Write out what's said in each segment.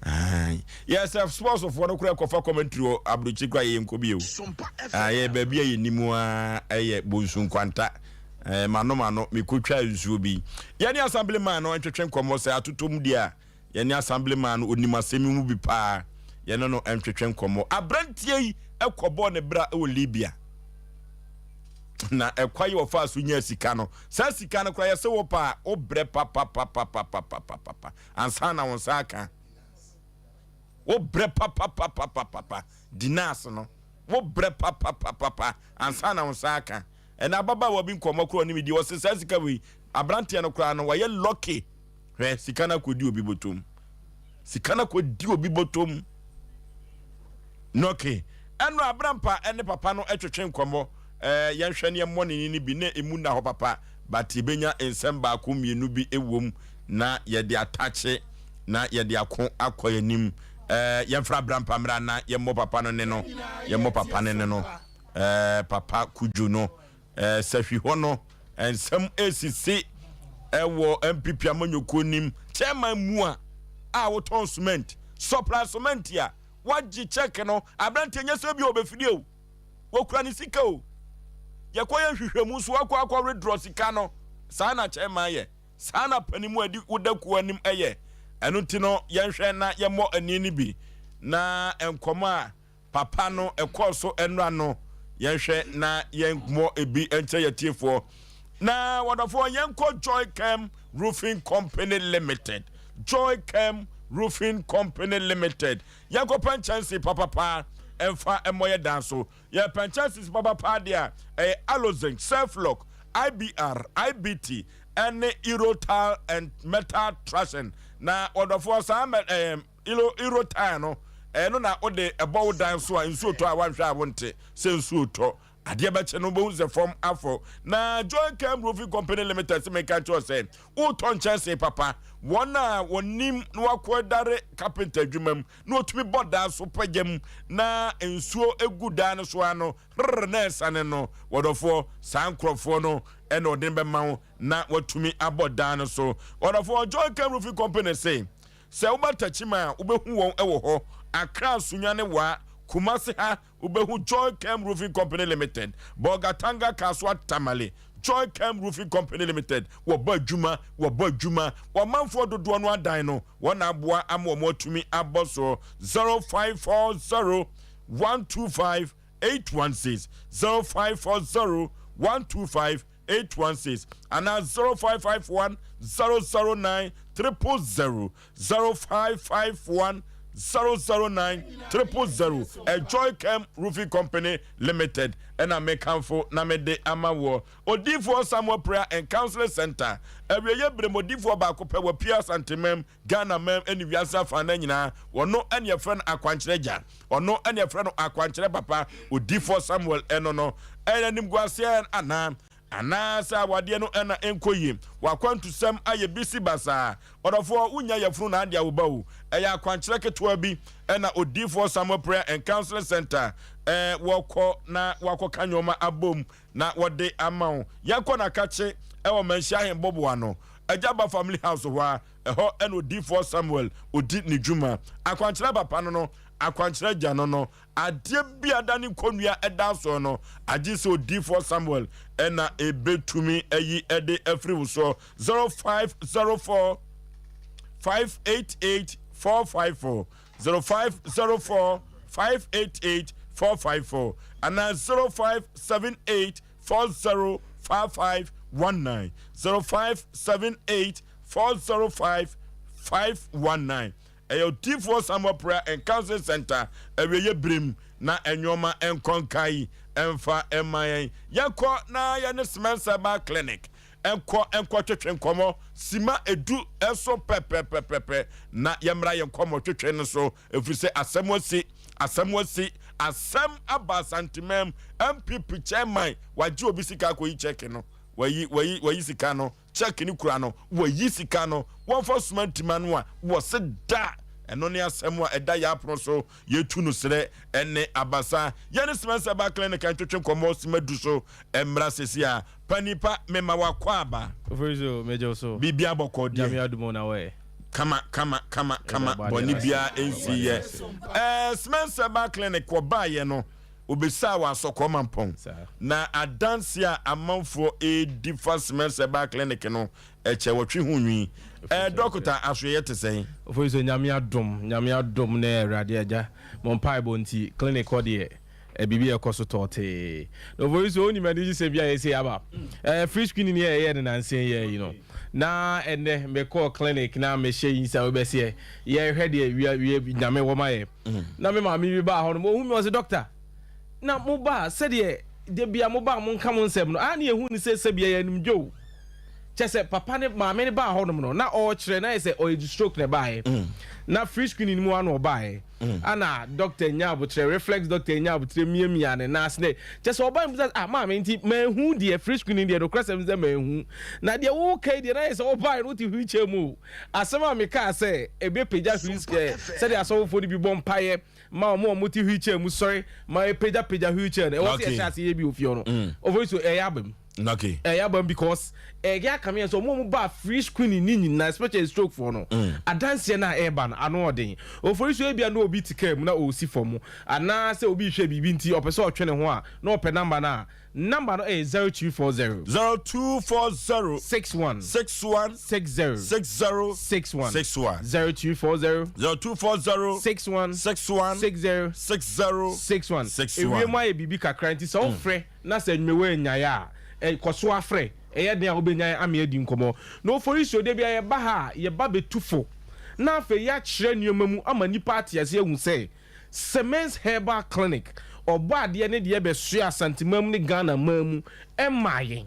Yɛ sɛ sportsfoɔ no koraa kɔfa commentary wɔ aburokyi koraa yɛ nkɔ bio. Yɛ baabi a yɛnim a ɛyɛ Bonsu Nkwanta. Mano mano mekɔtwa nsuo bi. Yɛne assemblyman no ntwetwe nkɔmmɔ sɛ atotom deɛ a yɛne assemblyman no onim asɛm mu bi paa. Yɛne no ntwetwe nkɔmmɔ. Aberanteɛ yi ɛkɔbɔɔ ne bra wɔ Libya. Na ɛkwa yi wɔfaa so nyaa sika no, saa sika no koraa yɛsɛ wo paa wobrɛ papapapapapapapa ansa na wo nsa aka. Wobrɛ papapapapapa dinars no wobrɛ papapapapa ansa na wo nsa aka. Ɛna ababaawa bi nkɔmmɔ koraa ɔne me di, ɔse saa sika wei aberanteɛ no koraa no wɔyɛ lucky. Hwɛ sika no akɔdi obi bɔtɔm, sika no akɔdi obi bɔtɔm. Nɔke ɛno abrampa ɛne papa no ɛtwetwe nkɔmmɔ. Yɛnhwɛ ne ɛmmɔ ne ne bi na emu nna hɔ papa, but yɛbɛnya nsɛm baako mmienu bi ɛwom na yɛde atakye na yɛde ako akɔ anim. Yɛmfra abrampa mmra na yɛmmɔ papa no ne no, yɛmmɔ papa no ne no. Papa Kudwo no, sahwi hɔ no nsɛm esisi ɛwɔ NPP amanyɔkuo nim chairman mu a wotɔn cement, supply cement a wagye check no. Aberanteɛ nyɛ sɛ bi a ɔbɛfidie o, wɔkura ne sika o, yɛkɔ yɛ nhwehwɛmu so wakɔ withdraw sika no. Saa na chairman yɛ, saa na panimu a ɛdi woda kuo anim ɛyɛ. Ɛno nti no yɛnhwɛ na yɛmmɔ ani no bi na nkɔmɔ a papa no ɛkɔɔ so ɛnora no, yɛnhwɛ na yɛmmɔ ebi nkyerɛ yɛtiefoɔ. Na wɔdɔfoɔ, yɛnkɔ Joy Cam Roofing Company Limited. Joy Cam Roofing Company Limited, yɛnkɔ pɛ nkyɛnse papapa ɛmfa ɛmmɔ yɛ dan so. Yɛpɛ nkyɛnse papapa deɛ a ɛyɛ Aluzinc, Selflock, IBR, IBT ɛne Eurotile and metal trashing. Na wɔdɔfoɔ, saa Eurotile no, ɛno na wode ɛbɔ wo dan so a nsuo tɔ a wanhwɛ a wonte sɛ nsuo tɔ. Adeɛ bɛkyɛ no wobɛhu sɛ fam afɔ. Na Joy Cam Roofing Company Limited sɛ meka nkyerɛ sɛ wotɔ nkyɛnse papa, wɔn a wɔnim na wakɔ dare carpenter adwuma mu na wɔtumi bɔ dan so pagya mu na nsuo egu dan no so ano rrr na ɛsane no, wɔdɔfoɔ, saa nkurɔfoɔ no ɛna ɔde bɛma wo na watumi abɔ dan no so. Wɔdɔfoɔ, Joy Cam Roofing Company se sɛ woba Takyima a wobɛhu wɔn wɔ hɔ, Accra, Sunyani, Waa, Kumasi ha wobɛhu Joy Cam Roofing Company Limited, Bolgatanga, Kasoa, Tamale. Joy Cam Roofing Company Limited wɔbɔ adwuma, wɔbɔ adwuma. Wɔmanfoɔ dodoɔ no adan no wɔn aboa ama wɔn atumi abɔ so. 0540 125 816, 0540 125 816 anaa 0551 009 000, 0551 009 000. A Joy Cam Roofing Company Limited ɛna mekamfo na mede ama wɔ. Odiifoɔ Samuel Prayer and Counseling Center, awieyɛ berɛ mu odiifoɔ baako pɛ wɔ Pia Asantemam, Ghana mam ne wiase afa no nyinaa. Ɔno ɛne yɛfrɛ no akwankyerɛ gya, ɔno ɛne yɛfrɛ no akwankyerɛ papa, Odiifoɔ Samuel. Ɛno no ɛyɛ animguaseɛ anaa anaasɛ awadeɛ no ɛna ɛnkɔ yie, wakwantusɛm ayɛ bisi basaa, ɔdɔfoɔ wonya yɛfunu na ade awoba o, ɛyɛ akwankyerɛ ketewa bi ɛna Odiifoɔ Samuel Prayer and Counseling Center wɔkɔ na wakɔka nneɛma abom na wɔde ama wo. Yɛnkɔ Nakakye ɛwɔ Manhyia Ahembɔboa no Agyaba Family House hɔ a ɛhɔ ɛna Odiifoɔ Samuel odi ne dwuma. Akwankyerɛ papa no, akwankyerɛ gya no, adeɛ bi ada ne nkonnua ɛda soɔ no, agye sɛ Odiifoɔ Samuel ɛna ebetumi ayi ɛde afiri wo soɔ. 0504 588 454, 0504 588 454 anaa 0578 405519, 0578 405 519. Ɛyɛ Odiifoɔ Samuel Prayer and Counseling Center. Awieyɛ birim na ɛnwoma nkɔnka yi ɛmfa ɛma yɛn. Yɛnkɔ na yɛne Cement Clinic ɛnkɔ ɛnkɔ twetwe nkɔmɔ sima 10 ɛso pɛpɛpɛpɛpɛ na yɛmmra yɛn nkɔmɔ twetwe no so, ɛfiri sɛ asɛm asi, asɛm asi, asɛm aba Asantemam. NPP chairman wagye obi sika akɔyi check no, wayi wayi wayi sika no, check ne kura no, wayi sika no, wɔmfa soma ntima no a wɔse da. Ɛno ne asɛm a ɛda yɛ apono so. Yɛtu no serɛ ɛne abasa. Yɛne Spencer ba Clinic ntwetwe nkɔmmɔ sima 10 so. Mmra sesi a panipa mema wakɔ aba. Ofori so, mɛgye so. Biribi abɔkɔ deɛ? Nyame adom na wɔyɛ. Kama kama kama kama, bɔne biara nsi yɛ. Semens Herbal Clinic wɔbaayɛ no, obesaa wɔ Asɔkɔɔ Mampɔn, na adanse a amanfoɔ edi fa Semens Herbal Clinic no, ɛkyɛ wɔtwe ho nwi. Dɔkota, asoɛyɛ te sɛn? Ofori so, Nyame adom, Nyame adom ne Awurade Agya mo mpaebɔ nti, clinic hɔ deɛ, biribi a ɛkɔ so tɔɔtee. Na Ofori so, wonim ani gye sɛ bi a yɛsɛ aba free screening yɛ ɛyɛ ne nansen yɛ yi no, na ɛnɛ mekɔɔ clinic na mehyɛ yi sɛ wobɛseɛ yɛhwɛ deɛ wia wia Nyame wɔ ma yɛ. Na me maame bi baa hɔ no, ohun mi, ɔsɛ, "Doctor, na mo ba sɛdeɛ de bia mo ba mo nka mo nsɛm no a, ne yɛhu ne sɛ sɛbia yɛ anim dwo kyɛ sɛ papa ne maame ne baa hɔnom no na ɔrekyerɛ na yɛ sɛ ɔyɛ stroke na ɛbaeɛ na free screening mu ano ɔbaeɛ ana doctor nya abotrɛ, reflex doctor nya abotrɛ miamia ne nan ase ne kyɛ sɛ ɔbaa mu sɛ, "Ah, maame, nti mahu deɛ free screening deɛ, nokorɛ sɛm sɛ mahu na deɛ woka yi deɛ na yɛ sɛ ɔbaeɛ no wote wheelchair mu o." Asɛm a mekaa sɛ ebe pagya wheelchair, sɛdeɛ asɔfofoɔ no bi bɔ mpaeɛ ma ɔmo a ɔmo te wheelchair mu sɔre ma epagya pagya wheelchair no, ɛwɔ sɛ yɛhyɛ ase yɛ bi ofie hɔ no. Ofori so, ɛyɛ aba mu. Ɛyɛ aba mu because ɛyɛ akame yɛn sɛ ɔmo a ɔmo ba free screening ni nyinaa, especially stroke foɔ no, adanseɛ no a ɛreba no ano ɔden. Ofori so, ebia na obi te kaa mu na ɔresi fam, anaasɛ obi hwɛ biribi nti ɔpɛ sɛ ɔtwe ne ho a na ɔpɛ number no a, number no ɛyɛ 0240. 0240. 61. 61. 60. 60. 61. 61. 0240. 0240. 61. 61. 60. 60. 61. 61. Ewiem ayɛ biribi kakra nti sɛ wofrɛ na sɛ nnwuma anyaeɛ a, kɔ so afrɛ, ɛyɛ den a wobɛnya ame adi nkɔmmɔ. Na Ofori so, de bia yɛba ha a, yɛba bɛtu fo na afei yɛakyerɛ nneɛma mu ama nnipa ate ase ahu sɛ Semens Herbal Clinic, ɔbɔ adeɛ ne deɛ bɛsoa Asanteman mu ne Ghana man mu ɛma yɛn,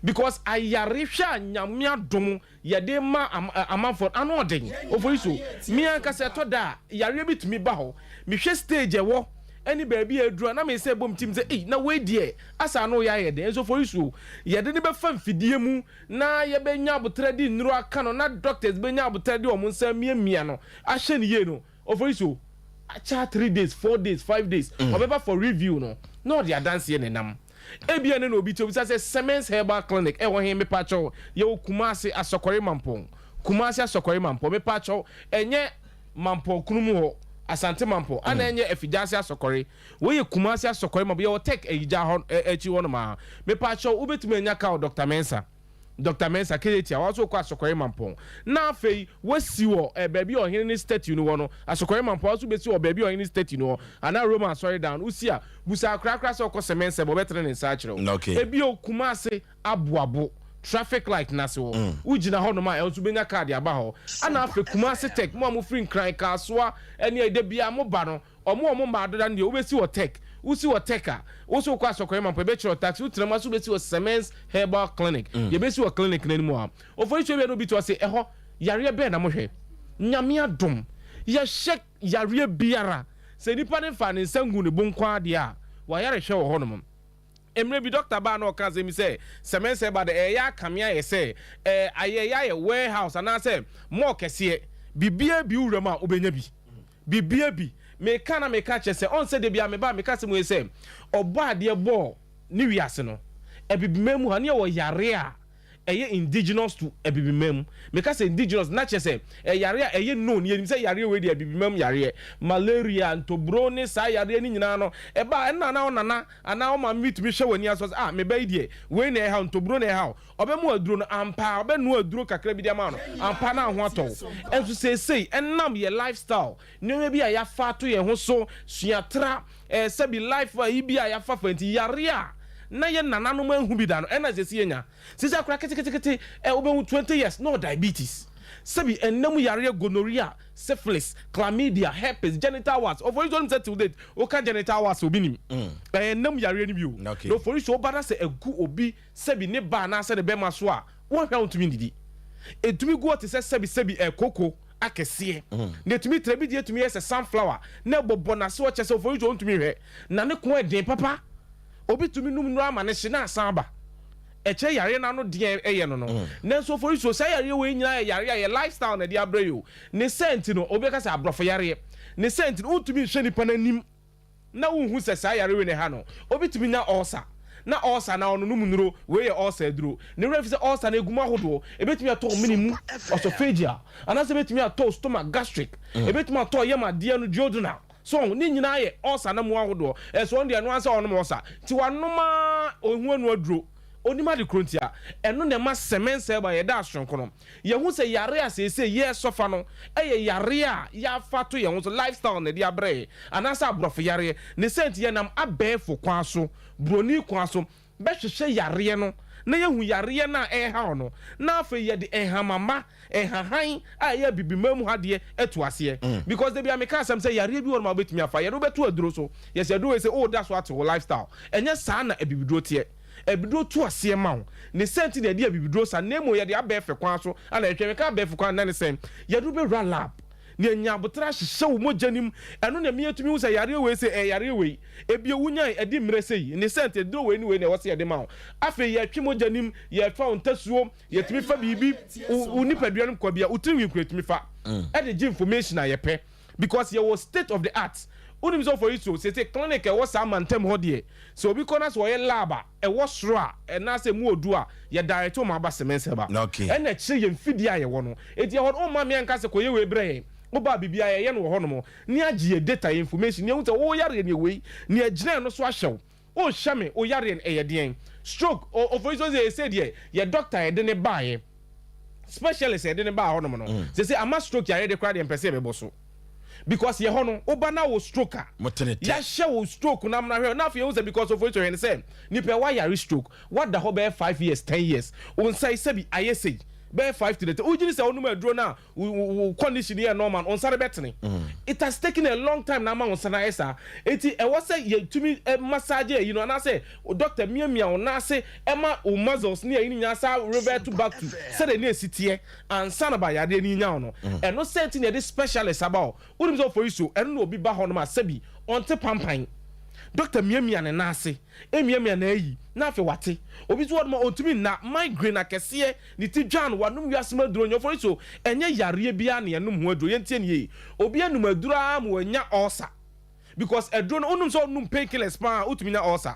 because ayarehwɛ a Nyame adom yɛde ma amanfoɔ ano ɔden. Ofori so, me ankasa, ɛtɔ da a yareɛ bi tumi ba hɔ, mehwɛ stage ɛwɔ ɛne baabi a aduru a, na me sɛ bom tim sɛ, "Ei, na wei deɛ asa ano yɛ ayɛ den." Nso Ofori so, yɛde ne bɛfa mfidie mu na yɛbɛnya abotrɛ de nnuro aka no, na doctors bɛnya abotrɛ de wɔn nsa miamia no ahyɛ ne yie no, Ofori so, akyɛ 3 days, 4 days, 5 days, ɔbɛba for review no na ɔde adanseɛ ne nam. Ebia ne na obi te obisa sɛ Semens Herbal Clinic ɛwɔ he? Mepakyɛw, yɛwɔ Kumase Asɔkɔre Mampɔn. Kumase Asɔkɔre Mampɔn, mepakyɛw, ɛnyɛ Mampɔn kunu mu hɔ, Asante Mampɔn, ana ɛnyɛ Afigyase Asɔkɔre. Wɔyɛ Kumase Asɔkɔre Mampɔn, yɛwɔ Tech Ayigya hɔ akyi hɔ nom a. Mepakyɛw, wobɛtumi anya ka wɔ Dr Mensa, Dr Mensa Kejetia wɔn nso kɔ Asɔkɔre Mampɔn, na afei wasi wɔ baabi a ɔhene ne statue no wɔ no. Asɔkɔre Mampɔn wɔn nso bɛsi wɔ baabi a ɔhene statue no wɔ anaa Roma asɔre dan no. Wosi a, busa akorakora sɛ ɔkɔ Semens sɛ ɔbɛtene ne nsa akyerɛ wo. Ebi o, Kumase Aboabo traffic light n'ase hɔ, wogyina hɔ nom a, ɛwɔ nso bɛnya card aba hɔ. Ana afei Kumase Tech, mo a mofiri Nkran, Kasoa ɛne ɛda bia mo ba no, ɔmo a ɔmo mmaa doda no deɛ, wobɛsi wɔ Tech. Wosi wɔ Tech a, wosi wokɔ Asɔkɔre Mampɔ, ebɛkyerɛ taxi, wotena mu aso, wobɛsi wɔ Semens Herbal Clinic. Yɛbɛsi wɔ clinic n'anim a, Ofori so, ebia no obi to ɔse, "Ɛhɔ yareɛ bɛɛ na mohwɛ?" Nyame adom, yɛhyɛ yareɛ biara sɛ nipa ne fa ne nsa ngu ne bo nko adeɛ a wayarehwɛ wɔ hɔnom. Mmerɛ bi doctor baa na ɔka asɛm bi sɛ Semens Herbal de ɛyɛ akame ayɛ sɛ ayɛ yɛ warehouse anaasɛ mall kɛseɛ, biribiara bi wura mu a wobɛnya bi, biribiara bi. Meka na meka kyerɛ sɛ ɔn sɛ de bia meba meka sɛ mu yɛ sɛ ɔbɔ adeɛ bɔɔ ne wiase no, Abibima mu ha ne yɛwɔ yare a ɛyɛ indigenous to Abibima mu. Meka sɛ indigenous na kyerɛ sɛ ɛyare a ɛyɛ known, yɛnim sɛ yareɛ wei deɛ Abibima mu yareɛ, malaria, ntoburo ne saa yareɛ no nyinaa no ɛba ɛnna na ɔnana anaa ɔmaame bi tumi hwɛ w'ani aso sɛ, "Ah, meba yi deɛ, wei na ɛhaw, ntoburo na ɛhaw." Ɔbɛmu aduro no ampa, ɔbɛnoa aduro kakra bi de ama no ampa na ho atɔ wo. Ɛnso seesei, ɛnam yɛ lifestyle, nneɛma bi a yɛafa ato yɛn ho so, suatra sɛbi life a yi bi a yɛafa fa nti, yare a na yɛ nananom ahu bi da no, ɛna sɛsi yɛnya sisi akora ketekete wobɛhu 20 years na ɔ diabetes, sɛbi ɛnam yareɛ, gonorrhea, syphilis, chlamydia, herpes, genital warts. Ofori so, sɛ till date woka genital warts, obi nim ɛyɛ nam yareɛ no bi o. Na Ofori so, woba na sɛ ɛgu obi sɛbi ne ba anaasɛ ne bɛma so a, wɔhwɛ a wontumi ndidi, ɛtumi gu hɔ te sɛ sɛbi ɛkoko akɛseɛ, na ɛtumi tẹ bi deɛ, ɛtumi yɛ sɛ sunflower na ɛbɔbɔ n'ase hɔ kyɛ sɛ Ofori so wontumi hwɛ na ne ko ɛden papa. Obi tumi num nnuro ama ne hye na asan aba, ɛkyɛ yareɛ n'ano deɛ ɛyɛ no. Nanso Ofori so, saa yareɛ wei nyinaa yɛ yareɛ a yɛ lifestyle na ɛde abrɛ yi o. Ne sɛ nti no, obi ka sɛ aborɔfo yareɛ ne sɛ nti no, wontumi nhwɛ nipa n'anim na wohu sɛ saa yareɛ wei na ɛha no. Obi tumi nya ulcer. Na ulcer na ɔnonom nnuro, wei yɛ ulcer aduro. Ne werɛ fi sɛ ulcer no egu mu ahodoɔ. Ebetumi atɔ wo mene mu, oesophageal, anaasɛ ebetumi atɔ wo stomach, gastric. Ebetumi atɔ yam adeɛ no, duodenal. So ne nyinaa yɛ ulcer na mu ahodoɔ. Ɛso ɔno deɛ, ɛno ara sɛ ɔnom ulcer. Nti wanom a ohu anu aduro. Onim ade koro ntia. Ɛno na ɛma Semens Herbal yɛda asonko no. Yɛhu sɛ yare a seesei yɛresɔfa no ɛyɛ yare a yɛafa to yɛn ho so, lifestyle na ɛde abrɛ yɛ, anaasɛ aborɔfo yareɛ. Ne sɛ nti yɛnam abɛɛfo kwan so, buroni kwan so, bɛhwehwɛ yareɛ no na yɛhu yareɛ no a ɛrehaw no, na afei yɛde nhamama, nhahan a ɛyɛ abibima mu ha deɛ atu aseɛ. Because debi a meka asɛm sɛ yareɛ bi wɔ no ma wobɛtumi afa, yɛde wobɛto aduro so, yɛsɛ aduro wei sɛ ɔɔda so ate wo lifestyle. Ɛnyɛ saa na abibiduro teɛ. Abibiduro to aseɛ ma wo ne sɛ nti na yɛde abibiduro sa, na mmom yɛde abɛɛfɛ kwan so ana yɛhwɛ. Meka abɛɛfɛ kwan na ne sɛn? Yɛde wobɛwura lab na yɛnya abotra ahyehyɛ wo mogya nim. Ɛno na meyɛtumi hu sɛ yareɛ wei sɛ ɛyɛ yareɛ wei, ebi wunyan ɛdi mmerɛ sɛ yi ne sɛ nti aduro wei ne wei na ɛwɔ sɛ yɛde ma wo. Afei yɛtwe mogya nim, yɛfa wo ntasuo, yɛtumi fa biribi wo nipadua no kɔ bia, wo tirinwi nkura yɛtumi fa ɛde gye information a yɛpɛ, because yɛwɔ state of the art. Wonim sɛ ɔfɔ yi so sese clinic ɛwɔ saa mantam hɔ deɛ, sɛ obi kɔ na sɛ ɔyɛ lab a ɛwɔ soro a ɛnaasɛ mu odu a, yɛ direct wɔn aba Semens Herbal. Ɛna ɛkyerɛ yɛn mfidie a yɛwɔ no. Eti ɛhɔ no, ɔma mmea nka sɛ kɔyɛ wei brɛ yɛn. Woba biribi a yɛyɛ no wɔ hɔnom ne agye yɛ data, yɛ information ne ehu sɛ wɔyare ne wei ne ɛgyina no so ahyɛw ɔhyɛ me ɔyare no ɛyɛ deɛn. Stroke ɔfɔ yi so sɛ ɛsɛ deɛ yɛ doctor yɛde ne baayɛ, specialist yɛde ne baa hɔnom no sɛ ama stroke yare de koraa deɛ, mpɛ sɛ yɛbɛbɔ so, because yɛ hɔ no, woba na wo stroke a, yɛahyɛ wo stroke na amuna hwɛ na afei ehu sɛ, because of hwɛ ne sɛ nipa wayare stroke, wada hɔ bɛyɛ 5 years, 10 years, wo nsa yi sɛbi ayɛ sei bɛyɛ 5 to the 10, wogyini sɛ wonum aduro no a wo condition yɛ normal, wo nsa no bɛtene. It has taken a long time na ama wo nsa no ayɛ saa. Eti ɛwɔ sɛ yɛtumi massage ayi no, anaasɛ doctor miamia wo nan ase ɛma wo muscles ne ayi no nyinaa saa revert back to sɛdeɛ ne esi teɛ ansa na ba yadeɛ no nya wo no. Ɛno sɛ nti na yɛde specialist aba hɔ. Wonim sɛ ɔfɔ yi so, ɛno na obi ba hɔ nom a, sɛbi, ɔnte pampan, doctor miamia ne nan ase, emiamia na ayi na afei wate. Obi nso wɔ nom a ɔntumi nna, migraine akɛseɛ, ne ti dwan, wanom wiase mu aduro nyɔfo yi so. Ɛnyɛ yareɛ biara na yɛnom ho aduro. Yɛntie ne yie, obi anum aduro ara ma wanya ulcer, because aduro no, onum sɛ ɔnum painkillers paa, wotumi nya ulcer.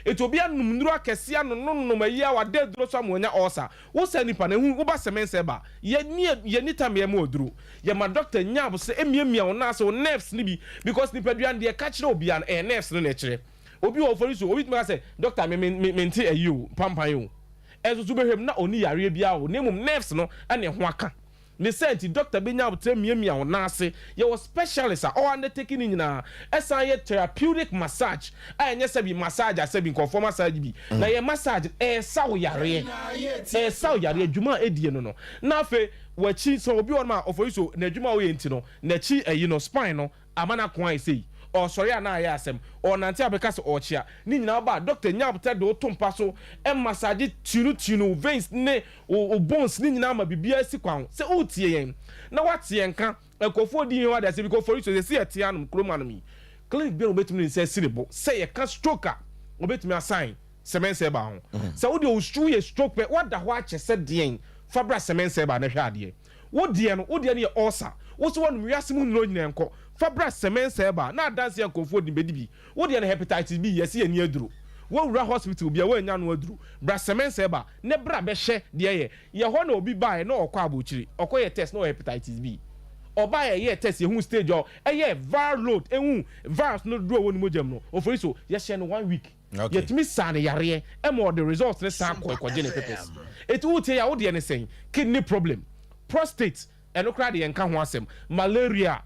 Etu obi anum nnuro akɛseɛ anononom ayi a wada aduro so ama wanya ulcer. Wosa nipa na ehu woba Semens Herbal, yɛ ni yɛ ni tam yɛ mu aduro, yɛ ma doctor nya abosɛ emiamia wɔn nan ase, wɔn nerves ni bi, because nipadua no deɛ ɛka kyerɛ obiara no, ɛyɛ nerves no na ɛkyerɛ. Obi wɔ ɔfɔri so, obi tumi ka sɛ, "Doctor, me nte ayi o, pampan o." Ɛnso so bɛhwɛ mu na ɔni yareɛ biara o, na emom nerves no ɛna ɛho aka ne sɛ nti doctor bɛnya abotire miamia wɔn nan ase. Yɛwɔ specialist a ɔwɔ undertaking ne nyinaa. Ɛsan yɛ therapeutic massage a ɛnyɛ sɛbi massage a sɛbi nkɔfoɔ massage bi na yɛ massage, ɛɛsa wo yareɛ, ɛɛsa wo yareɛ. Adwuma a ɛdie no na afei wɔakyi sɛ obi wɔ nom a ɔfɔ yi so n'adwuma a ɔyɛ nti no, n'akyi ɛyi no, spine no ama no ako ayɛ sei, ɔsɔre a na ayɛ asɛm, ɔnante a bɛka sɛ ɔkyea ne nyinaa ba. Doctor nya abotire de woto mpa so, ɛmassage tunu tunu veins ne o bones ne nyinaa ma biribiara si kwan sɛ wotie yɛn na wate yɛn ka. Nkurɔfoɔ di yɛn wade ase because for instance, yɛsi yɛte anom kurom anom yi, clinic bi a wɔbɛtumi ne nsa asi ne bo sɛ yɛka stroke a, wɔbɛtumi asan Semens Herbal ho sɛ wode o yɛ stroke pɛ, wada hɔ akyɛ sɛ deɛn, fa bra Semens Herbal na hwɛ adeɛ. Wo deɛ no yɛ ulcer, wo sɛ wɔnom wiase mu nnuro nyinaa nkɔ, fa bra Semens Herbal na adanseɛ nkurɔfoɔ di bɛdi bi. Wo deɛ no hepatitis B, yɛsi yɛ ni aduro, wɔwura hospital bia wɔanya no aduro, bra Semens Herbal ne bra bɛhyɛ deɛ yɛ yɛ hɔ. Na obi baeɛ na ɔkɔ abɔkyire, ɔkɔ yɛ test na ɔyɛ hepatitis B. Ɔbaa yɛ yɛ test, yɛhu stage ɔ ɛyɛ viral load, ehu virus no dodoɔ ɛwɔ ne mogya mu no. Ofori so yɛhyɛ no one week, yɛtumi saa ne yareɛ ɛma ɔde result ne saa kɔ ɛkɔgye ne papers. Eti wotie yɛ a, wodeɛ ne sɛn? Kidney problem, prostate, ɛno koraa de yɛn ka ho asɛm, malaria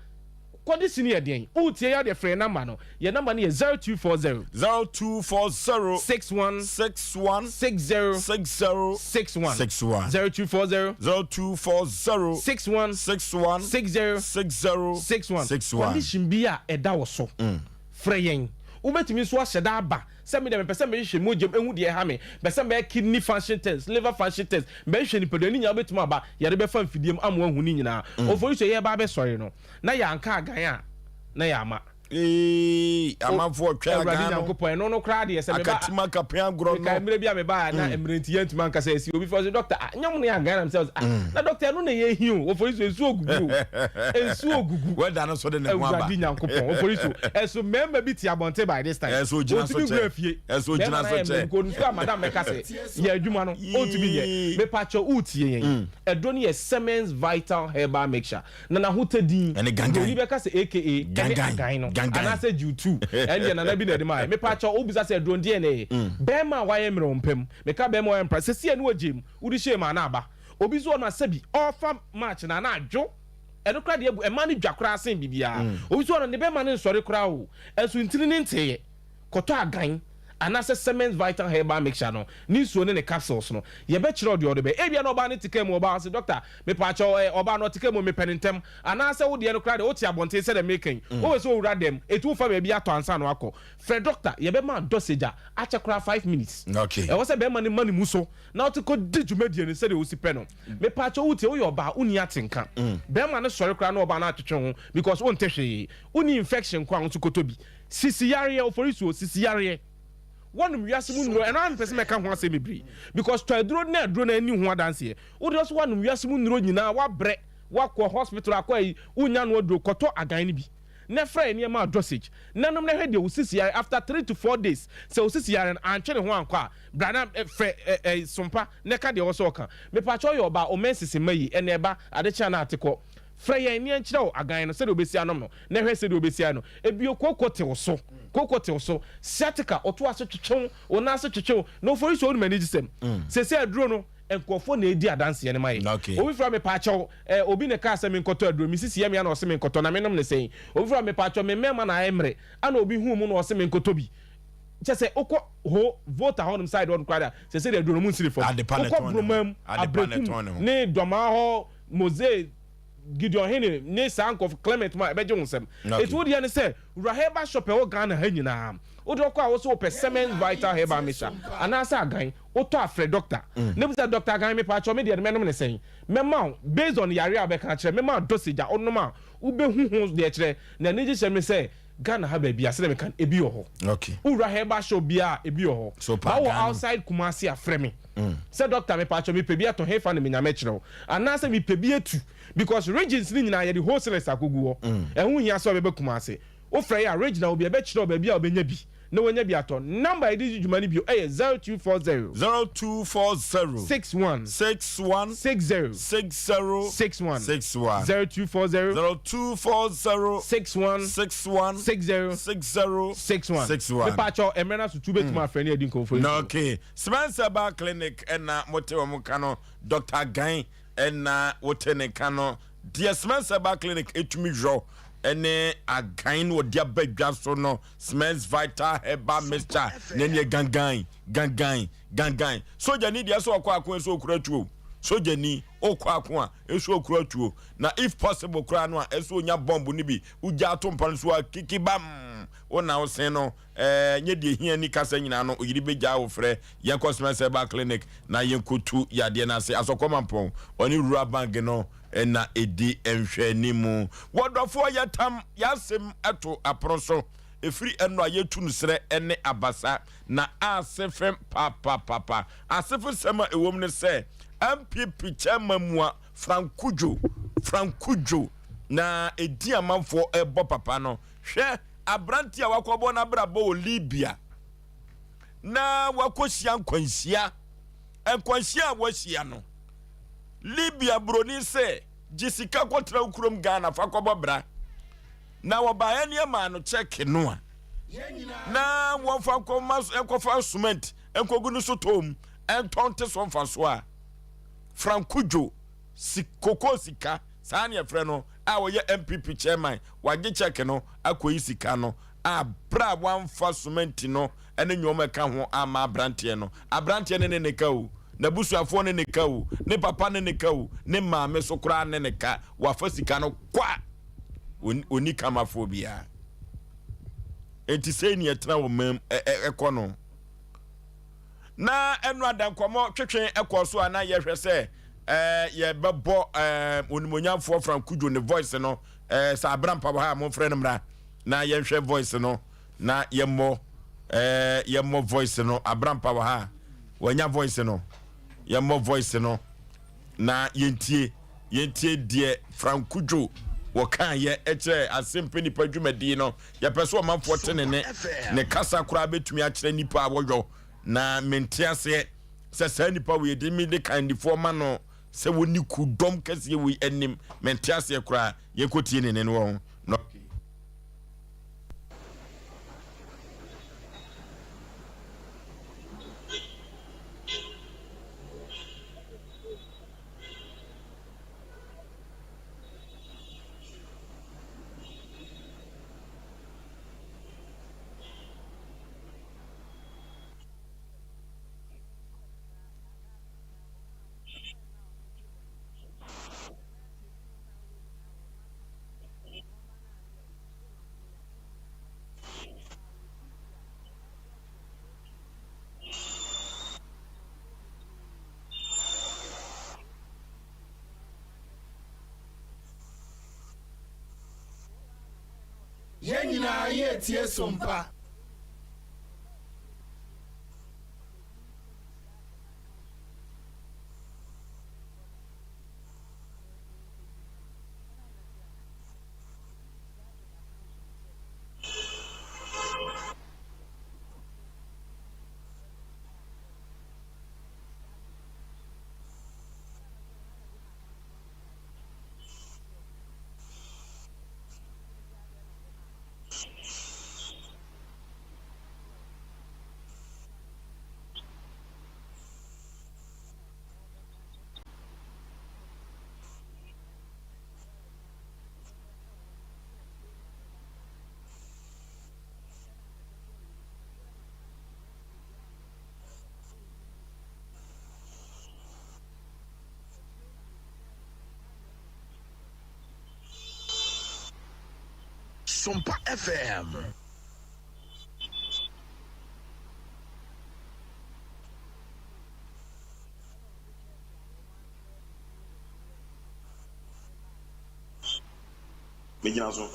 condition yɛ deɛn? Wotie yɛ adeɛ, frɛ yɛn number no. Yɛn number no yɛ 0240 0240 61 61 60 60 61 61 0240 0240 61 61 60 60 61. 61. Condition bi a ɛda wɔ so, frɛ yɛn. Wobɛtumi nso ahyɛ da aba sɛ mi deɛ, mepɛ sɛ mehwehwɛ mogya mu ehu deɛ ɛha me, pɛ sɛ mɛyɛ kidney function test, liver function test, mɛhwehwɛ nipadua ne nyinaa. Wobɛtumi aba, yɛde bɛfa mfidie mu ama wahu ne nyinaa. Ofori so yɛba abɛsɔre no na yɛanka agan a na yɛama. Ee, amanfoɔ twɛ Awurade agan no. Nyankopɔn, ɛno no koraa deɛ sɛ meba Akatima kapea agorɔ mekae no. mmerɛ bi a mebaa na mmerɛ nti yɛntumi anka sɛ ɛsi obi fɛ sɛ doctor, ah, nyɛ mo ne agan na mesɛ, ah, na doctor, ɛno na ɛyɛ hi o, wɔfɔri so nsuo ogugu o, nsuo ogugu. Wɛda no so de ne ho aba. Awurade Nyankopɔn, wɔfɔri so ɛso mmarima bi te abɔnten by this time. Ɛsɛ ogyina so Ɔntumi kyɛ. nwura fie. Ɛsɛ ogyina Bɛrima no so ayɛ kyɛ. mmerɛ because nsuo a madam bɛka sɛ yɛ adwuma no, ɔntumi nyɛ. Mepakyɛ wotie yɛn, ɛduro no yɛ Semens Vital Herbal Mixture na n'ahotɛ din Ɛne gangan. Broni bɛka sɛ aka ɛne Gangan. agan no Gangan. anaasɛ G2, ɛne deɛ nana bi na ɛde maa yɛ. Mepakyɛ wobisa sɛ ɛduro deɛ na ɛyɛ bɛrima a wayɛ mmerɛ mpam, meka bɛrima a wayɛ mpra sɛsi ɛne wɔgye mu wode hyɛ mu ana aba obi so ɔno asɛbi ɔfa match na ana adwo ɛno koraa deɛ ɛma no dwa koraa sen biribiara. Obi so ɔno ne bɛrima no nsɔre koraa o, ɛnso ntini ne nteeɛ, kɔtɔ agan anaasɛ Semens Vital Herbal Mixture no ne nsuo ne ne capsules no, yɛbɛkyerɛ ɔdeɛ ɔde bɛ. Ebia na ɔbaa ne tika mu, ɔbaa sɛ, "Doctor, mepaakyɛw, ɛ ɔbaa no ɔtika mu, mepɛ ne ntɛm," anaasɛ wodeɛ no koraa deɛ wote abɔnten sɛ dɛ meka yi, wowɛ sɛ owura dɛm ɛtu wofa baabi atɔ ansa na wakɔ frɛ doctor, yɛbɛma dosage a akyɛ koraa 5 minutes. Ɛwɔ sɛ bɛrima no ma ne mu so na wote kɔ di dwumadie no sɛdeɛ wosi pɛ no. Mepaakyɛw, wotie, woyɛ ɔbaa, wonni atenka, bɛrima no sɔre koraa na ɔbaa no atwetwe ho because wonte hwee, wonni infection kɔ a wo nso kɔtɔ bi. Sisi yareɛ, ofori sisi yareɛ, wɔnom wiase mu nnuro, ɛno ara mpɛ sɛ mɛka ho asɛm bebree because tɔ aduro na aduro no ani ho adanseɛ. Wode ɔso woanom wiase mu nnuro nyinaa, woabrɛ, woakɔ hospital akɔ ayi, wonya no aduro, kɔtɔ agan no bi na frɛ nneɛma a dosage na nom na hwɛ deɛ wo sisi yare. After 3 to 4 days, sɛ wo sisi yare no antwe ne ho ankɔ a, bra na frɛ ɛ ɛ sompa na ɛka deɛ ɛwɔ sɛ ɔka. Mepakyɛ, ɔyɛ ɔbaa, o menses mma yi ɛna ɛba adekyea na ate kɔ, frɛ yɛn ne yɛnkyerɛ wo agan no sɛdeɛ wobɛsi anom no na hwɛ sɛdeɛ wobɛsi ayɛ no. Ebio koko tew so, koko tew so, sciatica, ɔto ase twetwew, wo nan ase twetwew na ofori so, onum ani gye sɛm sɛsɛ aduro no, nkurɔfoɔ na edi adanseɛ no ma yɛ. Obi fira, mepaakyɛw, obi ne kaa sɛ menkɔtɔ aduro, mi sisi yɛ mea na ɔse menkɔtɔ na menom ne sɛn. Obi fira, mepaakyɛw, me mmarima na ayɛ mmerɛ ana obi hu mu na ɔse menkɔtɔ bi kyɛ sɛ wokɔ ho Volta hɔnom side hɔ no koraa da sɛ sɛdeɛ aduro no mu nsiri fam. Adepa na wokɔ ɛtɔn ne ho. Bromam, Adepa na ɛtɔn ne ho. Abrɛkum ne Dɔmaa hɔ, Mose Gideon Hene ne saa nkɔfo Clement mu a ɛbɛgye wo nsɛm. Eti wo deɛ ne sɛ wura herbal shop ɛwɔ Ghana ha nyinaa, wode ɔkɔ a wo sɛ wopɛ Semens Vital Herbal Mixture anaasɛ agan, wotɔ afrɛ doctor ne bisa, "Doctor, agan, mepaakyɛw, me deɛ no mɛnom ne sɛn?" Mɛma wo based on yare a wobɛka akyerɛ, mɛma wo dosage a wonom a wobɛhu ho deɛ kyerɛ. Na ani gye hyɛ me sɛ Ghana ha baabi a sɛdeɛ meka no ebi wɔ hɔ. Wowura herbal shop biara, ebi wɔ hɔ. So ba wɔ pa Ghana. Outside Kumasi, afrɛ me sɛ, "Doctor, mepaakyɛw, mepɛ bi atɔ, hefa na menya?" Mɛkyerɛ wo anaasɛ mepɛ bi atu because regions ne nyinaa yɛde wholesalers akɔgu hɔ. Ɛho hia sɛ ɔbɛbɛ Kumasi, wofrɛ yɛ a, regional obi ɛbɛkyerɛ wo baabi a wobɛnya bi na wanya bi atɔ. Number a yɛde di dwuma no bio ɛyɛ 0240 0240 61 61 60 60 61. 61. 0240 0240 61 61 60 60 61. 61. Mepaakyɛw, mmerɛ no so tu bɛtumi afrɛ ne adi nkɔmfo. Na okay, Spencer Bar Clinic ɛna mote wɔn ka no, Dr Gan ɛna wote ne ka no deɛ. Spencer Bar Clinic etumi yɔ ɛne agan no wɔde aba dwa so no, Smens Vital Herbal Mixture na ɛneɛ gangan gangan gangan. Sogyani deɛ, sɛ ɔkɔ ako, ɛsɛ okura tuo. Sogyani ɔkɔ ako a, ɛsɛ okura tuo, na if possible koraa no a, ɛsɛ onya bomb no bi wogya ato mpa no so a, kiki bam, wo na wosen no. Nye deɛ hia ni kasa nyinaa no, oyiri bɛgya wo. Frɛ yɛnkɔ Smens Herbal Clinic na yɛnkɔtu yadeɛ no ase. Asɔkɔma mpɔn ɔne Rural Bank no ɛna ɛdi nhwɛanimu. Wɔdɔfoɔ, yɛtam yɛasɛm ɛto apono so ɛfiri ɛno a yɛtu no serɛ ɛne abasa na ase fem papapapa. Asefo sɛm a ɛwɔ mu ne sɛ NPP chairman mu a Frank Cudjoe, Frank Cudjoe na ɛdi amanfoɔ ɛbɔ papa no. Hwɛ aberante a wakɔbɔ n'abrabɔ wɔ Libya na wakɔhyia nkwanhyia. Nkwanhyia a wahyia no, Libya buroni sɛ gye sika kɔtena wo kurom Ghana fa kɔbɔ bra, na wɔbaeɛ ne ɛmaa no cheque no a na wɔmfa nkɔma nkɔfa cement nkɔgu no so tɔm ɛntɔn te so mfa so a, Frank Cudjoe si koko sika saa ne yɛfrɛ no a wɔyɛ NPP chairman, wagye cheque no akɔyi sika no a bere a wamfa cement no ne nneɛma ɛka ho ama aberanteɛ no. Aberanteɛ ne ne ne ka o, n'abusuafoɔ ne ne ka o, ne papa ne ne ka o, ne maame so koraa ne ne ka. Wafa sika no kwa, oni kamafoɔ biara. Enti sei ne ɛtena wɔ mam ɛkɔ no na ɛno ada nkɔmmɔ twetwe ɛkɔ so a na yɛhwɛ sɛ yɛbɛbɔ ɛɛ onimonyamfoɔ Frank Cudjoe ne voice no. Sɛ abrampa wɔ ha a, momfrɛ no mmra. na yɛnhwɛ voice no na yɛmmɔ ɛɛ yɛmmɔ voice no. Abrampa wɔ ha, wɔanya voice no. Yɛmmɔ voice no na yɛntie deɛ Frank Cudjoe wɔkaayɛ ɛkyerɛ Asɛmpa Nipa dwumadie no. Yɛpɛ sɛ ɔmanfoɔ te ne kasa koraa bɛtumi akyerɛ nipa a wɔyɔ na mente aseɛ sɛ saa nipa wei de mi de kandifoɔ ma no sɛ wɔni ku dɔm kɛseɛ wei anim. Mente aseɛ koraa. Yɛnkɔtie ne no wɔ ho no. Yɛn nyinaa yɛretie Sompa. Sompa FM. Megyina so.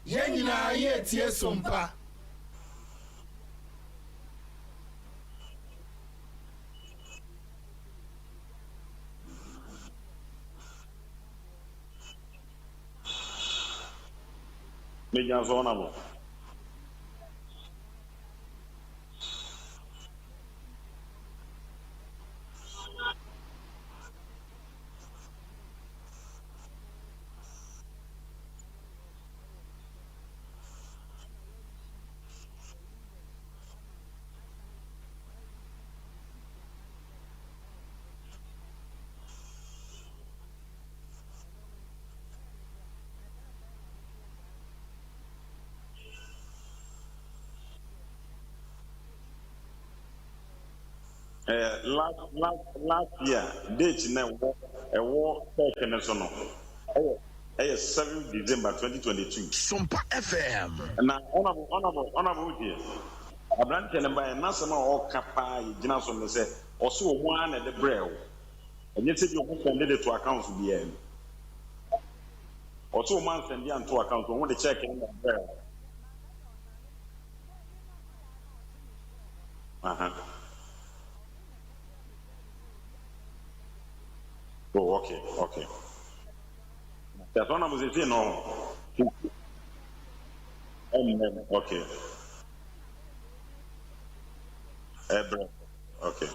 Yɛn nyinaa yɛretie Sompa. Megyina so, Honorable. Last year date na ɛwɔ check ne so no ɛyɛ 7 December 2022. Sompa FM. Na Honorable, wotie aberanteɛ no baeɛ n'asɛm a ɔka paa yɛgyina so ne sɛ ɔse wɔ ara na ɛde brɛ wo, ɛnyɛ sɛ bi ɔmo send de to account biara mu. Ɔse wɔn ansend anto account, wɔn de check no na brɛ wo. Aha. Oh, okay. That's one I'm saying no. Okay. Ebre. Okay.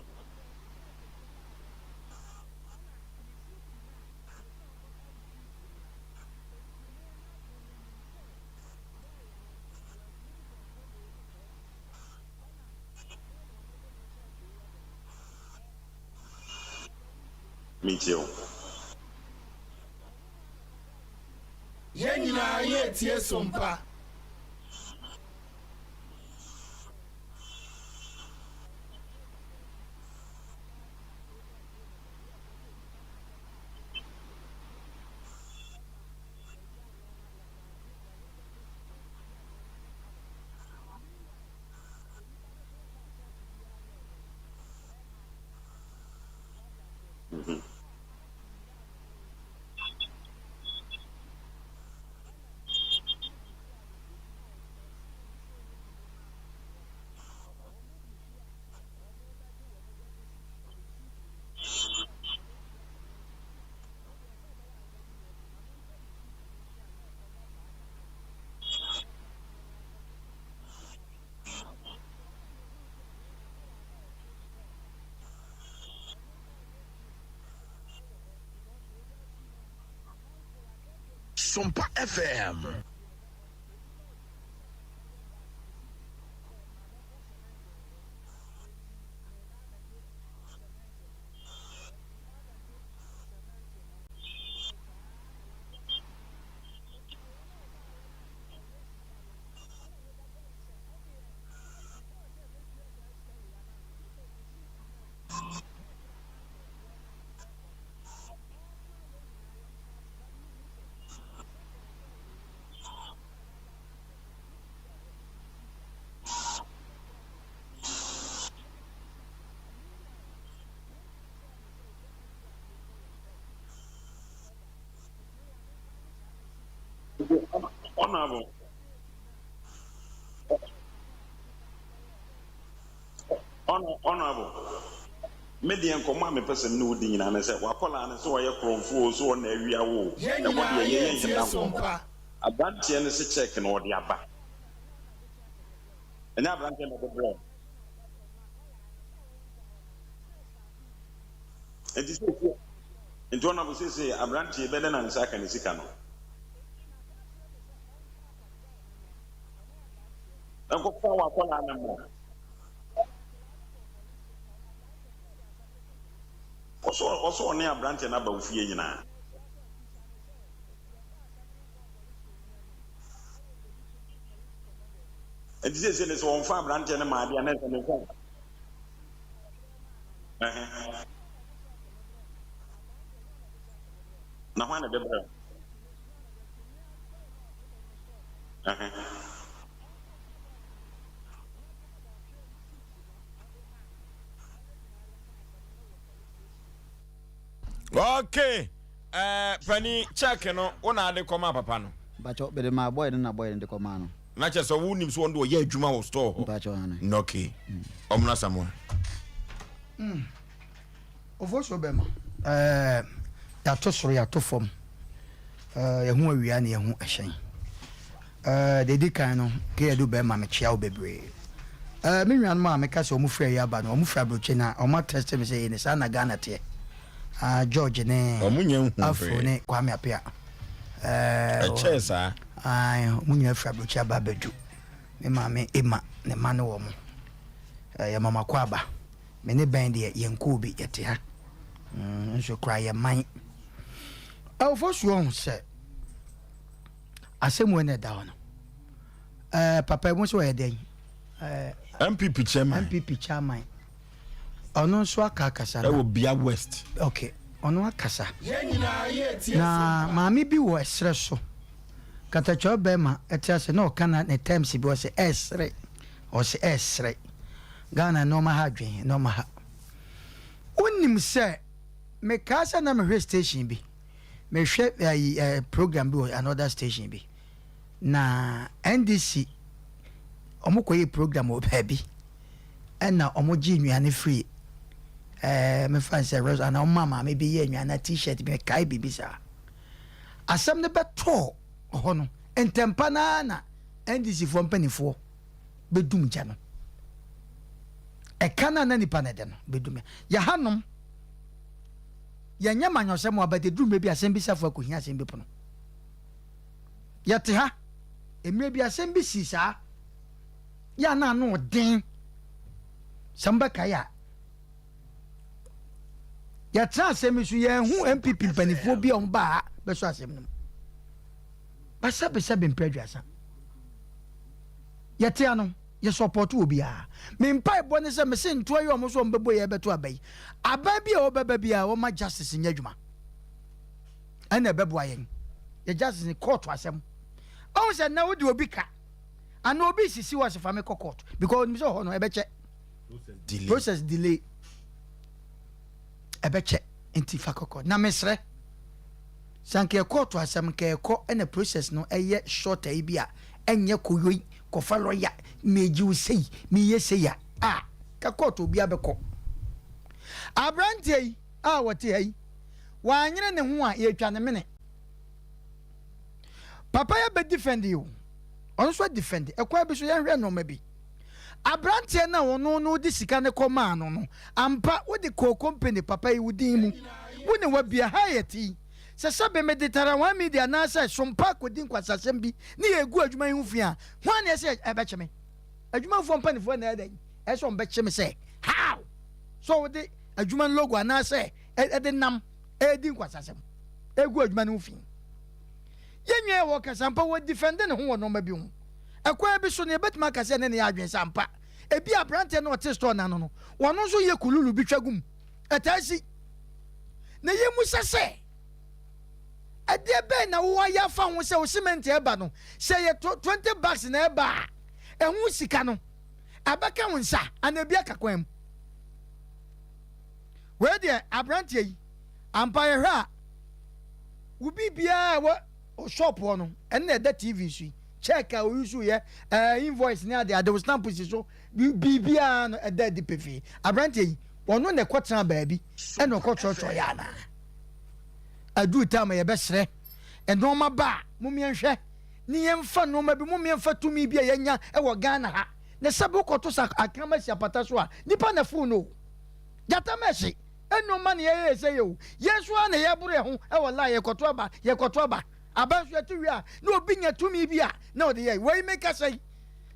Metie wo. Yɛn nyinaa yɛretie Sompa. Sompa FM. Honorable. Honorable, me deɛ nkɔmmɔ a mepɛ sɛ me ne wo di nyinaa ne sɛ wakɔlaa no sɛ ɔyɛ korɔmfoɔ o, sɛ ɔna awia wo o, Yɛn ɛhɔ nyinaa deɛ yɛyɛ yɛretie nheda nkɔmmɔ. Sompa. Aberanteɛ no se check no ɔde aba. Ɛnyɛ aberanteɛ na ɔde brɛ wo. Nti seesei, nti Honorable seesei aberanteɛ bɛdɛn na ne nsa aka ne sika no? Nkɔfa w'akwadaa no mmra. Ɔsɛ ɔsɛ ɔne aberanteɛ no aba wo fie nyinaa. Nti seesei ne sɛ wɔmfa aberanteɛ no maa adeɛ a na ɛsɛ ne nsa. Ɛhɛn. Na hwan na ɛde brɛ wo? Ɛhɛn. Okay. Eh, pani check no wo na ade kɔma papa no. Mpakyɛw mede maa boy no na boy no de kɔmaa no. Na kyerɛ sɛ wonim sɛ ɔno de ɔyɛ adwuma wɔ store hɔ. Mpakyɛw ane. Okay. Ɔmono Asamoah. Ofosuo bɛma. Ɛɛ yɛato soro yɛato fam ɛɛ yɛho awia ne yɛho ɛhyɛn ɛɛ deɛ ɛdi kan no keyɛdu bɛma mekyea wo bebree ɛɛ me nuanom a meka sɛ wɔn firi ayi aba no wɔn firi aburokyi na wɔn atɛste me sɛ yɛ ne saa na Ghana teɛ ah George ne Wɔn nyɛ nhu Afro hwee. ne Kwame Apia ɛɛ Ɛkyɛɛ saa. ae wɔn nyinaa firi aburokyi aba abɛdu me maame Emma ne mma ne wɔn ɛɛ yɛ mama kɔ aba. Me ne bɛn deɛ yɛnkɔɔ bi, yɛte ha nso koraa yɛman. Awofo so ɔhu sɛ asɛm wei na ɛda hɔ no. Ɛɛ papa emu sɛ ɔyɛ dɛn? Ɛɛ NPP chairman. NPP chairman. Ɔno nso aka akasa na. Ɛwɔ Bia West. Okay, ɔno akasa. Yɛn nyinaa yɛretie Na Sompa. maame bi wɔ ɛserɛ so. Katakyewa bɛrima ɛte ase na ɔka na ne terms bi ɔsɛ ɛsere. Ɔsɛ ɛsere. Ghana nnoɔma ha adwen, nnoɔma ha. Wonim sɛ mekaa sɛ na mehwɛ station bi, mehwɛ ayi eh, program bi wɔ another station bi, na NDC wɔn kɔyɛ program wɔ baabi, ɛna wɔn gye nnuane firi ɛɛ eh, mefa nsɛ restaurant, na wɔn maa maame bi yɛ nnuane na t-shirt bi mekae biribi saa. Asɛm no bɛtɔɔ hɔ no, ntɛmpa naa na NDC foɔ mpanimfoɔ bɛdum gya no. Ɛka no a na nipa no de no bɛdum. Yɛhanom, yɛnyɛ manyɔsɛm a but ɛduru mmerɛ bi asɛm bi safo akɔhia asɛm bi pono. Yɛte ha, mmerɛ bi asɛm bi sii saa, yɛ a na ano den. Sɛ mobɛkae a, Yɛtena asɛm yi so, yɛnhu NPP mpanimfoɔ bi a wɔn baa ha bɛsɔ asɛm no mu. Basabesɛbe mpɛ aduasa. Yɛte ano, yɛ support obiara. Me mpaebɔ ne sɛ mese ntoa yi a wɔn nso wɔn bɛbɔ yɛ bɛto aba yi. Aban bi a wɔbɛba biara wɔma justice nyɛ adwuma. Ɛna ɛbɛboa yɛn. Yɛ justice ne court asɛm. Ɔhu sɛ na wode obi ka ana obi sisi wɔ se fa me kɔ court because onim sɛ hɔ no ɛbɛkyɛ. Delay. Process delay. Ɛbɛkyɛ nti fa kɔkɔ. Na mesrɛ sɛ anka yɛ court asɛm nka ɛkɔ ɛna process no ɛyɛ short ayi bi a ɛnyɛ koyoi kɔfa lawyer megye wo sei meyɛ sei a a ka court obi abɛkɔ. Aberanteɛ yi a wɔte ha yi wanyere ne ho a yɛtwa ne mene. Papa yɛ bɛ defend yi o, ɔno nso defend ɛkwan bi so. Yɛnhwɛ nneɛma bi. Aberanteɛ no a ɔno no de sika no kɔ maa no no ampa wode kɔɔ company papa yi wo din mu wo ne wabia ha yɛ ti sɛ sɛbe mede Tarawan Media anaasɛ Sompa akɔdi nkwasasɛm bi ne yɛgu adwuma yi ho fi a, hwan ne ɛsɛ ɛbɛkye me? Adwumafoɔ mpanimfoɔ na ɛdɛn ɛsɛ ɔmbɛkye me sɛ how so wode adwuma no logo anaasɛ ɛde nam ɛdi nkwasasɛm ɛgu adwuma no ho fi. Yɛnwia wɔ kasa mpa wɔ defend ne ho wɔ nneɛma bi ho. Ɛkwan bi so no yɛbɛtumi aka sɛ ne ne yɛ adwene sɛ ampa ebi aberanteɛ no ɔte store n'ano no wɔn nso yɛ kululu bi twa gum ɛtaa si na yɛ mu sɛ sɛ ɛdeɛ bɛn na wɔayɛ afa ho sɛ o cement ɛba no sɛ yɛ 20 bags na ɛba a, ɛho sika no abɛka wo nsa ana ebi aka kwan mu. Wei deɛ, aberanteɛ yi ampa yɛhwɛ a wo biribiara ɛwɔ shop hɔ no ɛno na ɛda TV so yi, check a oyi so yɛ invoice ne ade ade, wo stamp si so, biribiara no ɛda adi pefee. Aberanteɛ yi ɔno na ɛkɔtena baabi ɛna ɔkɔtwerɛtwerɛ yɛ anaa aduru time a yɛbɛsrɛ nneɛma ba a momiɛnhwɛ ne yɛmfa nneɛma bi, momiɛmfa tumi bi a yɛnya ɛwɔ Ghana ha na sɛ bi wokɔto sa akrama si apata so a nipa na fon no gyata mɛhye ɛnneɛma ne yɛyɛ sɛ yɛ o yɛn nso ara na yɛboro yɛn ho ɛwɔ line yɛkɔto aba, yɛkɔto aba aba nso yɛto wie a na obi nya tumi bi a na ɔde yɛ wei. Meka sɛ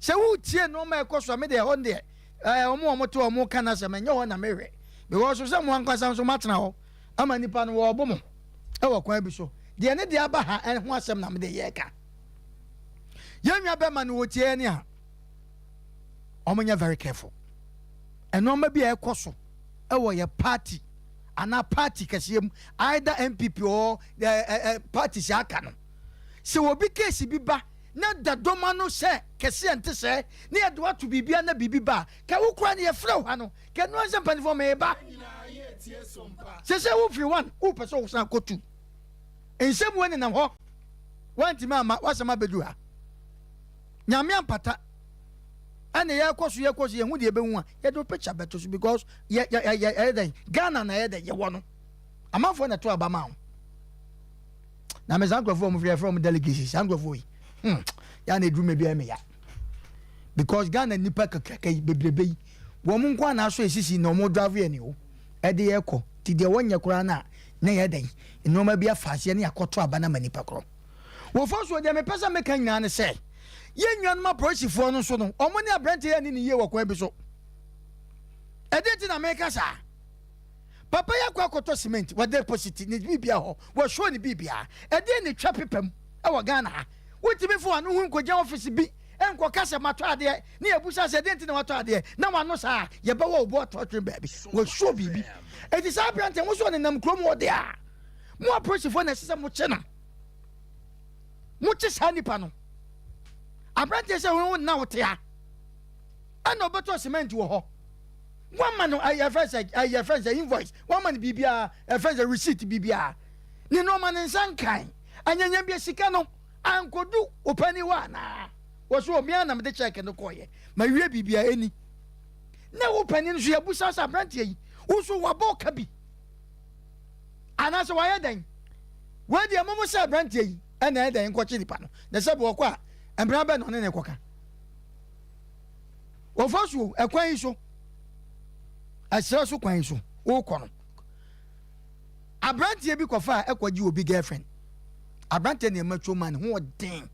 sɛ wotie nneɛma ɛkɔ so a, mede ɛhɔ deɛ ɔmo a ɔmo te ɔmo ka na sɛ mɛnyɛ hɔ na mehwɛ because sɛ mo ankasa nso matena hɔ ama nipa no wɔɔbo mo ɛwɔ kwan bi so deɛ ne deɛ aba ha ɛho asɛm na mede yɛ ka. Yɛn nua bɛma no wɔtie ne a ɔmo nyɛ very careful. Nneɛma bi a ɛkɔ so ɛwɔ yɛ party anaa party kɛseɛ mu, either NPP or party sɛ aka no sɛ obi case bi ba na da dɔm ano sɛ kɛseɛ nte sɛ ne yɛde wato biribia na biribi ba a ka wo kora ne yɛfrɛ wo ha no ka ɛno sɛ mpanimfoɔ meba sɛ sɛ wofiri one wopɛ sɛ wosan kɔtu nsɛm wo nenam hɔ woantimi ama woasɛm abɛdu ha. Nyame ampata ɛna yɛkɔ so yɛkɔ so yɛhu deɛ ɛbɛhu a yɛde wo picture bɛto so because yɛ yɛ yɛ yɛ dɛn Ghana na yɛ dɛn yɛwɔ no amanfoɔ na ɛto aba ma wo na mɛ saa nkurɔfoɔ a wɔn firi yɛfrɛ wɔn delegates, saa nkurɔfoɔ yi yɛa na eduru mɛ bi ɛmɛ ya because Ghana nipa kakraka yi bebrebe yi wɔn nko ana aso esisi na wɔn drive yɛ ni o ɛde yɛ kɔ ti deɛ wɔnyɛ koraa na na yɛ dɛn nneɛma bi afa aseɛ ne akɔto aba na ma nipa korɔ wɔfa so. Deɛ mepɛ sɛ meka nyinaa ne sɛ yɛn nuanom apolisifoɔ no nso no wɔn ne aberanteɛ yɛ ne ne yie wɔ kwan bi so. Ɛdeɛ ti na meka saa, papa yi akɔ akɔtɔ cement, wɔ deposit ne biribia hɔ, wɔsoɔ ne biribia. Ɛdeɛ ne twa pepa mu ɛwɔ Ghana ha, wotumi fo ano ho nkɔgyina office bi nkɔka sɛ matɔ adeɛ ne yɛbusa sɛ ɛdeɛ nti na watɔ adeɛ na wano saa yɛbɛwɔ wo bɔ atɔtwe baabi wɔsuo biribi. Ɛnti saa aberanteɛ wo so ɔnenam kurom hɔ deɛ a mo apolisifoɔ na ɛsɛ sɛ mokye no, mokye saa nipa no. Aberanteɛ sɛ wo nna wote ha ɛna ɔbɛtɔ cement wɔ hɔ, wama no ɛyɛ fɛn sɛ ɛyɛ fɛn sɛ invoice, wama no biribiara ɛfɛn sɛ receipt, biribiara ne nneɛma ne nsa nkan anyanya bi sika no ankodu opani hɔ anaa wɔso omia na mede check no kɔɔyɛ ma wie biribiara ɛni na wo panin nso yɛbusa sɛ aberanteɛ yi wo so wabɔ ka bi anaasɛ wayɛ dɛn. Wei deɛ momo sɛ aberanteɛ yi ɛna ɛdɛn nkɔkye nipa no na sɛ bi wɔkɔ a mmara bɛ na ɔne ne kɔka wɔfa so ɛkwan yi so ɛserɛ so kwan yi so wokɔ no. Aberanteɛ bi kɔfa a ɛkɔgye obi girlfriend. Aberanteɛ nneɛma tuo ma ne ho ɔden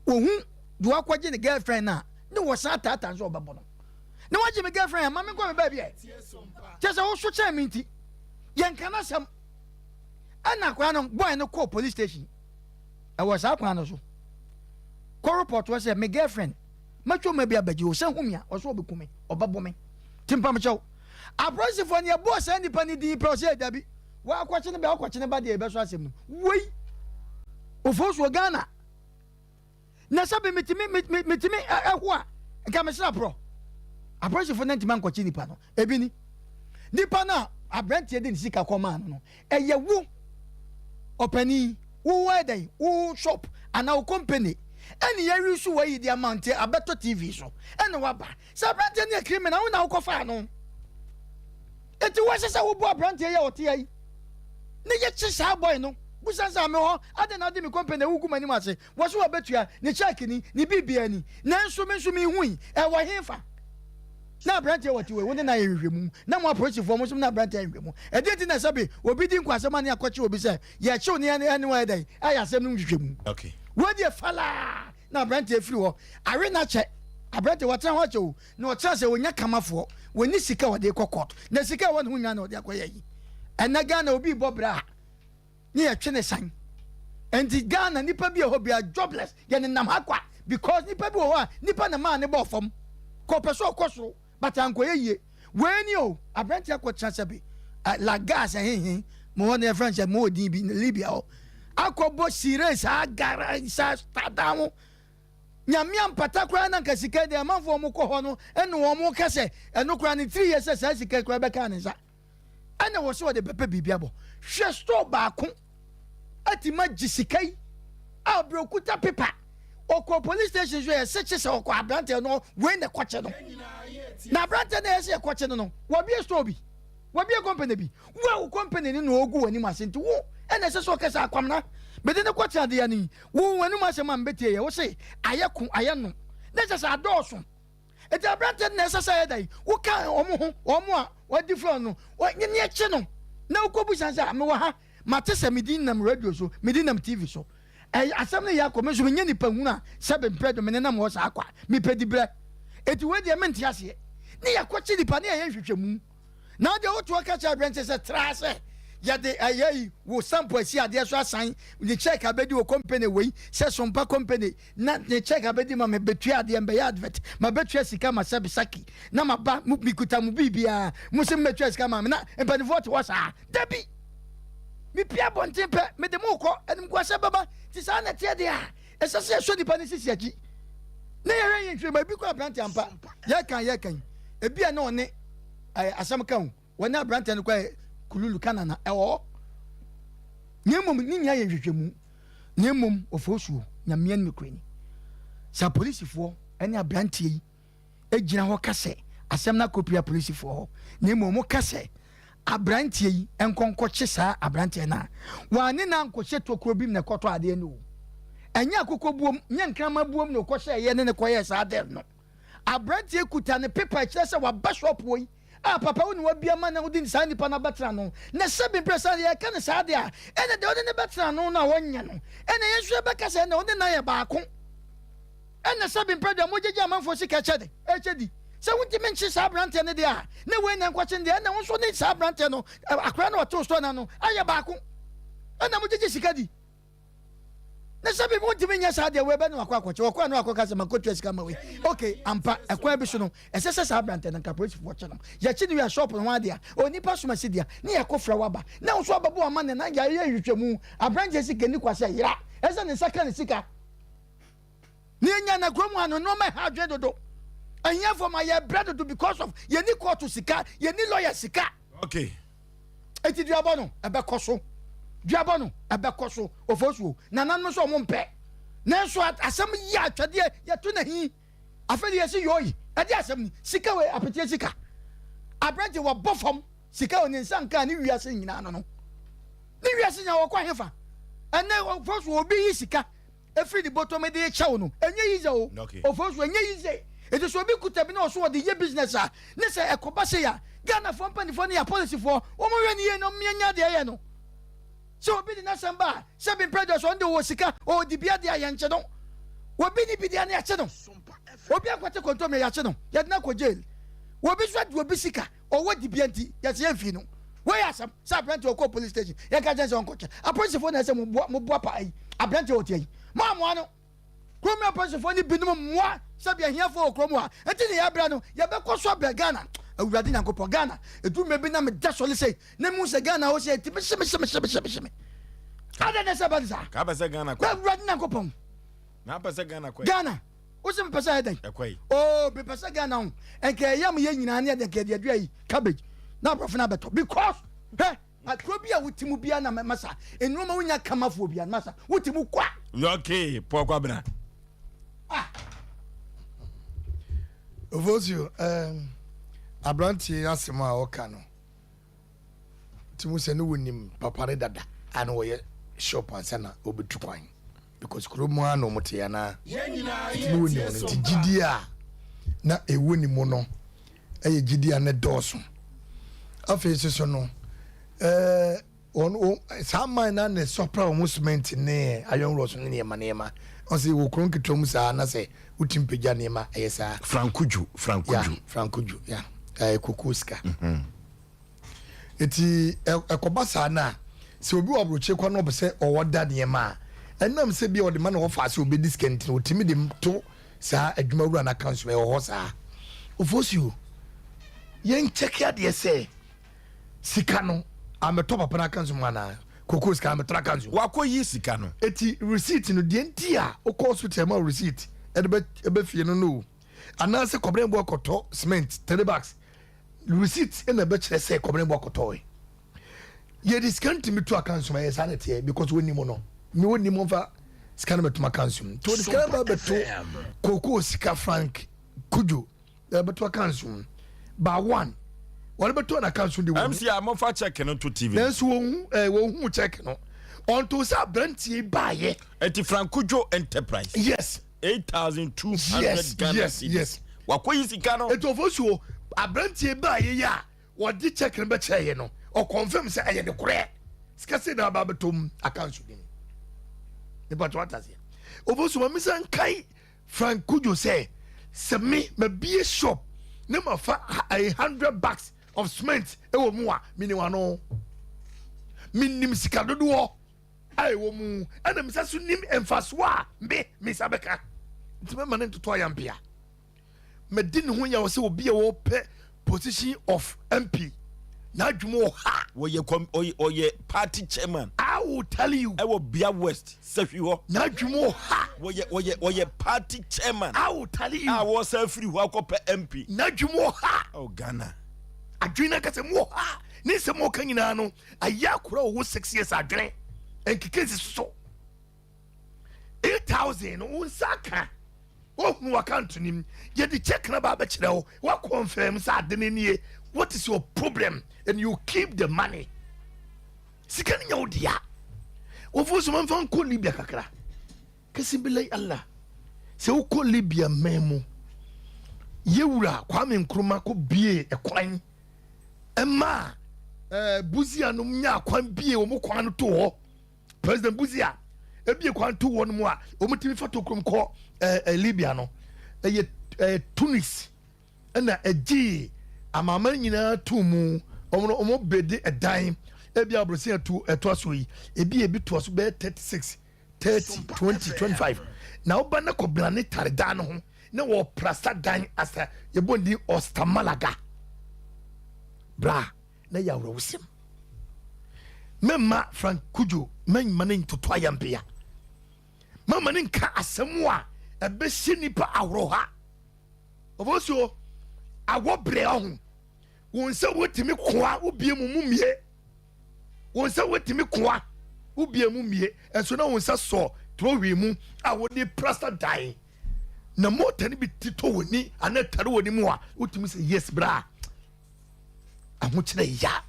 ohun de wakɔgye ne girlfriend na ne wɔsan ataata nso ɔbɛbɔ no na wagye me girlfriend ama me nkɔ me baabi ɛ kyɛ sɛ woso kyɛn me nti. Yɛnka n'asɛm. Ɛna akwadaa no, boy no kɔɔ police station. Ɛwɔ saa kwan no so. Kɔ report hɔ sɛ me girlfriend, mɛtwa ɔma bi abɛgye o, sɛ hu me a, ɔsɛ ɔbɛku me, ɔbɛbɔ me. Nti mpamokyɛw. Apolisifoɔ no yɛbɔɔ saa nipa no din pɛ, ɔsɛ dabi, wakɔkye no bɛ, ɔkɔkye no ba deɛ yɛbɛsɔ asɛm no. Wei! Ofosuo Ghana. Na sɛ bi metumi metumi ɛho a nka mesra porɔ. Apolisifoɔ no ntumi ankɔkye nipa no. Ebi ni. Nipa no a aberanteɛ de ne sika kɔmaa no no, ɛyɛ wo ɔpanin, wo ɛyɛ dɛn, wo shop anaa wo company ɛne yɛwi so wɔayi de ama nti abɛtɔ TV so ɛna waba. Sɛ aberanteɛ no yɛ criminal, wo na wokɔfaa no. Eti wɔhyɛ sɛ wobɔ aberanteɛ yi a ɔte ha yi ne yɛkye saa boy no. Busa sɛ ame hɔ adɛn na wode me company agugu m'anim ase. Wɔ so wɔbɛtua, ne check ni, ne biribiara ni. Nanso me nso menhui. Ɛwɔ hefa? Na aberanteɛ wɔte wei, wo ne no ayɛ nhwehwɛmu. Na mo apolisifoɔ mo nso mo ne aberanteɛ ayɛ nhwehwɛmu. Ɛdeɛn nti na sɛbe obi di nkwasɛm a ne akɔkye obi sɛ yɛkyew ne ɛne ɛne wɔayɛ dɛn ayɛ asɛm no nhwehwɛmu? Okay. Wei deɛ falaa na aberanteɛ firi hɔ. Awe no akyɛ. Aberanteɛ watena hɔ akyɛ o. Na ɔkyerɛ sɛ ɔnya kamafoɔ, wɔnni sika a ɔde kɔ court. Na sika a ɛwɔ ne ho nyinaa na ɔde akɔyɛ ayi. Ɛnnɛ Ghana obi rebɔ bra a, ne yɛtwe ne san. Nti Ghana nipa bi wɔ hɔ bia jobless, yɛ nenam ha kwa because nipa bi wɔ hɔ a nipa na maa ne bɔɔ fam. Kɔ ɔpɛ sɛ ɔkɔ soro but ankɔyɛ yie. Wei ni o, aberanteɛ akɔtena sɛbe Lagos ɛhehe mo hɔ no yɛfrɛ no sɛ mo wɔ din bi Libya hɔ akɔbɔ sire saa gara saa tadaa ho. Nyame ampata koraa na nka sika deɛ amanfoɔ wɔn kɔ hɔ no ɛna wɔn ka sɛ ɛno koraa ne tiri yɛ sɛ saa sika koraa bɛka ne nsa. Ɛna wɔ sɛ ɔde bɛpɛ biribi abɔ. Hwɛ store baako atumi agye sika yi a ɔbrɛ okuta pepa. Ɔkɔ police station so yɛ sekye sɛ ɔkɔ aberanteɛ no wei na ɛkɔkye no. Na aberanteɛ no yɛ sɛ ɛkɔkye no no wɔbie store bi, wɔbie company bi. Wo a wo company no na ɔgu w'anim ase nti wo ɛna ɛsɛ sɛ ɔkasa akwamena. Mede no kɔkyena adeɛ no yi wo w'anim asɛm a mbɛtie yɛ wo se ayɛ ko ayɛ no na ɛsɛ sɛ adɔɔso. Enti aberante no na ɛsɛ sɛ ɛyɛ dɛn? Woka wɔn ho, wɔn a wɔadi frɛ no, ne ne akyi no, na wokɔbisa sɛ, mewɔ ha, mate sɛ me din nam radio so, me din nam TV so. Ɛyɛ asɛm no yɛ akɔ, me nso menyɛ nipa hunu a sɛbe mprɛ do me nenam hɔ saa kwa, mepɛ dibrɛ. Enti wei deɛ mente aseɛ. Ne yɛkɔkye nipa ne yɛyɛ nhwehwɛmu. Na wo deɛ wotoa ka kyerɛ aberante sɛ tra sɛ yɛde ɛyɛ yi wo sample asi adeɛ so asan ne check abɛdi wɔ company wei sɛ Sompa company na ne check abɛdi ma mebɛtua adeɛ mbɛyɛ advert mabɛtua sika ma sɛbe saki na maba mekuta mo biribiara mo se mmɛtua sika ma me na mpanimfoɔ te hɔ saa dabi mepia abɔnten pɛ mede mo kɔ animguasɛ bɛba nti saa na ɛteɛ deɛ a ɛsɛ sɛ yɛsɔ nipa no sisi akyi na yɛhwɛ yɛn nhwɛ ma ebi kɔ aberante ampa yɛka yɛka yi ebi a na ɔne asɛm ka ho Wɔne aberanteɛ no kɔɛ kululu kanana ɛwɔ hɔ na mmom ne nyinaa yɛ nhwehwɛmu na mmom ɔfɔsuo nyamea no nokorɛ ni sɛ apolisifoɔ ne aberanteɛ yi gyina hɔ ka sɛ asɛm no akɔpia apolisifoɔ hɔ na mmom wɔn ka sɛ aberanteɛ yi nkɔnkɔkye saa aberanteɛ no a wɔane no ankɔhyɛ tokuro bi mu na ɛkɔtɔ adeɛ no o ɛnyɛ akokɔ buom nyɛ nkrama buom na ɔkɔhyɛ ɛyɛ ne ne kɔyɛɛ saa deal no aberanteɛ kuta ne pepa ɛkyerɛ sɛ waba shop wɔ yi Ah papa wo na wabia ma na wode saa nipa no abɛtena no na sɛbi mprɛ sɛ yɛka no saa deɛ a ɛna deɛ wode no bɛtena no no a wɔnyɛ no ɛna yɛn nso yɛbɛka sɛ ɛna wode no ayɛ baako ɛna sɛbi mprɛ deɛ mogyegye amanfoɔ sika kyɛ de ɛkyɛ di sɛ wontumi nkye saa aberanteɛ no deɛ a na wei na nkɔkye no deɛ ɛna wo nso ne saa aberanteɛ no akora no ɔtew store no ano ayɛ baako ɛna mogyegye sika di Ne sɛ bi wontumi nyɛ saa deɛ wei bɛ ne wakɔ akɔkyɛ wɔkɔ ano akɔka sɛ makɔtua sika ma wei ok ampa ɛkwan bi so no ɛsɛ sɛ saa aberantɛ no nka polisifoɔ kye no yɛkye no wie a shop no ho adeɛ a onipa soma si deɛ ne yɛkɔ frɛ waba na wo nso abɛbɔ ama ne na yɛayɛ nhwehwɛmu aberanteɛ sika ni kwa sɛ yera ɛsɛ ne nsa ka ne sika ne yɛnya na kurom ha no nneɛma ɛha adwene dodo ahiafoɔ ma yɛbrɛ dodo because of yɛni kɔɔto sika yɛni lawyer sika okay Eti duabɔ no ɛbɛkɔ so. Duabɔ no ɛbɛkɔ so. Ofosuo, nananom nso ɔmo mpɛ. Nanso asɛm yi atwadeɛ yɛto na hi. Afei de yɛsi yoi. Ɛde asɛm ni. Sika wei apeteɛ sika. Aberante wɔbɔ fam. Sika wɔ ne nsa nkaa ne wiase nyinaa no no. Ne wiase nyinaa wɔkɔ hefa. Ɛnɛ ofosuo obi yi sika. Efiri ne bɔtɔ mu de rekyɛ wo no, ɛnyɛ yize o. Ofo nso, ɛnyɛ yize. Eti sɛ obi kuta bi na ɔso ɔde yɛ business a, ne sɛ ɛkɔba sei a, Ghanafoɔ mpanimfoɔ ne apolisifoɔ, wɔn nhwɛ no yie na wɔn nyɛ adeɛ yɛ no. Sɛ obi de n'asɛm ba a, sɛ bi mpɛ deɛ sɛ ɔno deɛ ɔwɔ sika, ɔwɔ dibea deɛ a, yɛnkye no. Obi ne bi deɛ no yɛkye no. Obi akɔte kontomire yɛakye no, yɛde no akɔ jail. Obi nso adi obi sika, ɔwɔ dibea nti, yɛse yɛmfii no. Wei yɛ asɛm sɛ aberanteɛ ɔkɔɔ police station yɛka kyerɛ sɛ ɔnkɔkyɛ apolisifoɔ na ɛsɛ moboa moboa pa ayi aberanteɛ ɔte ayi mo amoa no kurom apolisifoɔ ne binom mmoa sɛbi ahiafoɔ wɔ kurom ha nti ne yɛbrɛ no yɛbɛkɔ so abrɛ Ghana. Awurade Nyankopɔn, Ghana ɛduru mmerɛ bi na meda sɔre sei na mehu sɛ Ghana hɔ sɛ ɛtumi hye me hye me hye me hye me hye me adɛn na ɛsɛ ba ne saa? Ka apɛ sɛ Ghana kɔ. Awurade Nyankopɔn. Na apɛ sɛ Ghana kɔ. Ghana wo sɛ mepɛ sɛ ɛyɛ dɛn? Ɛkɔ yi. Oh, mepɛ sɛ Ghana ho nka ɛyam yɛ nyinaa ne ɛde nka ɛde adua yi cabbage na aborɔfo no abɛtɔ because hwɛ akuro bi a wote mu bia na masa nneɛma wonya kamafoɔ bia masa wote mu kwa. Okay, Paul Kwabena. Ah. Ofosuo, um, aberanteɛ asɛm a ɔka no, ti mu sɛ ne wɔnim papa ne dada a na wɔyɛ shop ansa na wɔbɛtu kwan because kuro mu ara na wɔn te anaa nti ne wɔnim no nti gyidie a na ɛwɔ ne mu no ɛyɛ gyidie a ne dɔɔso. Afei nso so no ɛɛ wɔn wɔn saa man na na ɛsɔpra wɔn cement ne iron rods ne nneɛma nneɛma. Ɔsɛ wɔ kuro nketewa mu saa na sɛ wotumi pagya nneɛma ɛyɛ saa. Frankuju, Frankuju. Ya, Frankuju, ya. Ɛyɛ koko sika. Eti ɛkɔba saa no a, sɛ obi wɔ aburokyire kwan na ɔpɛ sɛ ɔwɔ da nneɛma a, ɛnam sɛ bi a ɔde ma na ɔfa sɛ obedi sika nti no, otumi de to saa adwuma wura no account so, ɛwɔ hɔ saa. Ofosuo, yɛn kyɛke adeɛ sɛ sika no amɛtɔ papa no account mu anaa? Koko sika amɛtɔ account mu. Wakɔ yi sika no. Eti receipt no, deɛ nti a wokɔ hospital ɛma wo receipt ɛde bɛ ɛbɛ fie no no o. Anaasɛ kɔbena bu akɔtɔ cement 3 bags, receipt na ɛbɛkyerɛ sɛ kɔbena bu akɔtɔe. Yɛde sika ntumi to account mu, ɛyɛ saa na ɛteɛ because wɔnim no. Me wɔnim ɔmfa sika no bɛtom account mu. Nti wɔde sika no ba bɛto koko sika Frank Kudwo ɛbɛto account mu. Ba one wɔde bɛto na account mu de wɔn. MC a mofa check no to TV. Nanso wɔn hu wɔn hu check no. Ɔnto sɛ aberanteɛ baayɛ. Ɛti Frank Kudwo Enterprise. Yes. 8,200 Yes, Ghana yes, cedis. yes. Wakɔ yi sika no. Etu ofosuo aberanteɛ baayɛ yi a wɔde check no bɛkyerɛ yɛ no, ɔconfirm sɛ ɛyɛ ne korɛ. Sika sɛ na aba abɛtɔ mu account nim. Nipa to ata seɛ. Ofosuo ma misa nkae Frank Kudwo sɛ sɛ me mabie shop ne ma fa a 100 bags of cement ɛwɔ mu a menim ano. Menim sika dodoɔ a ɛwɔ mu ɛna mesa so nim mfasoɔ a me me nsa bɛka. Nti mɛma ne ntoto ayampea. Madi ne ho yaw sɛ obi a wɔpɛ position of MP n'adwuma wɔ ha. Wɔyɛ kɔm ɔyɛ ɔyɛ party chairman. I will tell you. Ɛwɔ Bia West sɛhwi hɔ. N'adwuma wɔ ha. Wɔyɛ wɔyɛ wɔyɛ party chairman. I will tell you. A wɔsan firi hɔ akɔpɛ MP. N'adwuma wɔ ha. Oh Ghana. Adwene n'ankasa mu wɔ ha. Ne nsɛm a ɔka nyinaa no ayɛ akora a ɔwɔ 6 years adwene. Nkeka nsi so. 8,000 no wo nsa ka. Wohunu account nim. Yɛde check na ba abɛkyerɛ wo. Wa confirm sɛ ade no nie. What is your problem? And you keep the money. Sika no nya wo dea. Wɔfo so mamfa nkɔ Libya kakra. Kasi bilai Allah. Sɛ wokɔ Libya man mu, yɛwura Kwame Nkrumah kɔ bie ɛkwan ɛma Buzia nom nya kwan bie wɔn kwan no to hɔ. President Buzia ebie kwan to hɔ no mu a wɔn tumi fa tokurom kɔ Libya no. Ɛyɛ Tunis ɛna ɛgyee amanaman nyinaa too mu. Wɔn no wɔn bɛdi ɛdan ebi aburosi ɛto ɛtoa so yi ebi ebi toa so bɛyɛ 36, 30, 20, 25 na ɔba ne kɔ bena ne tare dan no ho na wɔ prasa dan asa yɛbɔ ne din Ɔstamalaga bra na yɛ awerɛwosɛm. Mɛmma Frank Kudwo mɛmma ne ntoto ayampea, mɛmma ne nka asɛm a ɛbɛhyɛ nipa ahoroha. Ɔfɔsuo awɔ brɛ ɔho wɔn sɛ wotumi koa wobie mu mu mmie wɔn sɛ wotumi koa wobie mu mmie ɛnso na wɔn nsa sɔ trohwi mu a wɔde prasa dan na mɔta no bi titɔ wɔn ni anaa tare wɔn mu a wotumi sɛ yes bra ahokyerɛ ya.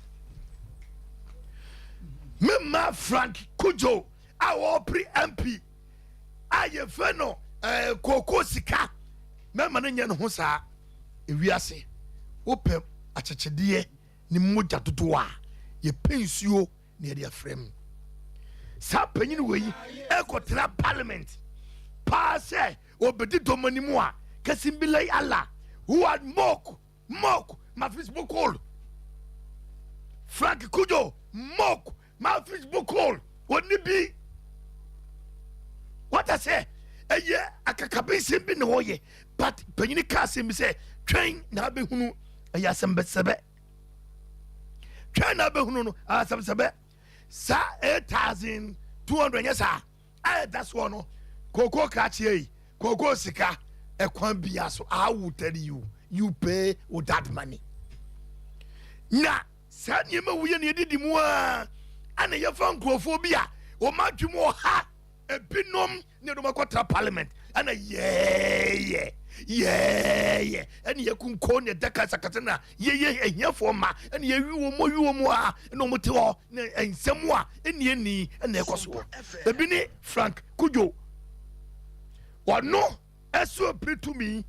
Mema Frank Kudwo a wɔpere MP a yɛfrɛ no kooko sika mɛma no nyɛ ne ho saa. Ewiase wopɛ akyekyedeɛ ne mogya dodoɔ a yɛpɛ nsuo na yɛde afrɛ mu. Saa panyin wei ɛkɔtena parliament paa sɛ obɛdi dɔm anim a kasimbilai Allah who had mock mock mafis bokol. Frank Cudjoe, Mok, Mafis Bukol, wɔnni bi. Wata sɛ ɛyɛ akakabensɛm bi na wɔyɛ but panyini ka asɛm bi sɛ twɛn na abɛhunu ɛyɛ asɛm bɛsɛbɛ twɛn na abɛhunu no asɛm sɛbɛ saa 8200 nyɛ saa a ɛda soɔ no kooko krakyeɛ yi kooko sika ɛkwan bia so I will tell you you pay with that money na saa nneɛma woyɛ ne yɛdidi mu a ana yɛfa nkurɔfoɔ bi a wɔn adwene wɔ ha ebinom ne yɛde wɔn akɔtena parliament ɛna yɛɛyɛ yɛɛyɛ ɛne yɛkunko ne ɛda kasakasa na yɛyɛ ahiafoɔ ma ɛne yɛwi wɔn mu wi wɔn mu a ɛna wɔn te hɔ ne nsɛm a ɛni ɛni ɛna ɛkɔ soɔ ebi ne Frank Cudjoe ɔno ɛso apiri tumi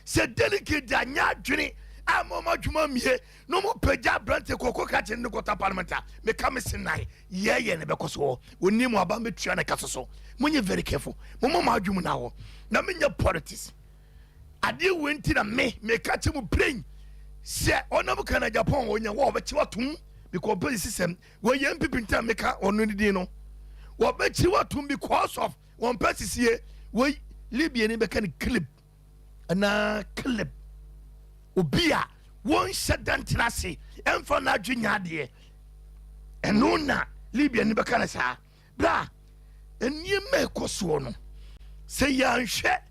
sɛ delegate anya adwene a ma ɔma adwuma mmie na ɔmo pagya aberante kɔkɔ ka kyerɛ ne kɔta parliament a meka me se nan yɛyɛ ne bɛkɔ soɔ ɔnim aba mɛtua ne ka so so monyɛ very careful momma mo adwuma na hɔ na menyɛ politics adeɛ wei nti na me meka kyɛ mu plain sɛ ɔnam ka na Japan ɔnya wɔ ɔbɛkye watom because ɔbɛ system wɔyɛ NPP nti na meka ɔno ne din no wɔbɛkye watom because of wɔn pɛ sisie wɔyi Libya ni bɛka ne clip anaa clip obi a wɔnhyɛ da ntena ase ɛmfa n'adwe nya adeɛ ɛno na Libya ni bɛka ne saa bra nneɛma ɛkɔ soɔ no sɛ yɛanhwɛ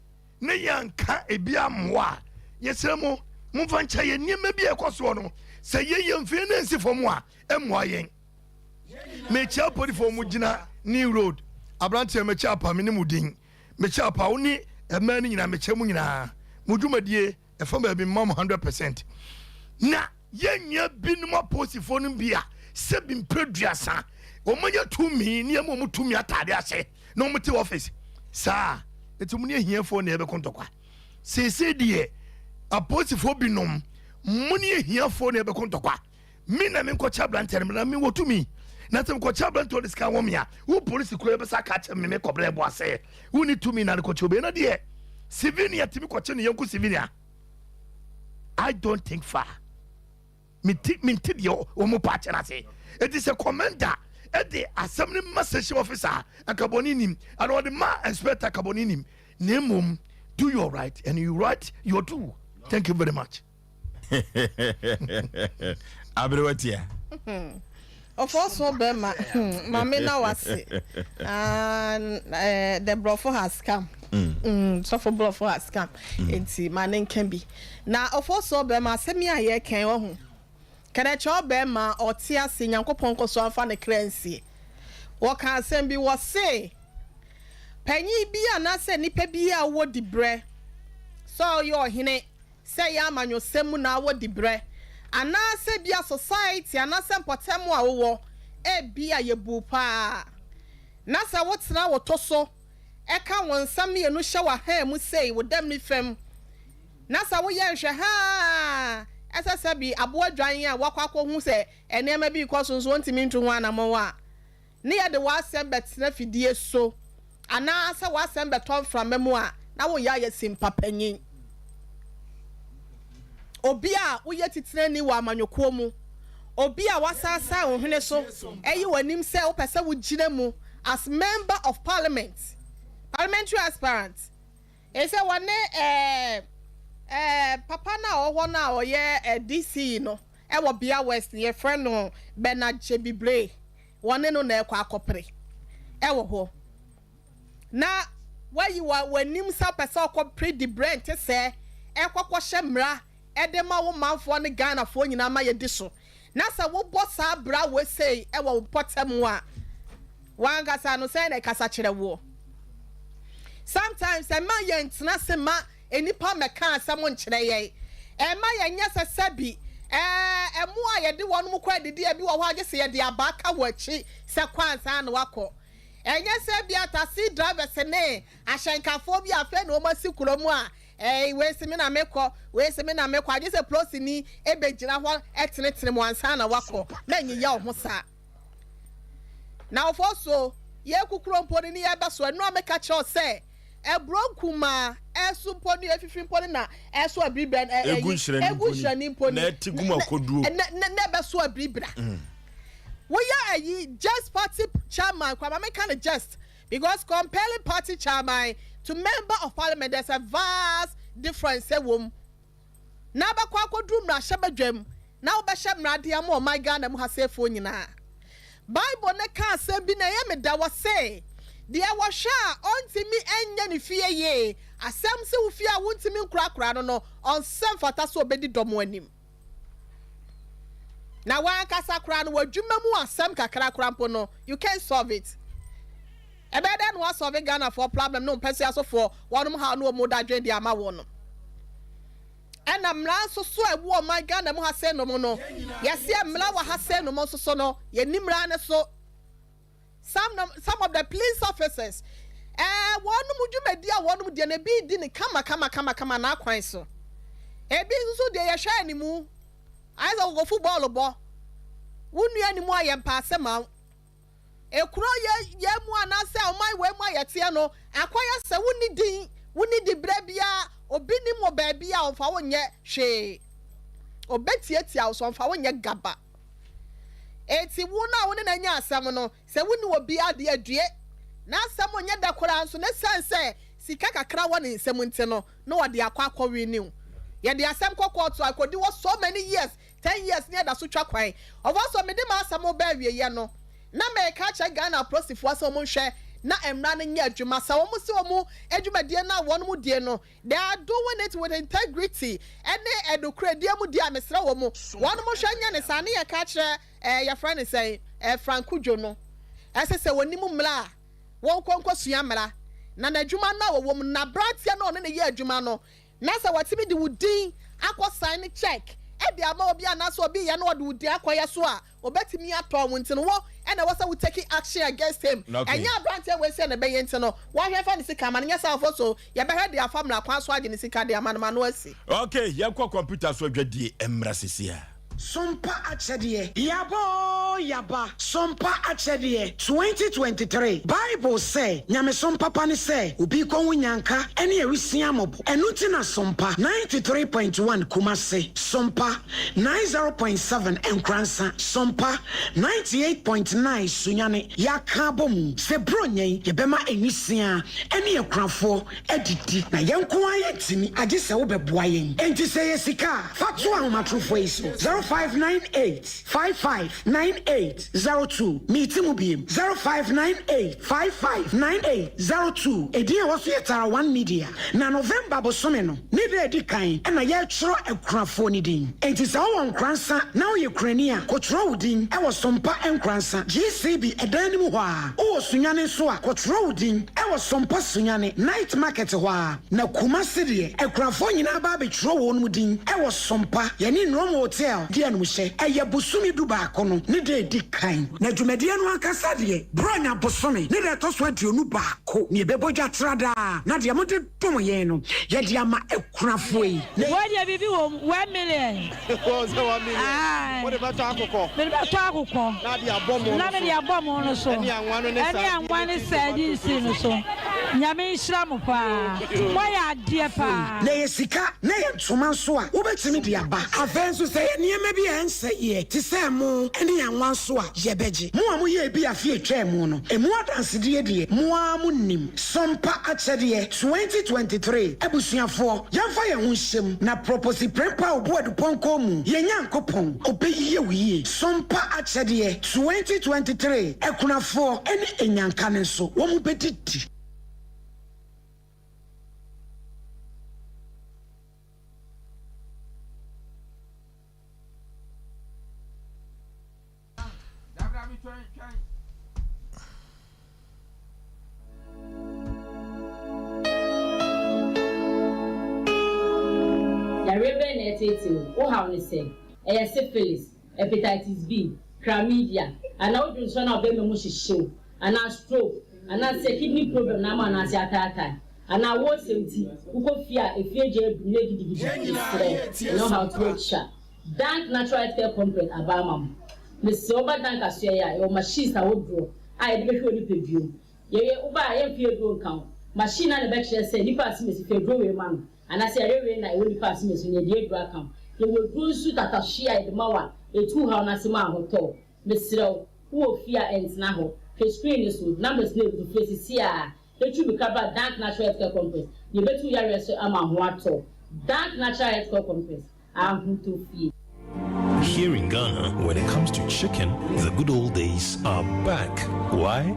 ne yɛnka ebi amoa a yɛsrɛ mo momfa nkyɛ yɛ nneɛma bi a ɛkɔ soɔ no sɛ yɛyɛ mfie ne nsi fam a ɛmmoa yɛn. Mekyia apolifoɔ mu gyina new road aberanteɛ mekyia apa me ne mu din mekyia apa wo ne mmaa no nyinaa mekyia mu nyinaa mo dwumadie ɛfa baabi mma mo 100% na yɛnua binom apolisifoɔ no bi a sɛbi mpɛ duasa wɔn tumi nneɛma wɔn tumi ataade ahyɛ na wɔn te office saa eti mu ne ahiafoɔ na yɛbɛkɔ ntɔkwa seesei deɛ apolisifoɔ binom mo ne ahiafoɔ na yɛbɛkɔ ntɔkwa. Me na menkɔkyɛ aberanteɛ no na mewɔ tumi na sɛ mekɔkyɛ aberanteɛ ɔde sika wɔ me a wo polisi kuro yɛbɛsa ka kyɛ me mekɔbrɛ boa sɛ wonni tumi na de kɔkyɛ obi no deɛ civilian tumi kɔkyɛ ne yɔnko civilian. I don't think far menti menti deɛ wɔn pa akyɛ no ase eti sɛ commander ɛde asɛm no ma station officer akabɔne nim ana ɔde ma inspector akabɔne nim na mmom do your right and you right your do. Thank you very much. Aberewa tia. Ɔfɔ so bɛrima maame na wase the brɔfo has come. Sɔfo brɔfo has come nti ma ne nka bi na ɔfɔ so bɛrima asɛm yi a yɛkɛn ɔho kɛnɛkyɛ ɔbɛrima ɔte ase Nyankopɔn nkɔ so afa ne kra nsie wɔka asɛm bi wɔse panyin bi anaasɛ nipa bi a wɔ di brɛ sɛ ɔyɛ ɔhene sɛ yɛ amanyɔsɛm mu na awɔ di brɛ anaasɛ bia society anaasɛ mpɔtam a wowɔ ebi a yɛbu paa na sɛ wotena wo to so ɛka wɔn nsa mmienu hyɛ w'ahan mu sei wo dam ne fam na sɛ woyɛ nhwɛ haa ɛsɛ sɛ bi aboa dwan a wakɔ akɔhu sɛ nneɛma bi kɔ so nso wɔntumi ntu ho anammɔn a ne yɛde w'asɛm bɛtena fidie so anaasɛ w'asɛm bɛtɔ mframa mu a na woyɛ ayɛ simpa panyin obi a woyɛ titenani wɔ amanyɔkuo mu obi a wasansan wo hwene so ɛyi w'anim sɛ wopɛ sɛ wogyina mu as member of parliament, parliamentary aspirant ɛsɛ wɔne papa no a ɔwɔ hɔ no a ɔyɛ DCE no ɛwɔ Bia West yɛfrɛ no Bernard Gyebi Blay wɔne no na ɛkɔ akɔpere ɛwɔ hɔ na wayi wa w'anim sɛ wopɛ sɛ ɔkɔpere di brɛ nte sɛ ɛkɔkɔhyɛ mmara ɛde ma wo manfoɔ ne Ghanafoɔ nyinaa ma yɛdi so na sɛ wobɔ saa bra wɔ sei ɛwɔ wo pɔtɛ mu a wankasa no sɛn na ɛkasa kyerɛ woɔ. Sometimes ɛma yɛn ntena se ma nipa mɛka asɛm nkyerɛ yɛn ɛma yɛn nyɛ sɛ sɛbi ɛmo a yɛde wɔn mu kɔ adidi ebi wɔ hɔ agye sɛ yɛde abaa ka wɔ akyi sɛ kɔ ansa na wakɔ ɛnyɛ sɛ bi a taxi drivers ne ahyɛnkafoɔ bi afei na wɔn asi kurom a wei si mi na mekɔ wei si mi na mekɔ agye sɛ polosini ebegyina hɔ ɛtenetene mu ansa na wakɔ mɛnyiya ɔho saa na ɔfɔ so yɛ kukuro mpo ne yɛbɛ so ɛnu a meka kyerɛw sɛ Aburo nkumaa ɛso mpo no efifi mpo no na ɛso abiribira ɛ Egu ɛyi nhyerɛne egu mpo ni nhyerɛne mpo na ni ɛte gu na mu na akoduo. na na na ɛbɛso abiribira. Woyɛ ayi just party chairman koraa ma menka no just because comparing party chairman to member of parliament there's a vast difference ɛwɔ mu. Na wobɛkɔ akɔduru mmarahyɛbadwam na wobɛhyɛ mmara de ama ɔman Ghana mu ha seefoɔ nyinaa. Bible no ka asɛm bi na ɛyɛ me dɛ, wɔse, Deɛ wɔhwɛ a ɔntumi nyɛ ne fie yie, asɛm se wo fie a wontumi nkorakora no no, ɔnsɛ mfata sɛ ɔbɛdi dɔm anim. Na w'ankasa koraa no, w'adwuma mu asɛm kakra koraa mpo no, you can't solve it. Ɛbɛyɛ dɛn na woasɔlve Ghanafoɔ problem ne mpɛsua sofoɔ wɔnom haw ne wɔn dadwen de ama wɔnom? Ɛna mmara nso so a ɛwɔ ɔman Ghana mu ha sei nom no, yɛseɛ mmara wɔ ha sei nom nso so no, yɛnni mmara no so. Some, some of the police officers, ɛɛ wɔnom dwumadi a wɔnom deɛ no ebi di no kama kama kama kama n'akwan so. Ebi nso so deɛ yɛhwɛ animu, ayɛ sɛ wɔkɔfu bɔɔlo bɔ. Wo nua animu ayɛ mpaase ma wo. Ekuro yɛ yɛn mu anaasɛ ɔman wei mu a yɛteɛ no, akɔyɛ sɛ wonni din, wonni diberɛ biara, obi nim wo baabi a ɔmfa wo nyɛ hwee. Ɔbɛtiatia wo so, ɔmfa wo nyɛ gaba. Enti wo no a wo ne no anya asɛm no, sɛ wonni obiara deɛ a, due. N'asɛm nyɛ dɛ koraa nso, na ɛsiane sɛ sika kakra wɔ ne nsam nti no, na ɔde akɔ akɔwini wo. Yɛde asɛm kɔ kɔɔto a, ɛkɔdi hɔ so many years, Ten years ni ɛda so twa kwan. Ɔfa so mede m'asɛm reba awieɛ no, na mereka akyerɛ Ghana apolisifoɔ sɛ wɔn nhwɛ na mmara no nyɛ adwuma. Sɛ wɔn se wɔn adwumadie no a wɔn die no, they are doing it with integrity ɛne nokorɛdie mu deɛ a, mesrɛ wɔn, wɔn nhwɛ nyɛ no saa. Ne yɛka akyerɛ ɛɛ yɛfrɛ no sɛn ɛɛ Frank Cudjoe no, ɛsɛ sɛ wɔnim mmara a, wɔnkɔ nkɔsua mmara. Na n'adwuma no a wɔwɔ mu no, n'aberanteɛ no a ɔne no yɛ adwuma no, Na sɛ watumi de wo din akɔ sign check de ama obi anaasɛ obi yɛ na ɔde wo din akɔyɛ so a, obetumi atɔn wo nti no wo na ɛwɔ sɛ wo take action against him. Okay. Ɛnyɛ abranteɛ wei sɛ na ɛbɛyɛ nti no wɔhwɛ fa ne sika ma no nyɛ saa ɔfo so yɛbɛhwɛ de afa mmara kwan so agye ne sika de ama no ma no asi. Okay, yɛnkɔ computer so adwadie mmra sesia. Sompa akyɛdeɛ, Yaba oo yaba, Sompa akyɛdeɛ, 2023 Bible sɛ, Nyamesom papa ne sɛ obi rekɔhu nyanka ne awisiaa mmɔbɔ. Ɛno nti na Sompa 93.1 Kumasi, Sompa 90.7 Nkoransa, Sompa 98.9 Sunyani yɛaka abɔ mu sɛ Buronya yi yɛbɛma nwisiaa ne akunafoɔ adidi na yɛn nko ara yɛntumi agye sɛ wobɛboa yɛn. Enti sɛ ɛyɛ sika a, fa to ahomatorofoɔ yi so, 0598 55 98 02. Meti mu biem, 0598 55 98 02. Edin a ɛwɔ so yɛ Tara One Media. Na November bosome no ne da a ɛdi kan na yɛretwerɛ akunafoɔ no din. Enti sɛ wowɔ Nkoransa na woyɛ kunani a, kɔtwerɛ wo din wɔ Sompa Nkoransa, GCB ɛdan no mu hɔ ara. Wowɔ Sunyani nso a, kɔtwerɛ wo din wɔ Sompa Sunyani, Night Market hɔ ara. Na Kumasi deɛ, akunafoɔ nyinaa ba abɛtwerɛ wɔn din wɔ Sompa, yɛne Nrom Hotel di animhyɛ. Ɛyɛ bosome dubaako no ne da a ɛdi kan. Na dwumadie no ankasa deɛ, Buronya bosome ne da a ɛtɔ so 21 na yɛbɛbɔ dwa tradaa, na deɛ mode dom yɛn no, yɛde ama akunafoɔ yi. Na. Wei deɛ biribi wɔ mu, 1 million. Wɔn sɛ 1 million. Aye. Wode bɛtɔ akokɔ. Mede bɛtɔ akokɔ. Na de abɔ mo Na no mede so. abɔ mo no so. Ɛne anwa no ne Ɛne sardine anwa ne ne tin sardine tomatoes si no no so. so. Nyame nhyira mo paa. Moayɛ adeɛ paa. Na ɛyɛ sika na ɛyɛ ntoma nso a, wobɛtumi de aba. Afei nso, sɛ ɛyɛ nneɛma bi a ɛnsɛeɛ te sɛ ɛmo ne anwa nso a, yɛbɛgye. Mo a moyɛɛ bi afe a ɛtwaa mu no, emu adansedie deɛ, mo ara monim. Sompa Akyɛdeɛ 2023 Abusuafoɔ, yɛmfa yɛn ho nhyɛ mu na Proposi Prempah Obuadu Pɔnkɔ mu, yɛn Nyankopɔn, ɔbɛyie wo yie. Sompa Akyɛdeɛ 2023 Akunafoɔ ne Anyanka no nso, wɔn bɛdidi. Yareɛ bɛn na ɛreteetee wo? Wo haw ne sɛn? Ɛyɛ syphilis, hepatitis B, chlamydia, anaa wo dwonsɔ no a ɔbarima mu hyehye wo, anaa stroke, anaasɛ kidney problem na ama wo nan ase ataatae, anaa awoɔsɛm nti wokɔ fie a efie gya adum na gidigidi, mesrɛ wo, ɛnyɛ wo haw to atwa. Dank Natural Healthcare Complex aba ama mo. Mesrɛ wo ba Dank asoɛeɛ a, yɛwɔ machines ahodoɔ a yɛde bɛhwɛ wo nipadua mu. Yɛyɛ, wo ba a, yɛmfa aduro nka wo. Machine no ara na ɛbɛkyerɛ sɛ nipa asemesi fa aduro wei ma no anaasɛ yareɛ wei na ɛwɔ nipa asemesi no yɛde aduro aka ho. Yɛwɔ aduro nso tatahwe a yɛde ma wo a ɛtu wo haw no ase ma ahotɔ wo. Mesrɛ wo, wowɔ fie a ɛntena hɔ. Hwɛ screen no so, numbers no agu so, frɛ seesei ara na tu mmirika bra Dank Natural Healthcare Complex na yɛbɛtu wo yareɛ so ama ho atɔ wo. Dank Natural Healthcare Complex, ahotɔ fie. Here in Ghana, when it comes to chicken, the good old days are back. Why?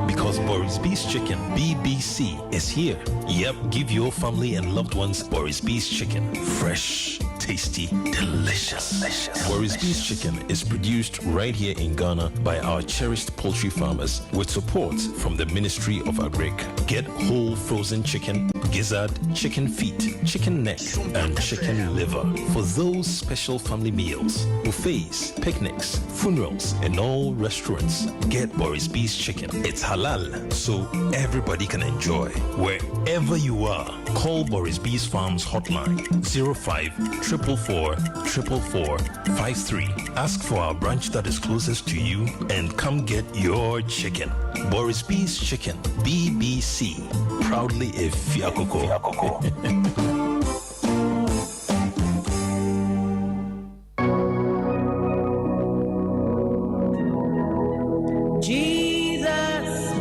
Because Boris B's Chicken, BBC, is here. Yep, give your family and loved ones Boris B's Chicken. Fresh, tasty, delicious. delicious. Boris B's Chicken is produced right here in Ghana by our cherished poultry farmers with support from the Ministry of Agric. Get whole frozen chicken, gizzard, chicken feet, chicken neck, and chicken liver for those special family meals, buffets, picnics, funerals, and all restaurants. Get Boris B's Chicken. It's halal, so everybody can enjoy. Wherever you are, call Boris B's Farms hotline 05 444 444 53. Ask for our branch that is closest to you and come get your chicken. Boris B's Chicken, BBC. Proudly a Fiakoko. Jesus,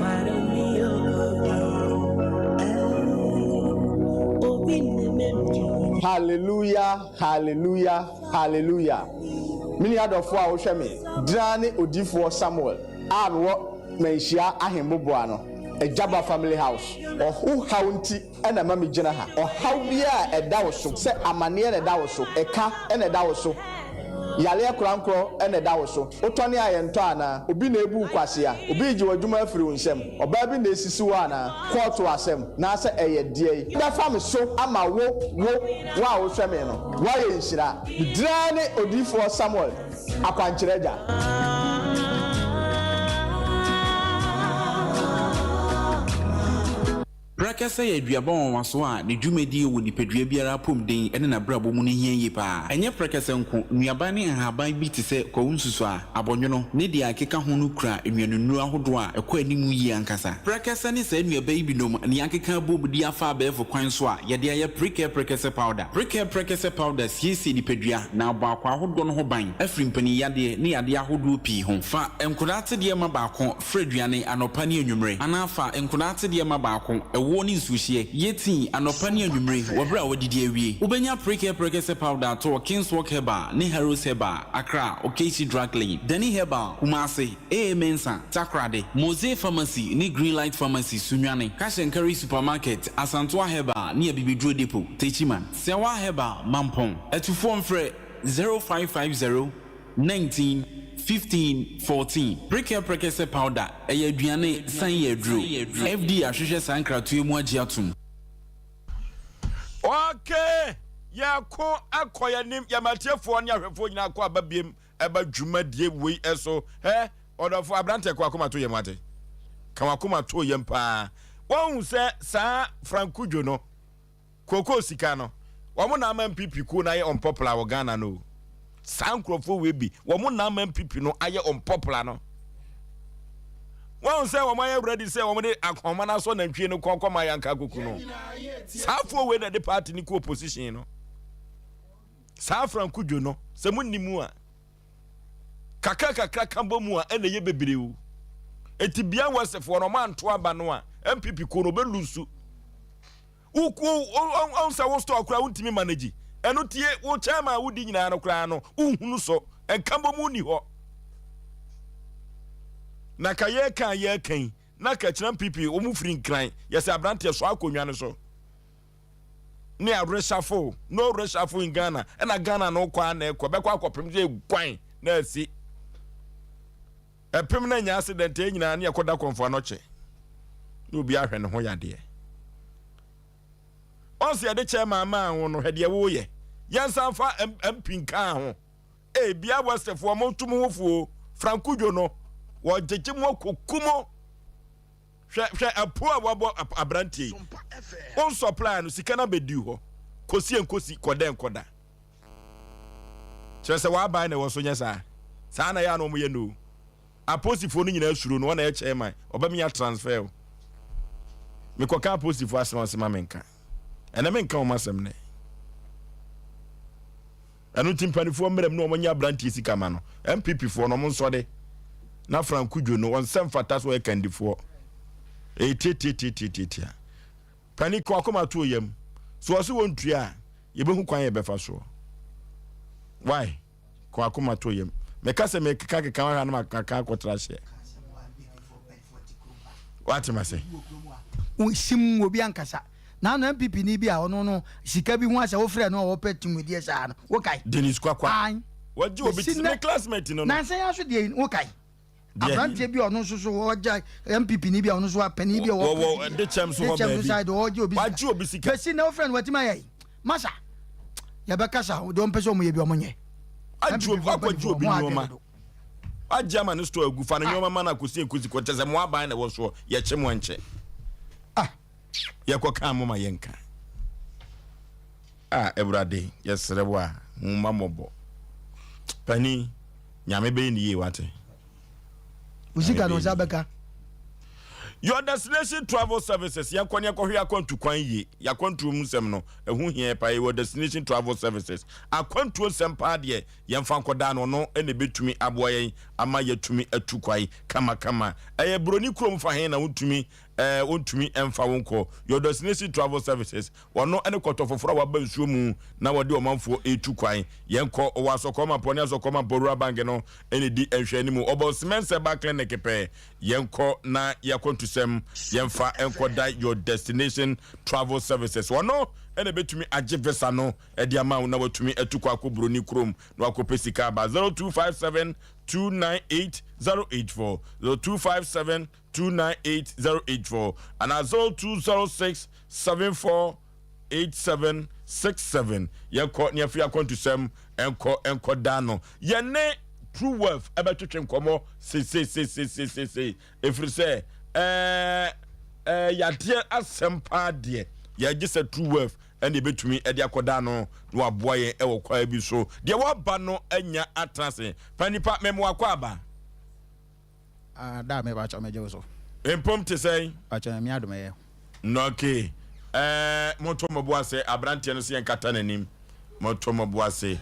Hallelujah, hallelujah, hallelujah. Me nua dɔfoɔ a wohwɛ me, draa ne odiyifoɔ Samuel a mewɔ Manhyia Ahemboboa no, Agyaba Family House. Ɔho haw nti na ɛma megyina ha. Ɔhaw biara a ɛda wo so, sɛ amaneɛ na ɛda wo so, ɛka na ɛda wo so, yareɛ korankorɔ na ɛda wo so, wotɔne a yɛntɔ anaa? Obi na ɛrebu wo kwasea? Obi regye w'adwuma afiri wo nsam? Ɔbaa bi na ɛresisi wo anaa? Kɔɔto asɛm, naasɛ ɛyɛ deɛn? Bɛfa me so ama wo, wo, wo a wohwɛ me no, woayɛ nhyira. Me din ara ne Odiyifoɔ Samuel Akwankyerɛ Agya. Prɛkɛsɛ yɛ aduaba nwanwaso a ne dwumadie wɔ nipadua biara apɔmuden ne n'abrabɔ mu no hia yie pa ara. Ɛnyɛ prɛkɛsɛ nko, nnuaba ne nhaban bi te sɛ kwawu nsusuaa, abɔnwono, ne deɛ ɛkeka ho no kura nnuanennuro ahodoɔ a ɛkɔ anim yie ankasa. Prɛkɛsɛ ne saa nnuaba yi binom na yɛakeka abom de afa abɛɛfo kwan so a yɛde ayɛ Prekɛ Prɛkɛsɛ Powder. Prekɛ Prɛkɛsɛ Powder siesie nipadua na abɔ akwaa ahodoɔ no ho ban afiri mpaninyadeɛ ne yadeɛ ahodoɔ pii ho. Fa nkwadaa atedeɛ ma baako Fra aduane anɔpa ne anwummere, anaa fa nkwadaa atedeɛ ma baako, ɛwoɔ ne nsuohyeɛ. Yɛ tii anɔpa ne anwummere wɔ berɛ a woadidi awie. Wobɛnya Prekɛ Prɛkɛsɛ Powder atɔ wɔ Kingswalk Herbal ne Harrows Herbal, Accra, Okaishie Drug Lane, Dani Herbal, Kumasi, AA Mensah, Takoradi, Mose Pharmacy ne Greenlight Pharmacy, Sunyani, Cash and Carry Supermarket, Asantoa Herbal ne Abibiduro Depot, Techiman, Sewa Herbal, Mampong. Atufoɔ mfrɛ 0550 19, 15, 14. Prekɛ prɛkɛsɛ powder, ɛyɛ aduane san yɛ aduro. FDA ahwehwɛ saa nkratoɔ yi mu agye atom. Okay, yɛko akɔ yɛnim yɛma atiefoɔ ne ahwɛfoɔ nyinaa kɔ aba biem ɛba dwumadie wei ɛso hɛ ɔdɔfo aberante kɔ akoma to yɛm ate ka wakoma to yɛm paa wɔn sɛ saa Frank Cudjoe no Kookoo sika no, wɔn na ama NPP kuo no ayɛ unpopular wɔ Ghana no o. Saa nkurɔfoɔ wei bi, wɔn na ama NPP no ayɛ unpopular no. Wɔn sɛ wɔn ayɛ ready sɛ wɔn de akɔnma no asɔ nantwie no kɔn kɔma yanka kuku no. Saa foɔ wei na ɛde party no kɔ opposition no. Saa Frank Cudjoe no, sɛ mo nni mu a, kakra kakra ka bɔ mu a ɛna ɛyɛ bebree o. Eti bia Westfoɔ no wɔn anto aba no a, NPP kuo no wɔbɛ lose. Wo wo wo sɛ wo store koraa wontumi manage ɛno tie wo chairman a wodi nyinaa no koraa no wohunu so nkabɔ mu ni hɔ na ka yɛka yɛka yi na ka kyerɛ mpp wɔn firi nkran yɛsɛ aberanteɛ so akonnwa no so ne a reshuffle no reshuffle in Ghana ɛna Ghana no kɔ a na ɛkɔ bɛkɔ akɔpem sɛ eguan na asi Ɛpem na nya accident yɛ nyinaa ne yɛkɔda kɔmfo anɔkye na obi ahwɛ ne ho yadeɛ. Ɔnse yɛde kyɛ maa maa ho no hwɛ deɛ woyɛ. Yɛnsan fa MP nkaa ho. Ee bia Westfoɔ mo nto mo ho fuo. Frank Cudjoe no wɔgyegye mo akɔku mo. Hwɛ hwɛ apo a wabɔ aberanteɛ yi. Wo supply no sika no abɛdi hɔ. Kɔsi ɛnkɔsi kɔda ɛnkɔda. Kyerɛ sɛ w'aban na ɛwɔ so nyɛ saa. Saa na ɛyɛ a na wɔyɛ no o. Aposifoɔ no nyinaa suro no, ɔna ɛyɛ chairman, ɔbɛmia transfer o. Mekɔka aposifoɔ asɛm a ɔse ma menka. Ɛnɛ menka wɔn asɛm nɛ. Ɛno nti mpanifoɔ mmerɛ mu na wɔn nyɛ abranteɛ sika ma no. NPP foɔ no wɔn nsɔre na Frank Kudwo no wɔn nsa mfata so ɔyɛ kandifoɔ. Ɛyɛ tiatiatiatiatia. Pani kɔ akoma to yam. So ɔse wɔn tua a yɛbɛhu kwan yɛbɛfa soɔ. Why? Kɔ akoma to yam. Meka sɛ mekeka keka wahwɛ a na makaka akɔtra aseɛ. Wate ma se. Sim obi ankasa. Naano NPP ni bi a ɔno no sika bi ho asɛ wofrɛ no a ɔpɛ tumudeɛ saa no wokae? Dennis Kwakwa. Ae. Wagye obi te me classmate no no. Nansa yi ara so deɛ yi wokae? Aberanteɛ bi a ɔno nso so ɔgya NPP ni bi a ɔno nso panin bi a ɔwɔ de kyɛm so hɔ baabi. Side ɔgye obi sika. Wagye obi sika. Bɛsi na wofrɛ no watumi ayɛ yi. Masa yɛbɛkasa deɛ ɔmpɛ sɛ ɔmo yɛ bi ɔmo nyɛ. Agye obi akɔgye obi nneɛma. Wagye ama ne store agu fa ne nneɛma ma no akɔsi nkosi kɔ kyɛ sɛ mo aban na ɛwɔ soɔ yɛkye mo nkyɛ. Ah yɛkɔ kan mo ma yɛnka. Ah Awurade yɛsrɛ wo a hu ma mmɔbɔ. Panin Nyame bɛyɛ ne yie wate. Wo sika no nsa bɛka. Your destination travel services yɛnkɔ ne yɛnkɔhwɛ akwantu kwan yie yɛakwantuo mu nsɛm no ɛho hia paa yɛwɔ destination travel services akwantuo nsɛm paa deɛ yɛmfa nkɔdaa no ɔno na ɛbɛtumi aboa yɛn ama yɛatumi atu kwan kamakama ɛyɛ buroni kurom fa he na wontumi ɛɛ wontumi mfa wo nkɔ Your Destination Travel Services Wɔno ne kɔtɔ foforɔ a waba nsuo mu na wɔde ɔmanfoɔ retu kwan. Yɛnkɔ, ɔwɔ Asɔkɔɔ Mampɔ ne Asɔkɔɔ Mampɔ Rural Bank no na ɛdi nhwɛanimu. Ɔbɔ Cement Herbal Clinic pɛ. Yɛnkɔ na yɛakwantusɛm yɛmfa nkɔda Your Destination Travel Services. Wɔno na ɛbɛtumi agye visa no de ama wo na watumi atu kɔ akɔ Buroni kurom na wakɔpɛ sika aba. 0257 298 084 0257 298084 anaa 0206 748767. Yɛnkɔ ne afei akwantusɛm nkɔ nkɔ da no. Yɛne True Wealth ɛbɛtwetwe nkɔmmɔ seseseseseesei ɛfiri sɛ ɛɛ ɛɛ yadeɛ asɛm paa deɛ yɛgye sɛ True Wealth ɛna ɛbɛtumi ɛde akɔda no na waboa yɛn ɛwɔ kwaa bi so. Deɛ waba no anya atena ase. Pa nipa mɛmoa kɔ aba. Ah daa me pakyɛw megye wo so. Mpom te sɛn? Pakyɛw Nyame adom ɛyɛ. Ok eh monto mo bo ase abranteɛ no se yɛnkata n'anim monto mo bo ase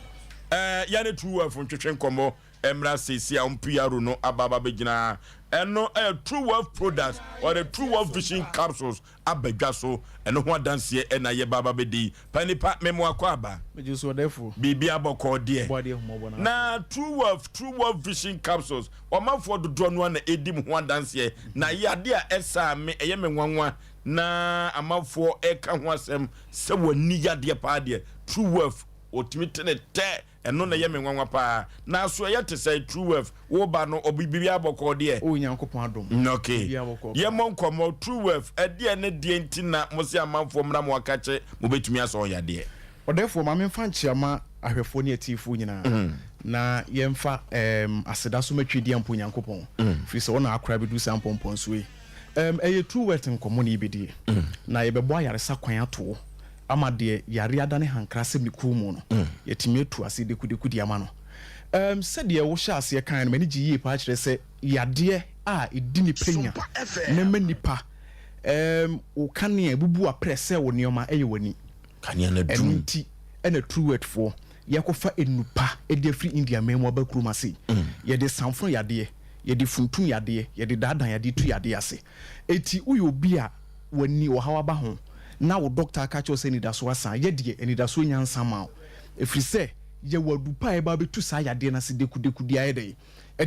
eh yɛne True Wealth ntwetwe nkɔmmɔ mmra seesei a wɔn PRO no aba aba bɛgyina ha ɛno ɛyɛ True Wealth products wɔde True Wealth Vision capsules aba dwa so. Ɛno ho adanseɛ na yɛba aba bɛdi yi. Pa nipa, me mo akwaaba. Megye so ɔdɛɛfoɔ. Biribiara bɔkɔɔ deɛ. Ɔbɔadeɛ ahummɔbɔ no Na True Wealth, True Wealth Vision Capsules, ɔmanfoɔ dodoɔ no ara na ɛredi mo ho adanseɛ. Na ɛyɛ adeɛ a ɛsaa me, ɛyɛ me nwanwa na amanfoɔ reka ho asɛm sɛ wɔani yadeɛ paa deɛ. True Wealth, wɔtumi te ne tɛ. Ɛno na ɛyɛ me nwanwa paa. Na so ɛyɛ te sɛn? True Wealth, wo ba no, ɔbi biribiara bɔkɔɔ deɛ? Oh Nyankopɔn adom. Ok. Biribiara bɔkɔɔ paa. Yɛmmɔ nkɔmmɔ. True Wealth, ɛdeɛn ne deɛn nti na mo se amanfoɔ mmra mo akakye mo bɛtumi asa wɔn yadeɛ? Ɔdɛɛfoɔ, ma memfa nkyea ma ahwɛfoɔ ne atiefoɔ nyinaa, na yɛmfa ɛɛm aseda so ma Tweediampo Nyankopɔn, firi sɛ ɔna akora abɛduru saa mpɔmpɔnsoɔ yi. Ɛɛm ɛyɛ True Wealth nkɔmmɔ na yɛbɛdie, na yɛbɛbɔ ayaresa kwan ato wo. ama deɛ yareɛ adane hankra sɛ me kɔn mu no, yɛatumi atu ase dekudeku de ama no. Erm, sɛdeɛ wohyɛɛ aseɛ kaeɛ no, m'ani gye yie paa kyerɛ sɛ yadeɛ a ɛdi nipa nya na ɛma nipa, erm, wo kanea ɛbubu aprɛ sɛ wo nneɛma yɛ w'ani. Kanea no Ɛno adum. nti na Truworth foɔ yɛakɔfa nnupa de afiri India man mu aba kurom ha sei. Yɛde samfono yadeɛ, yɛde funtum yadeɛ, yɛde daadan yadeɛ tu yadeɛ ase. Enti woyɛ obi a w'ani ɔhaw aba ho na wo dɔkta aka akyerɛ wo sɛ anidasoɔ asa a, yɛ deɛ anidasoɔ nnya nsa mma wo. Ɛfiri sɛ yɛwɔ adu pa a ɛba abɛtu saa yadeɛ no ase dekudeku de ayɛ dɛn?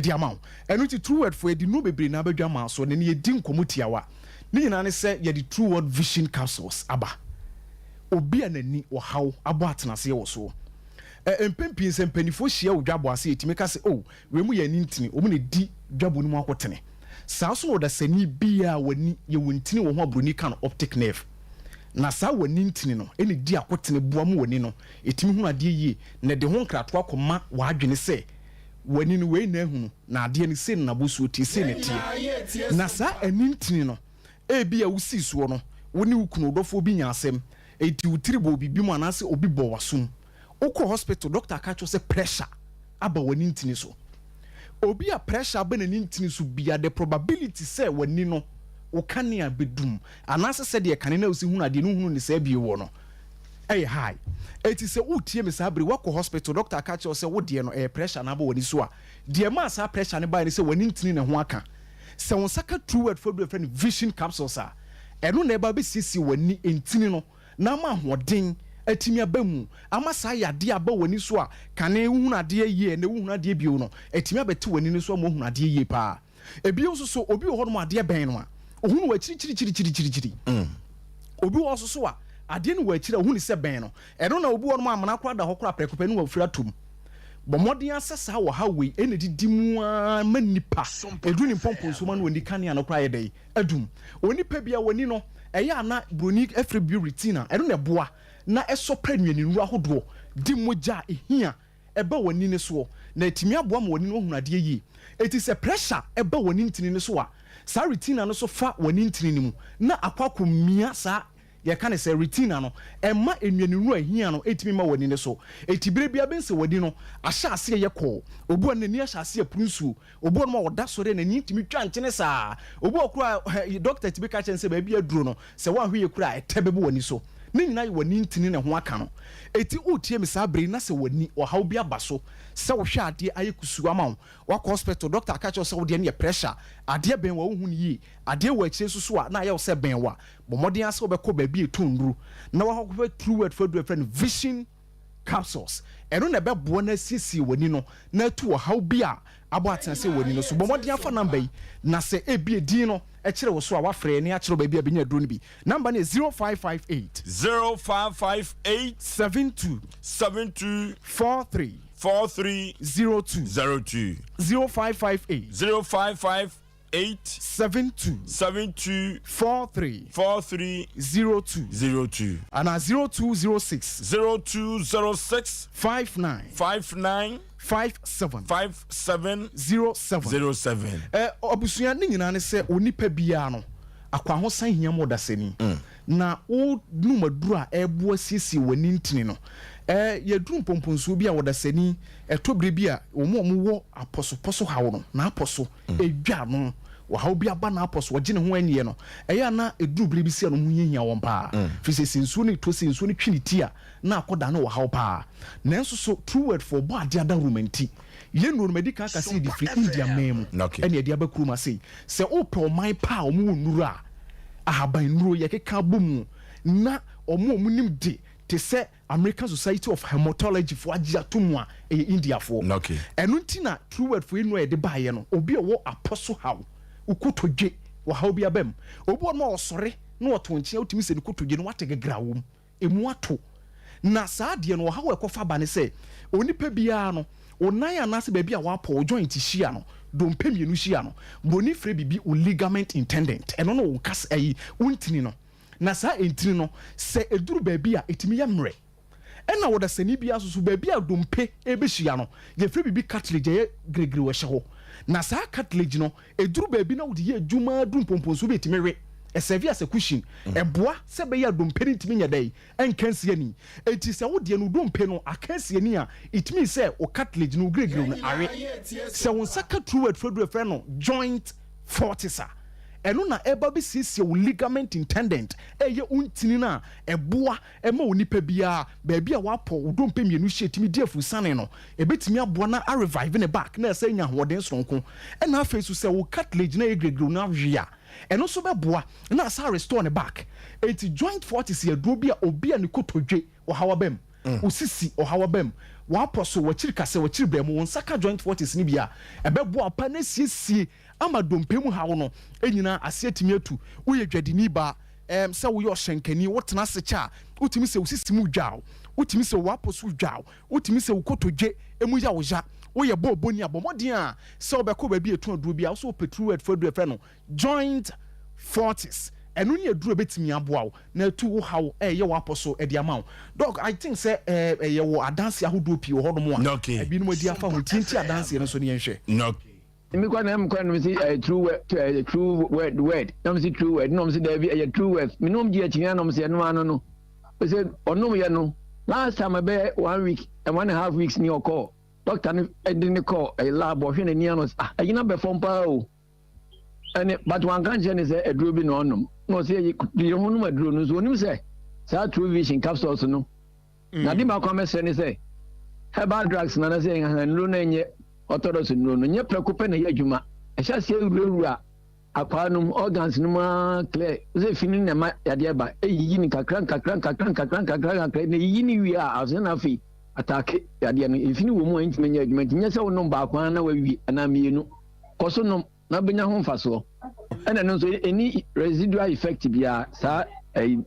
De ama wo. Ɛno nti True Word foɔ yɛde nnuro bebree na aba dwamaa so, na ɛnnɛ yɛdi nkɔmmɔ tiawa. Ne nyinaa ne sɛ yɛde True Word Vision Capsules aba. Obi a n'ani ɔhaw abɔ atenaseɛ wɔ soɔ. Ɛ, mpɛn pii sɛ mpaninfoɔ hyia wɔ dwabɔ ase a, yɛtumi ka sɛ, oh, Wei mu yɛ ani ntini, wɔn na ɛdi dwabɔ no mu akotene. Saa nso na ɔdasani biara a w'ani yɛ wo ntini wɔ ho a buroni ka no optic nerve. Na saa w'ani ntini no na ɛdi akotene boa ma w'ani no ɛtumi hunu adeɛ yie na ɛde ho nkratoɔ akɔma w'adwene sɛ w'ani no wei na ahunu na adeɛ no sei na n'abɔsuo teɛ, sei na ɛteɛ. Na saa ani ntini no ebia wosii soɔ no wo ne wo kunu, wo dɔfoɔ bi nyaa asɛm enti wo tiri bɔɔ biribi mu anaasɛ obi bɔɔ w'asom. Wokɔ hospital, doctor ka kyerɛ wo sɛ pressure aba w'ani ntini so. Obi a pressure aba n'ani ntini so bia, the probability sɛ w'ani no wo kanea bɛdum anaasɛ sɛdeɛ kane no a wosi hunu adeɛ no wohunu no saa bio wɔ no ɛyɛ high. Enti sɛ woretie me saa bere yi, woakɔ hospital, doctor aka akyerɛ wo sɛ wo deɛ no ɛyɛ pressure na abɔ w'ani so a, deɛ ɛmaa saa pressure no baeɛ ne sɛ w'ani ntini ne ho aka. Sɛ wo nsa ka true word fo aduru a yɛfrɛ no vision capsules a, ɛno na ɛba bɛsiesie w'ani ntini no na ama ahoɔden atumi aba mu, ama saa yadeɛ a aba w'ani so a kane wohunu adeɛ yie ɛnnɛ wohunu adeɛ bio no, atumi abɛte w'ani no so ama woahunu adeɛ yie paa. Ebio nso so, obi wɔ hɔnom a adeɛ bɛn no a, ɔhu no wɔ akyirikyirikyirikyirikyiri. Obi wɔ hɔ nso so a, adeɛ no wɔ akyiri a, ɔhu no sɛ bɛn no. Ɛno na obi wɔ hɔnom a amena koraa da hɔ koraa prɛko pɛ ne wafiri ato mu. Bɔ mmɔden ara sɛ saa ɔhaw wei na ɛdidi mu ara ma nnipa ɛduru ne mpɔmpɔnsuo ma no ɔnni kanea no koraa ayɛ dɛn? Adum. Onipa biara w'ani no, ɛyɛ a na buroni frɛ biribi retina, ɛno na ɛboa na ɛsɔ pɛ nnuanennuro ahodoɔ de mogya a ɛhia ɛba w'ani no soɔ, na ɛtumi aboa ma w'ani no ahunu adeɛ yie. Enti sɛ pressure ba w'ani ntini no so a, saa retina no so fa w'ani ntini no mu na akɔ akɔ mia saa yɛka no sɛ retina no, ɛmma nnuanennuro a ɛhia no ntumi mma w'ani no so. Enti berɛ biara bɛhu sɛ w'ani no ahyɛ aseɛ yɛ kɔɔ. Obi wɔ hɔ no n'ani ahyɛ aseɛ apuru nsuo. Obi wɔ hɔnom a ɔda sɔre a n'ani tumi twa nkyene saa. Obi wɔ hɔ koraa a dɔkta tumi ka kyerɛ no sɛ baabi a aduro no, sɛ woanhwɛ yie koraa a ɛtɛ bɛbɔ w'ani so. Ne nyinaa yɛ w'ani ntini na ɛho aka no. Enti woretie me saa bere yi na sɛ w'ani, ɔhaw bi aba so, sɛ wohwɛ adeɛ ayɛ kusuu ama wo, woakɔ hospital, dɔkta aka akyerɛ wo sɛ wo deɛ no yɛ pressure, adeɛ bɛn wo a wonhu no yie, adeɛ wɔ akyire nso so a na ayɛ wo sɛ bɛn wo a, bɔ mmɔden ara sɛ wobɛkɔ baabi a ɛtɔn nnuro na woakɔpɛ true word fo aduro a yɛfrɛ no vision capsules. Ɛno na ɛbɛboa na asiesie w'ani no na atu ɔhaw bi a abɔ atenase wɔ w'ani no so. Bɔ mmɔden afa namba yi na sɛ ebia edin no kyere wo so a, woafrɛ yɛn na yɛakyerɛ wo baabi a benya aduro no bi. Namba no yɛ 0558. 0558. 72. 72. 43. 43. 02. 02. 0558. 0558. 72. 72. 43. 43. 02. 02. Anaa 0206. 0206. 59. 59. 57. 57. 07. 07. Ɛ, abusua, ne nyinaa ne sɛ onipa biara no, akwahosan hia ma ɔdasani. Na wonom aduru a ɛboa siesie w'ani ntini no. Ɛ, yɛduru mpɔmpɔnsuo bi a ɔdasani, ɛtɔ berɛ bi a, wɔn a wɔwɔ apɔsopɔso haw no, n'apɔso dwa ano, ɔhaw bi aba n'apɔ so, ɔgye ne ho anniɛ no, ɛyɛ a na ɛduru berɛ bi sei a na wɔn ho hiahia wɔn paa. Firi sɛ, sɛ nsuo no retɔ sei, nsuo no twe ne ti a, na akɔdane ɔhaw paa. Nanso so True Word foɔ bɔ adeɛ adaworoma nti, yɛn nnuro no, madi kan aka sɛ yɛde firi India man mu na yɛde aba kurom ha sei. Sɛ wopɛ ɔman pa a wɔwɔ nnuro a, ahaban nnuro, yɛkeka abɔ mu na wɔn a wɔnim de te sɛ American Society of Hematology foɔ agye ato mu a, ɛyɛ Indiafoɔ. Ɛno nti na True Word foɔ nnuro a yɛde baeɛ no, obi a ɔwɔ apɔ so haw, wo kotodwe, ɔhaw bi aba mu. Obi wɔ hɔnom a ɔsɔre na ɔto nkyea, wotumi sɛ ne kotodwe no wate gegra wɔ mu, ɛmu ato. Na saa adeɛ no, ɔhaw a ɛkɔfa ba ne sɛ, onipa biara no, wo nan anaasɛ baabi a wapɔ, wo joint hyia no, dompe mmienu hyia no, buroni frɛ biribi wo ligament intendent, ɛno ne wo nkas, ɛyi, wo ntini no. Na saa ntini no, sɛ ɛduru baabi a, ɛtumi yɛ mmerɛ. Ɛna ɔdasani biara nso so, baabi a dompe rebɛhyia no, yɛfrɛ biribi cartilage, ɛyɛ gregrew, ɛhyɛ hɔ. Na saa cartilage no, ɛduru baabi na wode yɛ adwuma ara duru mpɔmpɔnsuo bi a, ɛtumi we. Ɛsɛve as a cushion. Ɛboa sɛ ɛbɛyɛ a dompe no ntumi nyɛ dɛn? Ɛnka nsi ani. Enti sɛ wo deɛ no, wo dompe no aka asi ani a, it means sɛ wo cartilage no, wo gregrew no awe. Sɛ wo nsa ka true word faduru a yɛfrɛ no joint fortis a, ɛno na ɛba bɛsiesie wo ligament intendent, ɛyɛ wo ntini no a ɛboa ma onipa biara, baabi a wapɔ wo dompe mmienu hyia tumi di afurusane no, ɛbɛtumi aboa na a revive ne back na ɛsɛ anya ahoɔden soronko. Ɛna afei nso sɛ wo cartilage no ayɛ giregireo no awe a, ɛno nso bɛboa na asa restore ne back. Enti joint fortis yɛ aduro bi a obi a ne kotodwe ɔhaw aba mu, wo sisi ɔhaw aba mu, w'apɔ so, w'akyiri kasɛ, w'akyiri berɛmo, wo nsa ka joint fortis no bi a, ɛbɛboa wo pa na asiesie ama dompe mu haw no nyinaa ase atumi atu. Woyɛ dwadini ba, ɛɛm, sɛ woyɛ ɔhyɛnkani, wotena ase kyɛ a, wotumi sɛ wo sisi mu dwa wo, wotumi sɛ w'apɔ so dwa wo, wotumi sɛ wo kotodwe mu yɛ wo ya, woyɛ bɔɔlbɔni a, bɔ mmɔden a sɛ wobɛkɔ baabi a ɛtu aduro bi a, wo sɛ wopɛ true word fo aduro a yɛfrɛ no Joint Fortis. Ɛno ne aduro a ɛbɛtumi aboa wo na atu wo haw a ɛyɛ w'apɔ so de ama wo. Doc, I think sɛ ɛɛ yɛwɔ adanseɛ ahodoɔ pii wɔ hɔnom a ebinom adi afa ho nti yɛntie adanseɛ no nso na yɛnhwɛ. Me kɔ na me kɔ na me si ɛyɛ true word ɛyɛ true word word na me si true word na wɔn si dɛbi ɛyɛ true word me nom gye akyi na wɔn si ɛno ano no ɛsɛ ɔnom yɛ no last time ɛbɛyɛ one week and one and a half weeks ni ɔkɔ doctor no ɛde ne kɔ ɛyɛ lab ɔhwɛ n'ani ano ah ɛgyina bɛ fam paa o. Ɛne but wanka nkyerɛ ne sɛ aduro bi na ɔnom na ɔsɛ yɛ yere ho nom aduro no nso onim sɛ saa True Vision capsules no na ade baako a mɛsrɛ ne sɛ herbal drugs na anasɛ nhahan nnuro no ɛnyɛ orthodox nnuro no nyɛ prɛko pɛ na ɛyɛ adwuma ɛhyɛ aseɛ wurawura akwaa no mu organs no mu ara clear sɛ fi no na ɛma yadeɛ ba ɛyiyi no nkakra nkakra nkakra nkakra nkakra nkakra na ɛyiyi no wie a afei na afei ataake yadeɛ no efi no wɔ mu a ɛntumi nyɛ adwuma nti nyɛ sɛ wonom baako ara na wawie anaa mmienu kɔ so nom na wobɛnya ho mfasoɔ. Ɛna ɛno nso ɛni residual effect biara saa ɛyi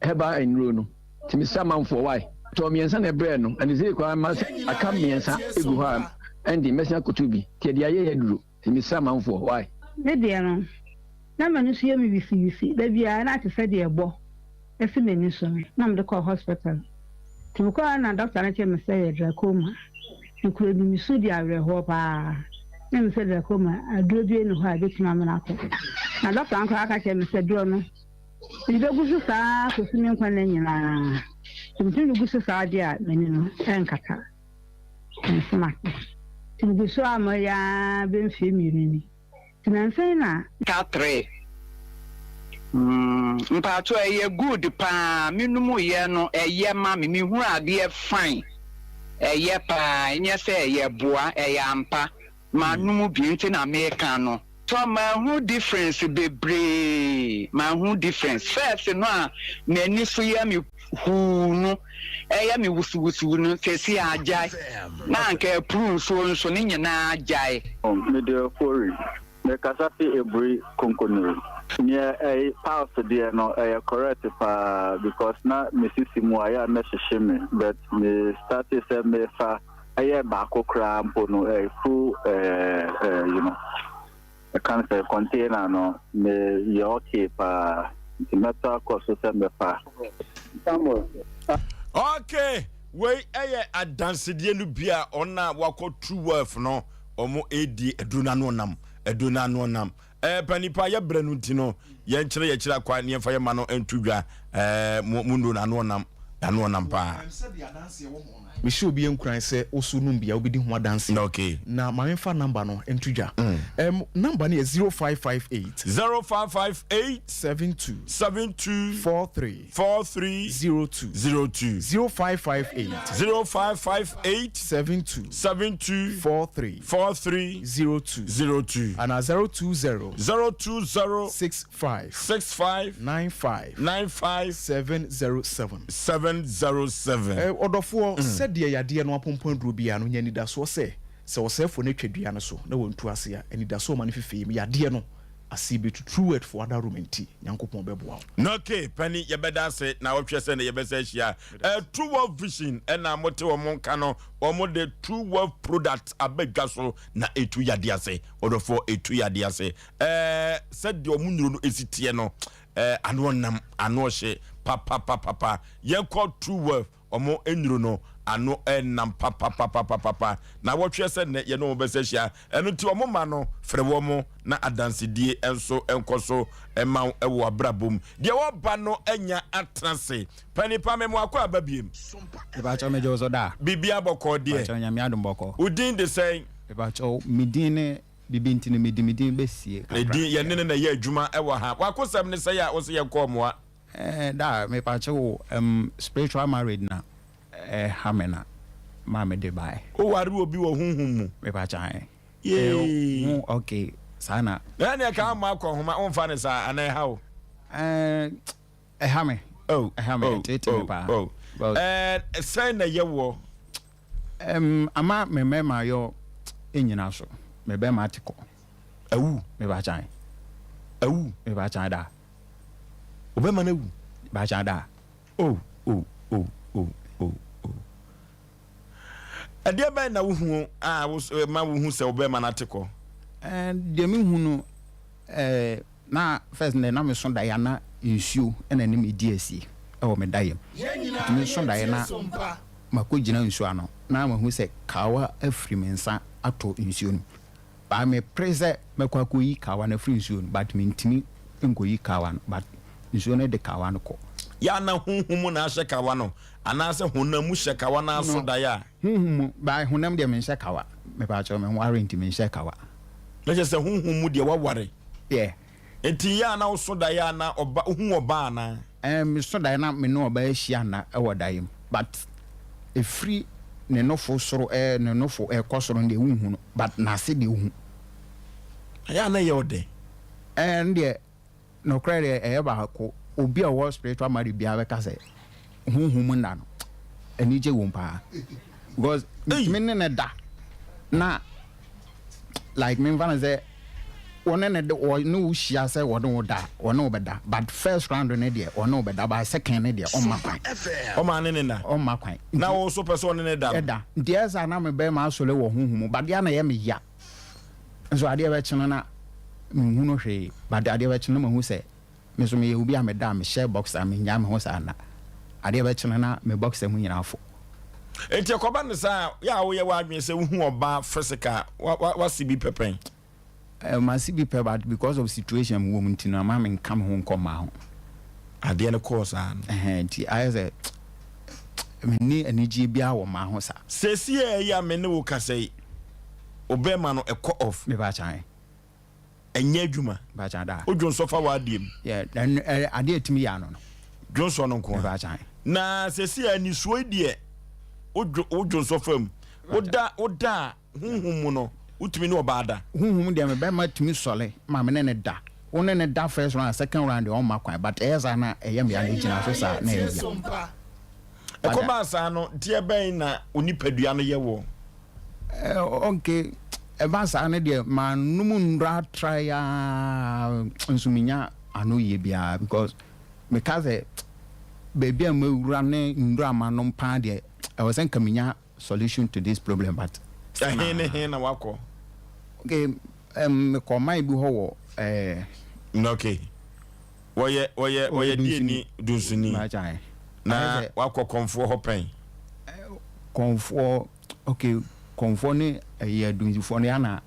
herbal nnuro no. Nti mesrɛ amanfoɔ why tɔɔ mmiɛnsa na ɛbrɛɛ no ɛne sei koraa ma aka mmiɛnsa egu hɔ a ɛnde mɛsan akɔtɔ bi nti ɛde ayɛ yɛ aduro nti mesrɛ amanfoɔ why. Me deɛ no, na m'ani so yɛ me wisiwisi da biara na te sɛ deɛ ɛbɔ si m'ani so no na mede kɔɔ hospital. Nti mekɔɔ a na doctor no kyerɛ me sɛ ɛyɛ glaucoma. Mekura bi me su di awerɛhoɔ paa. Na menim sɛ glaucoma aduro biara nni hɔ a ɛbɛtumi amene akɔ. Na doctor no koraa ka kyerɛɛ me sɛ duro no mede bɛgu so saa kɔsi me nkwa nna nyinaa. Sɛ metumi de gu so saa deɛ a m'ani no ɛrenkata. Mensom ase. Nti megu so a meyɛ ara bɛ mfeɛ mmienu ni. Nti nansa yi na. Three mm mpakyɛw ɛyɛ good paa me nom yɛ no ɛyɛ ma me me hunu adeɛ fine ɛyɛ paa ɛnyɛ sɛ ɛyɛ boa ɛyɛ ampa ma nom bi nti na me ka no. Tɔ mahu difference bebree mahu difference first no a m'ani so yɛ me huu no ɛyɛ me wusuwusuw no seesei agyae na anka apuru nsuo nso ne nyinaa agyae. Mede Ofori, mekasa fi Aburi Konkonuri. Neɛ ɛy piles deɛ no ɛyɛ correct paa because na me sisi mu ayɛ a na ɛhyehye me but me startee sɛ mefa ɛyɛ baako koraa mpo no ɛyɛ full ɛɛ you know. Ɛka no sɛ container no me yɛ okay paa nti mɛtɔ akɔ so sɛ mɛfa. Samuel. Okay, wei ɛyɛ adansedie no bi a ɔno a wakɔ true wealth no wɔn edi aduro no ano nam aduro no ano nam ɛɛ pa nipa yɛ brɛ no nti no yɛn kyerɛ yɛ kyerɛ akwa ne yɛn fa yɛ ma no nto dwa ɛɛ mo mo nnuro no ano nam ano nam paa. Mehyɛ obiara nkuran sɛ wo so nom bi a wobɛdi ho adanseɛ. Okay. Na ma memfa number no nto dwa. Um, number no yɛ 0558. 0558. 72. 72. 43. 43. 02. 02. 0558. 0558. 72. 72. 43. 43. 02. 02. Anaa 020. 020. 65. 65. 95. 95. 707. 707. Ɔdɔfoɔ, sɛdeɛ yadeɛ no apompo aduro biara no, nya anidasoɔ sɛ, sɛ ɔsɛefoɔ no atwa dua no so na wantu ase a, anidasoɔ ma no fifeem, yadeɛ no ase bɛtu. True word for adaworoma nti, Nyankopɔn bɛboa wo. Noke pani yɛbɛda ase na ɔtwɛ sɛ na yɛbɛsa ahyia. Eh, True Wealth Vision ɛna mote wɔn nka no, wɔn de True Wealth product aba dwa so na ɛtu yadeɛ ase. Ɔdɔfoɔ ɛtu yadeɛ ase. Eh, sɛdeɛ wɔn nnuro no ɛsi teɛ no, Eh ano ɔnam ano ɔhye papapapapa yɛnkɔ true wealth ɔmo nnuro no ano ɛnam papapapapapa na wɔtweɛ sɛ nnɛ yɛne ɔmo bɛsɛ hyia ɛno nti ɔmo ma no frɛ wɔn na adansedie nso nkɔ so ɛma wo ɛwɔ abrabɔ mu deɛ wɔba no anya atena se panipa me mo akɔ aba biem. Mepakyɛw megye wo so daa. Biribiara bɔkɔɔ deɛ. Mepakyɛw Nyame adom bɔkɔɔ. Wo din de sɛn? Mepakyɛw me din ne Biribi nti no, mede me din bɛsie kakra. Ne din, yɛne no na ɛyɛ adwuma wɔ ha. W'akosɛm ne sɛn a wose yɛnkɔ mmoa? Eh, daa, mepaakyɛw o, um, spiritual marriage na ɛha me na maa mede baeɛ. Woware obi wɔ honhom mu? Mepaakyɛw, ae. Yee. Ho, okay, saa na. Na ɛneɛ ka amma akɔ nhoma, womfa no saa, anaa ɛha wo? Eh, ɛha me. Oh, ɛha me, oh, ɛteetee me oh, paa. oh. Eh, sɛn na ɛyɛ woɔ? Ɛm, ama me mmarima yɔ nnyina so. Me bɛrima ate kɔ. Awu. Me ba kyan. Awu. Me ba kyan daa. Wo bɛrima no awu. Ba kyan daa. Oh, oh, oh, oh, oh, oh. Ɛdeɛ bɛn na wohu a ma wohu sɛ wo bɛrima no ate kɔ? Ɛɛ, deɛ mehu no, ɛɛ. Na first no deɛ na meso daeɛ a na nsuo na ɛne me di asie wɔ me daeɛ mu. Nti meso daeɛ na makɔgyina nsuo ano na mahu sɛ kawa afiri me nsa atɔ nsuo no mu. But mepere sɛ mɛkɔ akɔyi kawa no afiri nsuo no but mentumi nkɔyi kawa no but nsuo no de kawa no kɔ. Yɛ a na honhom mu na ahyɛ kawa no anaasɛ honam mu hyɛ kawa no ara so daeɛ a? Honhom mu, but honam deɛ menhyɛ kawa. Mepaakyɛw menware nti menhyɛ kawa. Na kyerɛ sɛ honhom mu deɛ woaware? Yeah. Nti yɛ a na woso daeɛ a na ɔba wohu ɔbaa anaa? Ɛɛ meso daeɛ na me ne ɔbaa ahyia nna wɔ daeɛ mu but ɛfiri ne nofo soro ɛɛ ne nofo ɛkɔ soro no deɛ wonhu no but n'ase deɛ wohu. Ɛyɛ a na ɛyɛ wo dɛ? Ɛɛ ɛno deɛ Nokorɛ deɛ ɛyɛ baako, obi a ɔwɔ spiritual marriage biara bɛka sɛ honhom mu nna no anigye wom paa because metumi ne no da na like memfa no sɛ wɔne ne de wɔne wo hyia sɛ wɔne wo da wɔne wo bɛda but first round no deɛ wɔne wo bɛda but second no deɛ ɔmma kwan. Ɔma ne ne da. Ɔmma kwan. Na wo nso pɛ sɛ ɔne ne da no. Ɛda nti ɛyɛ saa na me bɛrima asɔre wɔ honhom mu but deɛ na ɛyɛ me ya. Nso adeɛ bɛkye no na menhunu hwee but adeɛ bɛkye no na mahu sɛ me nso meyɛ obi a meda a mehyɛ boxer mennyae me ho saa nna. Adeɛ bɛkye no na me boxer mu nyinaa afɔ. Enti ɛkɔba no saa a, yɛ a woyɛ w'adwene sɛ wohu ɔbaa physical a, w'ase bi pɛ pɛn? Eh, m'ase bi pɛ but because of situation a mewɔ mu nti no ama menka me ho nkɔ mmaa ho. Adeɛ no kɔɔ saa no. Ɛhɛn, nti ayɛ sɛ menni anigyeɛ biara wɔ mmaa ho saa. Seesei yi a me ne wo kasa yi, wo bɛɛma no ɛkɔ off. Me pa kyan. Ɛnyɛ adwuma. Me pa kyan daa. Wo dwonsɔ fa w'adeɛ mu. Yeah, ɛn ɛ adeɛ ɛtumi yɛ ano no. Dwonsɔ no nko ara. Me pa kyan. Na seesei a nisuo yi deɛ, wo dwo wo dwonsɔ fa mu. Wo da wo da a, honhom mu no, wo tumi ne ɔbaa da. Honhom mu deɛ me bɛɛma tumi sɔre ma me ne no da. Wo ne no da first round, second round deɛ ɔmma kwan but ɛyɛ saa na ɛyɛ me ya na ɛgyina so saa na ɛyɛ ya. Ɛkɔbaa saa no, deɛ bɛn na wo nipadua no yɛ woɔ? Eh, okay, ɛba saa no deɛ manom nnuro atra yi ara nso menya ano yie biara because meka sɛ baabi a mawura ne nnuro a manom paa deɛ ɛwɔ sɛ nka menya solution to this problem but Ɛhe ne he na wakɔ? Okay, um, mekɔ ɔman bi hɔ wɔ eh, Okay. Wɔyɛ wɔyɛ wɔyɛ deɛ dunsuni. Na wakɔ kɔnfoɔ hɔ pɛn? Kɔnfoɔ Okay kɔnfoɔ ne ɛyɛ adunsifoɔ no yana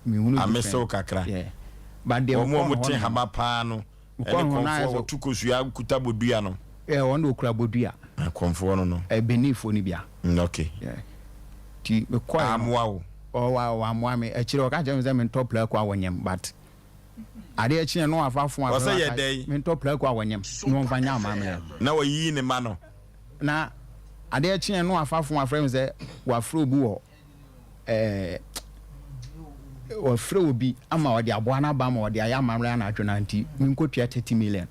mehunu different. Amesew kakra. Yeah. But deɛ wɔn a mekɔɔ wɔte hɔ no hama paa no mekɔɔ ɛne hɔ no ayɛ kɔnfoɔ sɛ wɔtu kosua kuta bodua no. Yeah, wɔn de okura bodua. Ah, kɔnfoɔ no no. Ɛyɛ Beninfoɔ no bia. Mm, okay. Yeah. Ti mekɔɛ no. Amoa wo. Ɔwa wammoa me. Akyire ɔka kyerɛ me sɛ mentɔ prako a wɔnyam but adeɛ kyeɛ no wafa fon afrɛ Ɔsɛ yɛ waka dɛn? mentɔ prako a wɔnyam na wɔmfa nyɛ amammerɛ. Na wayiyi ne mma no. Na adeɛ kyeeɛ no wafa fon afrɛ me sɛ wafrɛ obi wɔ ɛɛ wafrɛ obi ama ɔde aboa no aba ama ɔde ayɛ amammerɛ anadwo no nti menkɔtua 30 million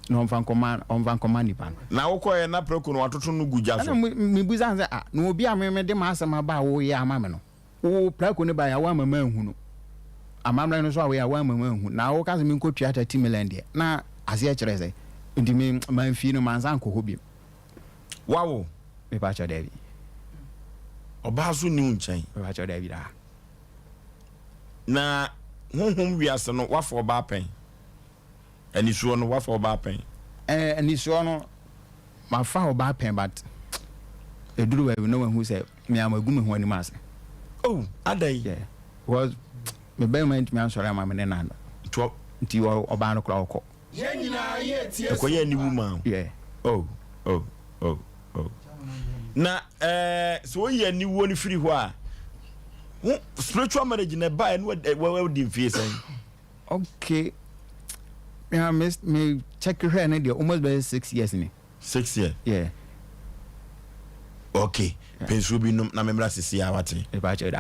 na ɔmfa nkɔma ɔmfa nkɔma nipa no. Na wokɔɛ na prako no watoto no gu gya so. Ɛna mebusa no sɛ ah na obi a me mede m'asɛm aba a woyɛ ama me no wo prako no baeɛ a woamma manhu no amammerɛ no nso a woyɛ a woamma manhu na woka sɛ menkɔtua 30 million deɛ na aseɛ kyerɛ sɛ nti me mamfii no mansan nkɔ hɔ bio. Wawo? Mepakyɛw dabi. Ɔbaa so nni wo nkyɛn? Mepakyɛw dabi daa. Na honhom wiase no wafa ɔbaa pɛn? Anisoɔ no wafa ɔbaa pɛn? Ɛɛ anisoɔ no mafa ɔbaa pɛn but eduru baabi na wahu sɛ me a magu me ho anim ase. Oh adɛn? Yeah because me bɛrima ntumi ansɔre ama me ne no anna. Nti ɔbaa no koraa ɔkɔ. Yɛn nyinaa yɛretie Ɛkɔyɛ som aniwu pa. maa wo. Yeah. Oh, oh, oh, oh. Na eh, sɛ woyi aniwuo no firi hɔ a, ho spiritual marriage na ɛbaeɛ no wadi mfie sɛn? Okay. Me me me check hwɛ ne deɛ almost bɛyɛ 6 years ni. 6 years? Yeah. Okay. Pɛ nsuo bi nom na memmra sisi a wate.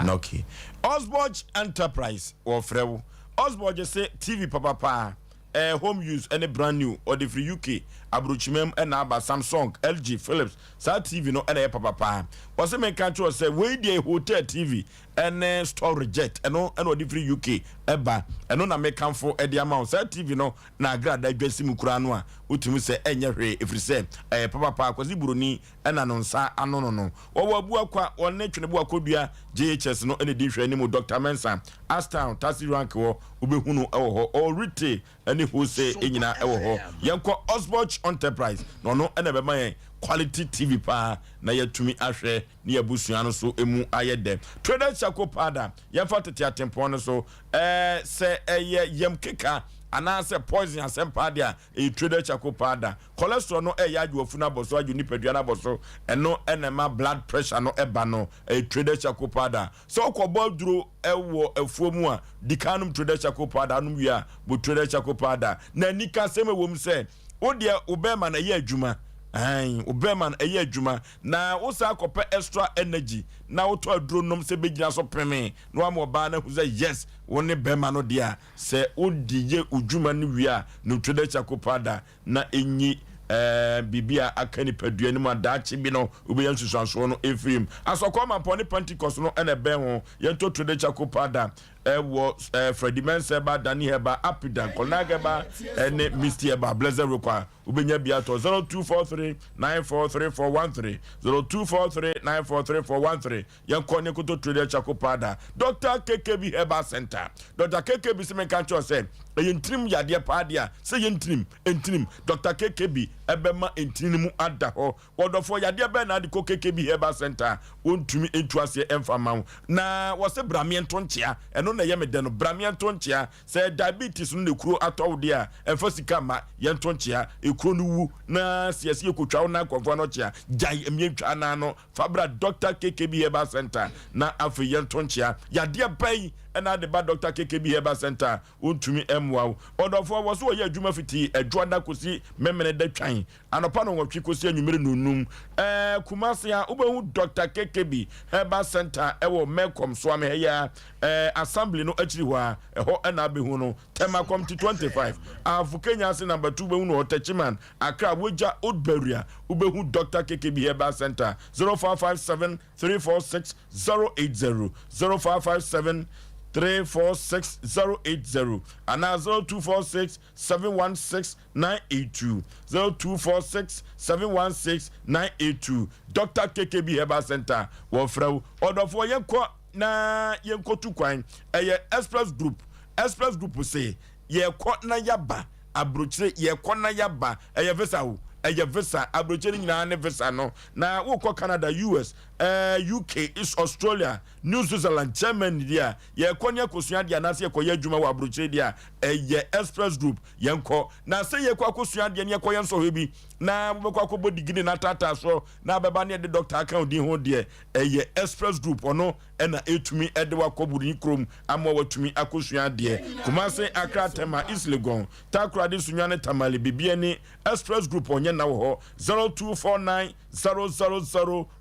Na okay. Osborge Enterprise wɔfrɛ wo. Osborge se TV papapaa ɛɛ home use ɛne brand new ɔde firi UK aburokyima mu ɛna aba Samsung, LG, Philips saa TV no ɛna ɛyɛ papapaa. Wɔse menka nkyerɛ wo sɛ wei deɛ hotel TV ɛne store reject ɛno ɛna ɔde firi UK ɛba ɛno na mekamfo ɛde ama wo saa TV no na agrada dwa si mu koraa no a wotumi sɛ ɛnyɛ hwee ɛfiri sɛ ɛyɛ papapaa. Kwasi Buroni ɛna no nsa ano no no. Wɔwɔ Abuakwa, wɔne Tweneboa Kodua JHS no na ɛdi nhwɛanimu. Dɔkta Mensah, Ashtown, Taxi Rank hɔ, wobɛhu no wɔ hɔ. Ɔwɔ Retail ne Wholesale nyinaa wɔ hɔ. Yɛnkɔ Osborch Enterprise na ɔno na ɛbɛma yɛn quality TV paa na yɛatumi ahwɛ ne yɛn abusua no so mu ayɛ dɛ. Traders Charcoal Powder, yɛmfa tete atempɔn no so. Ɛɛ, sɛ ɛyɛ yam keka. anaasɛ poison asɛm paa deɛ a, ɛyɛ traded charcoal powder. Cholesterol no ɛyɛ agye wafunu abɔ so, agye nipadua no abɔ so, ɛno ɛna ɛma blood pressure no ɛba no, ɛyɛ traded charcoal powder. Sɛ wokɔbɔ aduro ɛwɔ afuo mu a, di kan nom traded charcoal powder, anom wie a, bɔ traded charcoal powder. Na anika asɛm ɛwɔ mu sɛ, wo deɛ wo bɛɛma no ɛyɛ adwuma, aane, wo bɛɛma no ɛyɛ adwuma, na wo san kɔpɛ extra energy na wotɔ aduro nom sɛ bɛgyina so pemee na wama ɔbaa no ahu sɛ yes, wo ne bɛɛma no deɛ a, Sɛ wode yɛ wo dwuma no wie a, nom Traders Charcoal Powder na enyi biribi a aka nipadua no mu a daakye bi no wobɛnya nsusuansoɔ no mfiri mu. Asɔkɔɔ Mampɔn ne Pentecost no na ɛbɛn ho. Yɛntɔ Traders Charcoal Powder wɔ Freddie Mensah Herbal, Danny Herbal, Apidan, Colonel Herbal ne Misty Herbal. Blessed Rokwah. Wobɛnya bi atɔ 0243 943413, 0243 943413. Yɛnkɔ ne nkoto Trader Charcoal Powder, Doctor KKB Herbal Center. Doctor KKB se menka nkyerɛ wo sɛ ɛyɛ ntirim yadeɛ paa deɛ a, sɛ yɛ ntirim, ntirim. Doctor KKB ɛbɛma ntini no mu ada hɔ. Ɔdɔfoɔ, yadeɛ bɛn na ade kɔ KKB Herbal Center a wɔntumi ntu aseɛ ɛmfa mma wo? Na wɔse bra meɛnto nkyea, ɛno na ɛyɛ me dɛ no, bra meɛnto nkyea. Sɛ diabetes no na ekuro atɔ wo deɛ a, ɛmfa sika mma, yɛnto nkyea. Ekuro no wu na sɛ yɛse yɛkɔtwa wo nan kɔmfoɔ ano kyea, gyae mmiɛntwa anan no. Fa bra Dɔkta KKB Herbal Centre na afei yɛnto nkyea. Yadeɛ bɛn na ade ba Dɔkta KKB Herbal Centre a wɔntumi mmoa wo? Ɔdɔfoɔ, wɔ so wɔyɛ adwuma fiti Adwoada kɔsi Memeneda twan, anɔpa nnɔnwɔtwe kɔsi anwummere nnɔnnum. Ɛɛ Kumasi a, wobɛhu Dɔkta KKB Herbal Centre wɔ Melcom Soame ha yi ara, ɛɛ Assembly no akyiri hɔ ara, ɛhɔ na abɛhu no. Tema Committee 25, Ahafo Kenya ase Number 2 wobɛhu no wɔ Techiman, Accra, Wogya Old Beria, wobɛhu Doctor KKB Herbal Centre, 0557 346 080, 0557 346 080 anaa 0246 716 982, 0246 716 982. Doctor KKB Herbal Centre, wɔfrɛ wo. Ɔdɔfoɔ, yɛnkɔ na yɛnkɔtu kwan. Ɛyɛ Express Group. Express Group se yɛkɔ na yɛaba. Abrokyire yɛkɔ na yaba ɛyɛ visa o ɛyɛ visa abrokyire no nyinaa ne visa no na wokɔ Canada US ɛɛ eh, UK is Australia New Switzerland Germany deɛ a yɛkɔ ne akosua adeɛ anaasɛ yɛkɔyɛ adwuma wɔ abrokyire deɛ a ɛyɛ Express Group yɛnkɔ na sɛ yɛkɔ akosua adeɛ ne yɛkɔyɛ nsɔhwɛ bi na wobɛkɔ akɔbɔ digiri na ataataa soɔ na abɛba ne yɛde dɔkta aka odin ho deɛ ɛyɛ Express Group ɔno ɛna ɛtumi de wo akɔ buroni kurom ama watumi akɔsua adeɛ. Kumase, Accra, Tema, East Legon, Takoradi, Sunyani, Tamale, Bibiani, Express Group ɔnyɛ nna wɔ hɔ 0249 000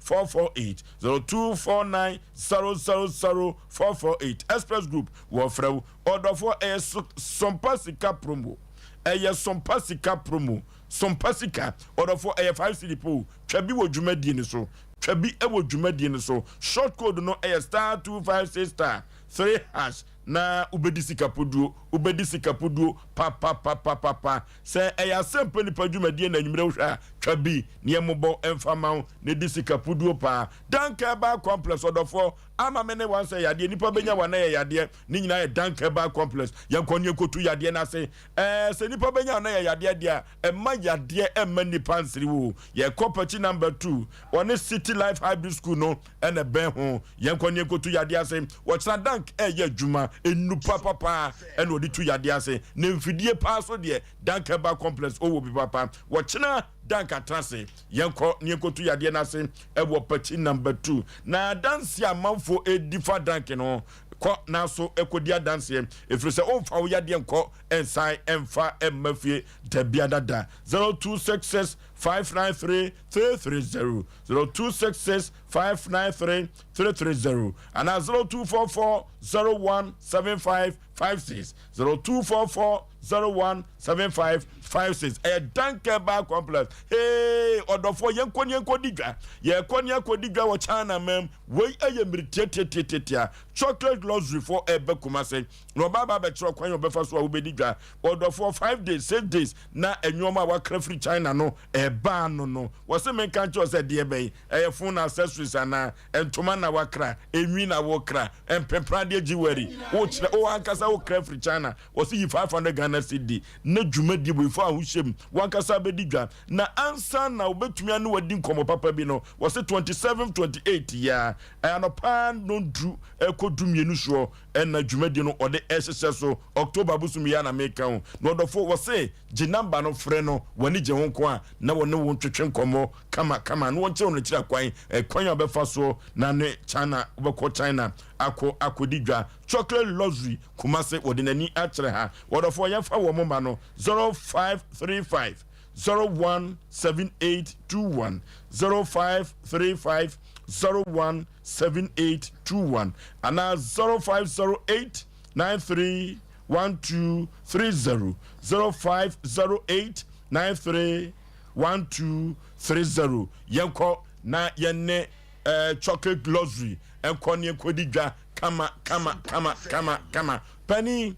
448, 0249 000 448. Express Group wɔfrɛ wo ɔdɔfoɔ ɛyɛ Sompa Sika Promo, ɛyɛ Sompa Sika Promo, Sompa Sika ɔdɔfoɔ ɛyɛ 5 cedi po, twa bi wɔ dwumadie no so. Twa bi wɔ dwumadie no so. Short code no yɛ star 256 star 3 hash na wobɛdi sika poduo, wobɛdi sika poduo papapapapapa. Sɛ ɛyɛ asɛmpa nipa dwumadie na anwummerɛ wohwɛ a, twa bi na yɛmmobɔ mfa ma wo na di sika poduo paa. Dank Herbal Complex ɔdɔfoɔ ama me ne wansɛ yadeɛ, nipa bɛnya wa na yɛ yadeɛ, ne nyinaa yɛ Dank Herbal Complex. Yɛnkɔ ne yɛnkɔtu yadeɛ no ase. Ɛɛ sɛ nipa bɛnya wa na yɛ yadeɛ deɛ a, Ɛmma yadeɛ mma nnipa nsere wo. Yɛkɔ Pakyi number 2, wɔne City Life Hybrid School no na ɛbɛn ho. Yɛnkɔ ne yɛnkɔtu yadeɛ ase. Wɔkyena Dank ɛreyɛ adwuma. Nnuru papa paa na wɔde tu yadeɛ ase. Na mfidie paa so deɛ, Dank Herbal Complex wɔ bi papa. Wɔkyena Dank atena ase. Yɛnkɔ ne yɛnkɔtu yadeɛ no ase wɔ Pakyi number 2. Na adanseɛ a amanfoɔ redi fa Dank no ho, kɔ na so kɔdi adanseɛ. Ɛfiri sɛ womfa wo yadeɛ nkɔ nsan mfa mma fie dabiara da. 0266 593 330, 0266 593 330 anaa 0244 01 7556, 0244 01 7556. Ɛyɛ Dankɛbaa Complex. Hey, ɔdɔfoɔ, yɛnkɔ ne yɛnkɔdi dwa. Yɛkɔ ne akɔdi dwa wɔ China mam. Wei ɛyɛ mmiri tiatiatiatia. Chocolate luxury foɔ ɛbɛ Kumase. Na ɔbaa ba abɛkyerɛ ɔkwan a ɔbɛfa so a wobɛdi dwa. Ɔdɔfoɔ, 5 days, 6 days na nneɛma a wakra firi China no ɛbaa no no. Wɔse menka nkyerɛ wo sɛ deɛ bɛn, ɛyɛ phone accessories anaa, ntoma na wakra, enwi na wokra, mpempradeɛ jewelry, wokyerɛ wo ankasa. Sɛ wokra firi China, wɔse yi 500 Ghana cedi na dwumadie wei fa ho hyɛ mu. W'ankasa bɛdi dwa. Na ansa na wobɛtumi ane wo adi nkɔmmɔ papa bi no, wɔse 27, 28 yi ara, anɔpa nnɔndu kɔ dumienu soɔ na dwumadie no wɔde rehyehyɛ so. October bosom yi ara na meka o. Na ɔdɔfoɔ, wɔse gye number no frɛ no, w'ani gye ho nko a na wɔne wo ntwetwe nkɔmmɔ kama kama na wɔnkyerɛ wo n'akyiri akwan, kwan a wobɛfa soɔ na ne China, wobɛkɔ China akɔ akɔdi dwa. Chocolate Luxury Kumasi wɔde n'ani akyerɛ ha. Ɔdɔfoɔ yɛmfa wɔn mma no 0535 017821, 0535 017821 anaa 0508 931230, 0508 931230. Yɛnkɔ na yɛne eh, Chocolate Luxury nkɔ ne yɛnkɔdi dwa kama kama kama kama kama. Panin,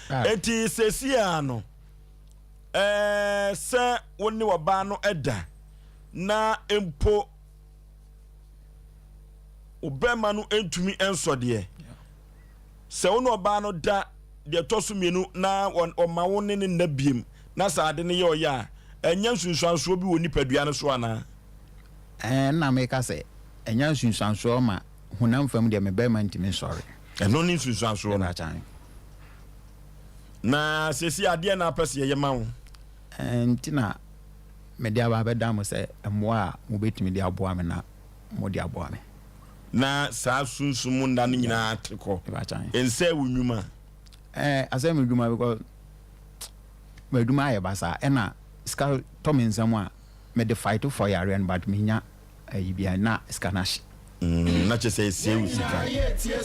enti seesei ara no, eh, sɛ wo ne ɔbaa no da na mpo ɔbɛrima no ntumi nsɔ deɛ, sɛ wo ne ɔbaa no da deɛ ɛtɔ so mmienu na ɔma wo ne ne nna biem na saa ade no yɛ ɔyɛ a, ɛnyɛ nsunsuansoɔ bi wɔ nipadua no so anaa? Ɛɛ, na meka sɛ, ɛnya nsunsuansoɔ ma honam fam deɛ me bɛrima ntumi nsɔre. Ɛno ne nsunsuansoɔ no. Na seesei adeɛ na apɛ sɛ yɛyɛ ma wo? Ɛɛ, nti na mede aba abɛda mo sɛ mmoa a mobɛtumi de aboa me na mode aboa me. Na saa sunsum mu nna no nyinaa te kɔ. Ɛnsɛe wo nnwuma? Ɛɛ, asɛe me dwuma because m'adwuma ayɛ basaa ɛna sika tɔ me nsam a mede fight for yareɛ no but menya ayi bia na sika no ahye. Mm, na kyerɛ sɛ ɛsɛe wo sika.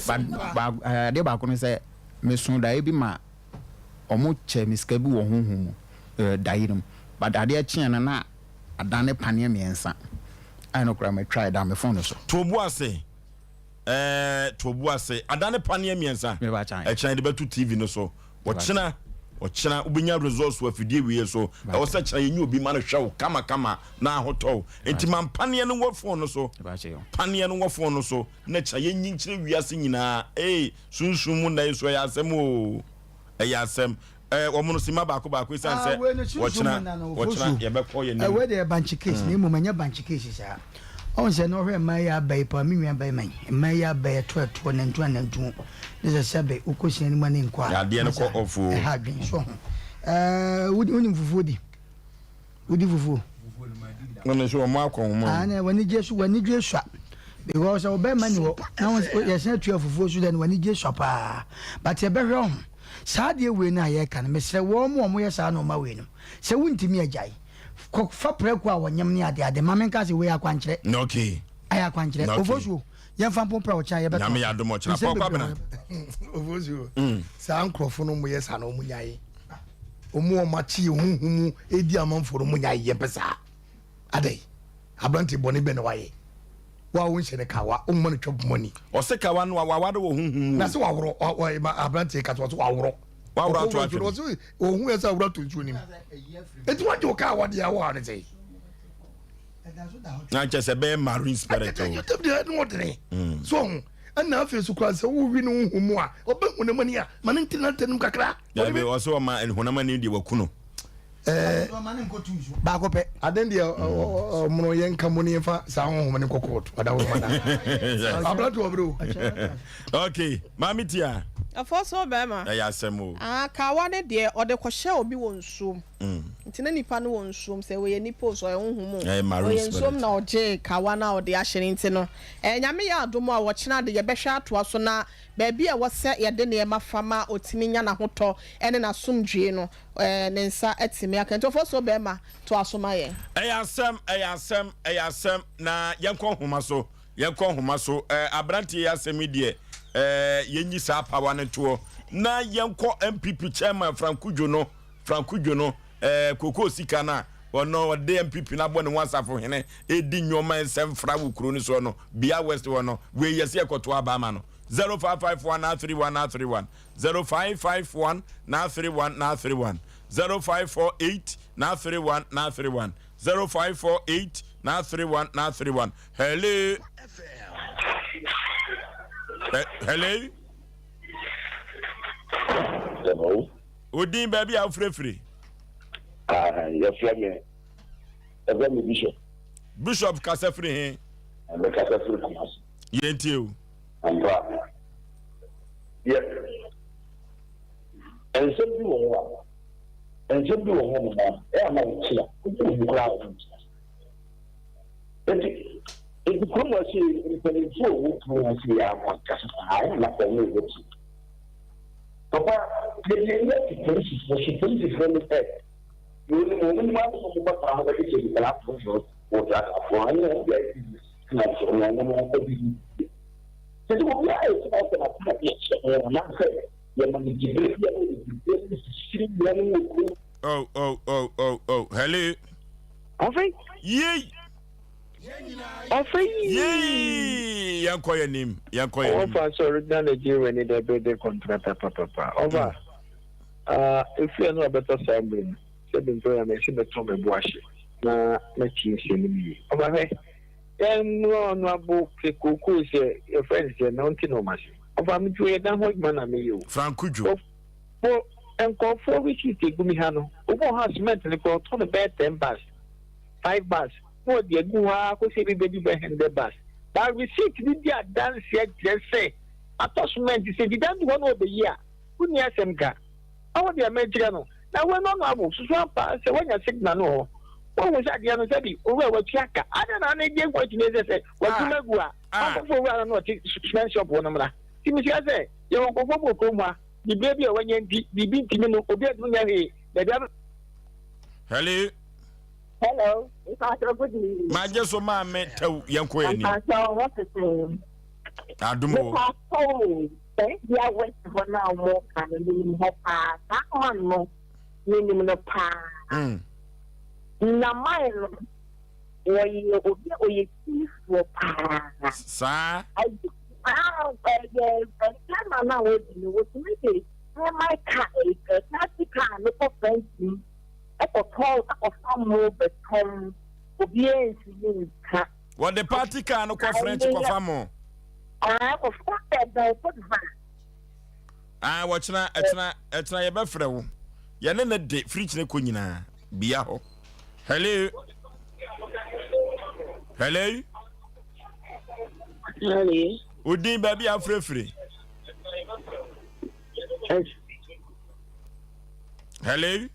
But ba adeɛ baako ne sɛ meso daeɛ bi ma ɔmo kyɛ me sika bi wɔ honhom mu eh, daeɛ no mu but adeɛ kyeɛ no na adane paneɛ mmiɛnsa a ɛno koraa matwa ɛda me phone no so. To bo ase eh, to bo ase adane paneɛ mmiɛnsa ɛkyena yɛde bɛto TV no so ɔkyena ɔkyena wobɛnya results wɔ afidie wei so ɛwɔ sɛ kyena yɛnyɛ obi ma no hwɛ wo kama kama na ahotɔ wo nti ma mpaneɛ no wɔ phone no so paneɛ no wɔ phone no so na kyena yɛnyi nkyerɛ wiase nyinaa ee sunsum mu nna yi so ɛyɛ asɛm oo ɛyɛ asɛm Ɛɛ wɔn no sima baako baako esan sɛ ah, wɔkyena wɔkyena yɛbɛkɔ yɛn nim. Wei deɛ bankye case na mmom ɛnyɛ bankye case saa. Ɔn sɛ na ɔhwɛ mmaa yi aba yi paa me nua bɛrima yi mmaa yi aba yi ɛto ɛtoɔ nantu anantu ne sɛ sɛbe wokɔ sia no mu a ne nkɔ a Adeɛ no kɔ off o. ɛha adwene so ho. Ɛɛ wonim fufuo di? Wodi fufuo? Wɔn nso wɔn akɔ wɔn. Ah, na w'ani gye so w'ani gye sua because sɛ ɔbɛrima ni hɔ na wɔn yɛsɛn atua fufuo so dɛ no w'ani gye sua paa but yɛbɛhwɛ ho saa adeɛ wei no a yɛreka no mesrɛ wɔn mu a wɔyɛ saa nneɛma wei no sɛ wontumi agyae kɔ fa prɛko a wɔnyam ne ade ade ma menka sɛ wei akwankyerɛ. Okay. Ayɛ akwankyerɛ. Okay. Ofosuo yɛmfa mpo mpra ɔkyena yɛbɛtɔ. Nyame yɛ adom ɔkyena. Nsɛm Pɔkɔ bebree abena. wɔ Ofosuo mm. saa nkurɔfo no mo yɛ saa na wɔn nyae. Ɔmo a ɔmo akye yɛn honhom mu edi amanfoɔ no ɔmo nya yɛ mpɛ saa. Adɛn? Aberante bɔne bɛn na wayɛ? Wo a wonhyɛ no kawa, womma no twɛ poma ni. Ɔse kawa no waware wɔ honhom mu o. Na se waworɔ, aberante ka sɛ ɔse waworɔ. Waworɔ ato atwene. Ɔse ɔhu yɛ sɛ aworɔ ato nsuo no mu. Enti wagye wo kawa deɛ a wo haw ne sɛn? Na kyɛ sɛ bɛyɛ marine spirit o. Ɛdeɛ ne ɔdene. So ɔho. Ɛna afei so koraa sɛ wowi ne honhom mu a, ɔbɛ honam ani a, ma no ntena ntam kakra. Dabi, ɔsɛ ɔma honam ani deɛ waku no. Baako pɛ. Aden deɛ ɔmono yɛn nka mo ne yɛmfa saa honhom no nkɔ kɔɔto ɔdaworo ma da. Aberante wɔ bere o. Okay, maame tia. Ɛfɔ so bɛrima. Ɛyɛ asɛm o. Ah, kawa ne deɛ ɔde kɔhyɛ obi wɔ nsuom. Nti na nipa no wɔ nsuom sɛ ɔyɛ nipa o sɛ ɔyɛ honhom o. Ɔyɛ nsuom na ɔgyee kawa no a ɔde ahyɛ no nti no. Ɛɛ Nyame yɛ adom a ɔkyena de yɛbɛhwɛ atoa so na baabi a ɛwɔ sɛ yɛde nneɛma fa ma ɔtumi nya n'ahotɔ ne n'asomdwoe no, ne nsa atumi aka. Nti ɔfɔsuo bɛrima, toa so ma yɛn. Ɛyɛ asɛm, ɛyɛ asɛm, ɛyɛ asɛm, na yɛnkɔ nhoma so, yɛnkɔ nhoma so. Ɛɛ, aberanteɛ yi asɛm yi deɛ, ɛɛ, yɛnyi saa power no ntoɔ na yɛnkɔ NPP chairman Frank Cudjoe no, Frank Cudjoe no, Ɛɛ kokoo sika no a ɔno ɔde NPP no abɔ ne ho asafohene redi nnoɔma nsɛmfra wɔ kuro no soɔ no, Bia West hɔ no, wei yɛse yɛkɔto aba ama no. 0551 931 931, 0551 931 931, 0548 931 931, 0548 931 931. Hello. Hello. Hello. Odin baabi a wofirefiri. Ah, yɛfrɛ me yɛfrɛ me Bishop. Bishop kasa firi he? Mekasa firi Kumasi. Yɛntie o. Ampa. Yɛ nsɛm bi wɔ hɔ a nsɛm bi wɔ hɔ nom a ɛyɛ a na wote a wogye wo ho koraa a wonte ase. Enti enti kurom ha sei mpanimfoɔ a wɔwɔ kurom ha sei a wɔankasa paa ɛyɛ a na wɔn wɔ ti. Papa yɛde yɛn ani ato polisifoɔ so polisifoɔ no ɛ deɛ onim wɔn nim ara sɛ wɔbɛfa ho bɛkyekyɛ nkwadaa aforɔforɔ wɔ driverfoɔ ɛne wɔn deɛ ayɛ business na nso wɔn wɔn wɔn kɔ business sɛ sɛ obiara yɛ sɛ ɔsɛ n'akoma bi ɛkyɛ ho anaasɛ yɛma no gyibere bi a ɛyɛ gyibere no sisiri wɔn wɔ kurom. Oh oh oh oh oh hello. Ɔfɛ. Yei. Ɔfɛ yii. Yɛn kɔ yɛn nim yɛn kɔ yɛn nim. Ɔfa sɛ original Nigeria ni dɛ bɛ de kɔntrata papapa. Ɔfa ah efi ɛno ɔbɛtɔ saa mmiri no sɛ bi mpɛ ya mɛ si bɛtɔ mɛ bo ahye na mɛ tie nsɛm no yie. Ɔfa hwɛ yɛn nua ɔno abo sɛ kookoo sɛ yɛfrɛ no sɛ na ɔnte na ɔma se. Ɔfa me tuo yɛ dan ho adwuma na meyɛ o. Franco Dwo. Bo nkurɔfoɔ receipt egu mi ha no obi wɔ hɔ a cement no koraa ɔtɔ no bɛyɛ ten bags five bags na ɔde agu hɔ ara kɔsi ebi bɛdu bɛyɛ hundred bags but receipt no di adanseɛ kyerɛ sɛ atɔ cement sɛ dida du hɔ na ɔbɛyi a wonni asɛm ka ɔwɔ deɛ mɛkyerɛ no na wei no ɔno abo susu ampa sɛ woanya signal no wɔ hɔ wohu sɛ adeɛ no sɛbi owura watua ka adɛn na ana gye nkɔ akyi sɛ sɛ watuma agu a ɔnkɔfo owura no na ɔte cement shop hɔ no mmra nti mesua sɛ yɛwɔ nkurɔfoɔ bi wɔ kurom ha Dibea bi a wanya nti, biribi ntumi no, obi antumi nyɛ hwee. Baabi a. Hello. Hello, mpatsɔ good evening. Magye so maame tɛw yɛn kɔ yɛn nim. Mpatsɔ wọ́n ti sẹ́yìn. Adum o. Mpatsɔ o, baabi a west hɔ na wɔn ka no minim hɔ paa saa man no minim no paa. Mm. Na man no wɔyɛ obi a ɔyɛ tiifoɔ paa. Saa. Ah, ɛyɛ chairman no a wɔdi no, wɔtumi de chairman car, taxi car no kɔ fence mu, ɛkɔtɔn, ɛkɔfa mo bɛtɔn, obiara ntumi nka. Wɔde party car no kɔ French kɔfa mo. Ah, ɛkɔfa bɛbɛn Cote Ah, wɔkyena, ɛkyena, ɛkyena yɛbɛfrɛ wo. Yɛne ne de firi kyene kɔ nyinaa, bia hɔ. Hello. Hello. Hello. Odin baabi a afirafiri. Hello.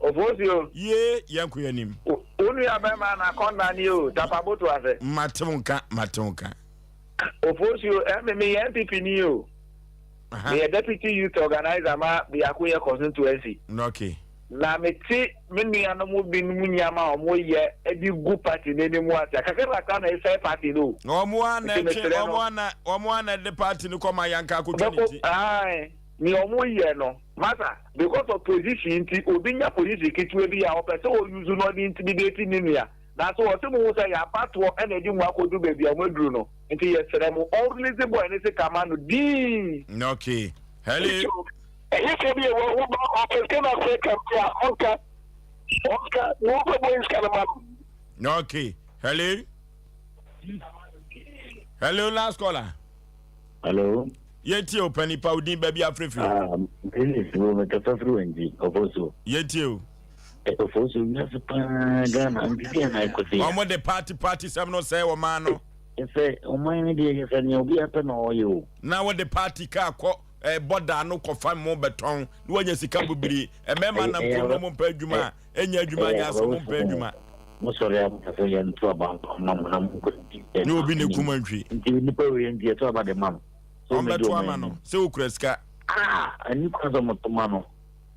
Ofosuo. Yee yɛn ko yɛn nim. Wo nua bɛrima na kɔnda ni o tapaboto ase. Mate wo nka mate wo nka. Ofosuo ɛmi mi yɛ NPP ni o. Meyɛ deputy youth organizer ma Biakoyɛ constituency. Okay. Na mete me nuanom binom nneɛma a wɔyɛ de gu party no anim ase a, kakrakakra na ɛsɛe party no o. Wɔn ara na Nti ɛtwe, mesrɛ no. wɔn ara na, wɔn ara na ɛde party no kɔ ma yanka akotwa ne Bɛkɔ, ti. ae, nea wɔyɛ no, masa, because of position nti, obi nya position ketewa bi a, ɔpɛ sɛ ɔ use na ɔde intimidate ne nua. Nanso wɔse mohu sɛ yɛn abatoɔ na ɛde mo akɔdu baabi a moaduru no, nti yɛsrɛ mo, ɔnrelease boy no sika ma no dinn. Okay. Hello. Ɛnyɛ sɛ bi wɔ wo ba ɔpɛ sika na sɛ ka bi a ɔnka ɔnka na wɔmfa bɔ sika no ma no. Okay. Hello. Hello, last caller. Hello. Yɛntie o pani pa odin baabi afirifiri. Ah, Dennis wo mekasa firi wɛngyi ɔfo so. Yɛntie o. Ɔfo so wiase paa Ghana biribi a na ɛkɔ sɛ. Wɔn de party party sɛm no sɛ wɔn man no. Sɛ ɔman no deɛ yɛ sɛ nea obi apɛ na ɔyɛ o. Na wɔde party kaa kɔ eh, bɔda ano kɔfa mo bɛtɔn na wanya sika bobiri. Mmarima nam kurom na wɔmpɛ adwuma a, ɛnyɛ adwuma nyɛ ase wɔmpɛ adwuma. Mo sɔre a mo sɛ yɛn to aba mma mo na mo nkɔ di. Ne obi ne kum antwi. Nti nipa wei nti yɛto aba de ma no. Wɔn bɛto ama no sɛ okura sika. Ah, ani kwan sɛ mo to ma no.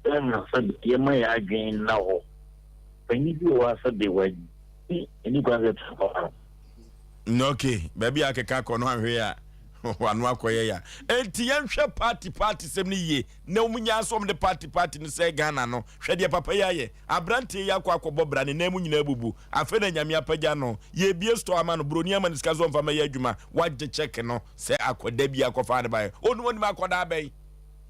Ghana sɛ yɛma yɛ adwene nna hɔ. Panyin bi wɔ hɔ a sɛ de wa ani kwan sɛ yɛto aba ma no. Okay, baabi a akeka kɔ no anhwɛ a wano akɔyɛ ya. Enti yɛnhwɛ party party sɛm no yie na wɔn nyaa sɛ wɔn de party party no sɛ Ghana no. Hwɛ deɛ papa yi ayɛ. Aberanteɛ yi akɔ akɔbɔ bra ne nan mu nyinaa abubu. Afei na Nyame apagya no. Yɛrebie store ama no. Broni ama no sika sɛ ɔmfa mmɛyɛ adwuma. Wagye check no sɛ akɔda bi akɔfa ne baeɛ. Ɔnim ɔnim akɔda abɛn.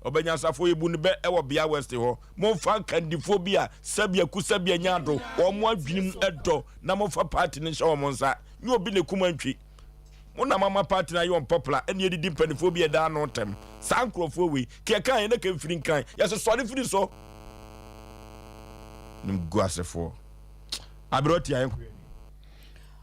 Ɔbanyansafoɔ yɛbu no bɛ wɔ Bea West hɔ. Momfa nkandifoɔ bi a sɛbea ku sɛbea nya ado, wɔn adwenem dɔ na momfa party no nhyɛ wɔn nsa. Nyɛ obi na ɛkum antwi. Mo na moama party no ayɛ unpopular ɛne adidi mpaninfoɔ bi a ɛda ano ntɛm. Saa nkorɔfoɔ wei, ka yɛka yɛn na ka mfiri nkran, yɛse sɔre firi so. Nimguasefoɔ. Aberɛ ɔte a yɛnkɔ yɛn anim.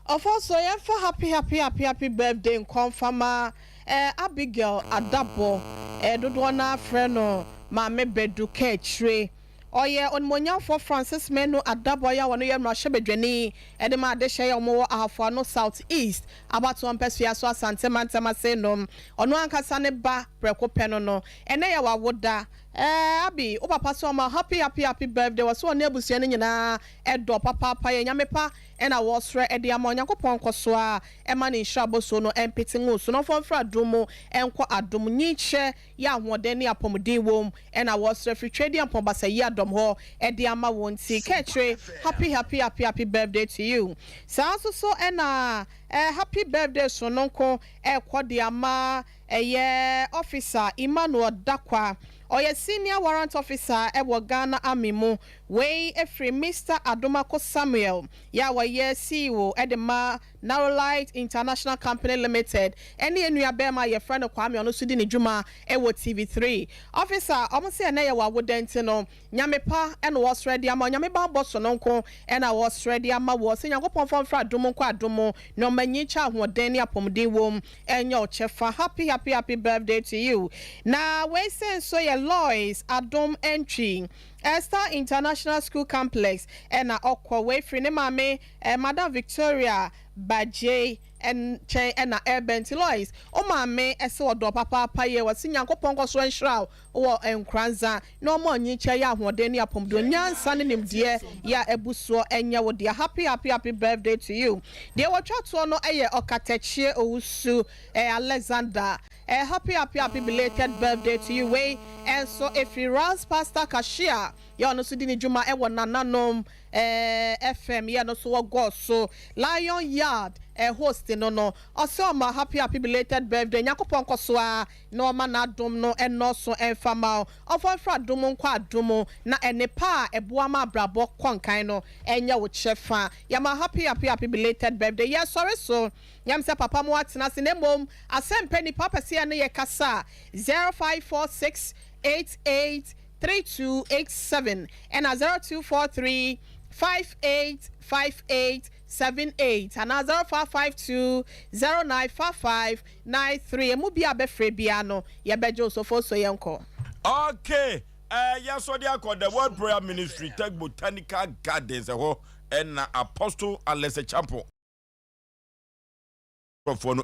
Ɔfɔnso yɛmfa happy happy happy happy birthday nkɔ mfa ma eh, Abigail Adabɔ eh, dodoɔ no ara frɛ no Maame Badu Kaakyire. Ɔyɛ Onimuonyamfoɔ Francis Manu Adabɔ yi a ɔno yɛ mmarahyɛbadwani de ma adehyeɛ yi a wɔwɔ Ahafo Ano South East abatoɔ mpɛsoa so Asante mantam ase no. Ɔno ankasa ne ba prɛko pɛ no no. Ɛnnɛ yɛ w'awoda. Ɛɛ Abi, wo papa sɛ ɔma wo happy happy happy birthday. Ɔse ɔne abusua no nyinaa dɔ papaapa. Yɛ Nyame pa na wɔresrɛ de ama. Onyankopɔn nkɔso ara mma ne nhyira abosuo no mpete ngu so na ɔmfa mfiri adom mu nkɔ adom. Nyikyɛ yɛ ahoɔden ne apɔmuden wom na wɔresrɛ firi Tweaduampɔn Basayi Adɔm hɔ de ama wo nti kaakyire happy happy happy happy birthday to you. Saa nso so na happy birthday sononko rekɔ de ama ɛyɛ Officer Emmanuel Dakwa ɔyɛ Senior Warrant Officer wɔ Ghana Army mu. Wei firi Mister Adomako Samuel yɛ a ɔyɛ CEO de ma Narrowlight International Company Limited ne yɛn nua barima a yɛfrɛ no Kwame ɔno nso di ne dwuma wɔ TV 3. Officer, wɔn se ɛnɛ yɛ w'awoda nti no, Nyame pa na wɔsrɛ de ama wo, Nyame banbɔ sononko na wɔsrɛ de ama woɔ sɛ Nyankopɔn mfa wo mfra adom nkɔ adom mu na ɔma nyikyɛ ahoɔden ne apɔmuden wom nyɛ wo kyɛfa. Happy happy happy birthday to you. Na wei se nso yɛ Lois Adom Antwi, Esther International School Complex na ɔkɔ. Wei firi ne maame Madam Victoria Bagyei nkyɛn na ɛreba. Nti Lois, wo maame se ɔdɔ wo papaapa yie. Ɔse Nyankopɔn nkɔ so nhyira wo wɔ Nkoranza na ɔma ɔnyikyɛ yɛ ahoɔden ne apɔmuden, nyansa ne nimdeɛ yɛ a abu soɔ nyɛ wo dea. Happy happy happy birthday to you. Deɛ wɔtwa toɔ no yɛ Ɔkatakyie Owusu Alexander. Happy happy happy belated birthday to you. Wei nso ɛfiri Ras Pastor Cashier yɛ ɔno nso di ne dwuma wɔ Nananom FM yɛ no so wɔ gɔɔ so Lion Yard host no no ɔsɛ ɔma happy happy belated birthday Nyankopɔn nkɔ so ara na ɔma n'adom no nnɔɔso mfa ma wo ɔmfa mfiri adom nkɔ adom mu na nnepa a ɛboa ma abrabɔ kɔ nkan no nyɛ wo kyɛfa yɛma happy happy happy belated birthday yɛsɔre so nyam sɛ papa mo atena ase na mmom asɛmpɛ nipa pɛ sɛ yɛne yɛ kasa a 0546 88 3287 ɛna 0243 58 58 78 anaa 0552 0955 93 emu bi a bɛfrɛ biara no yɛbɛgye wo so fo so yɛnkɔ. Okay, eh, yɛasɔ de akɔ The Word Prayer Ministry, Tech Botanical Gardens, ɛhɔ ɛna Apostle Alex Acheampong nkurɔfoɔ no.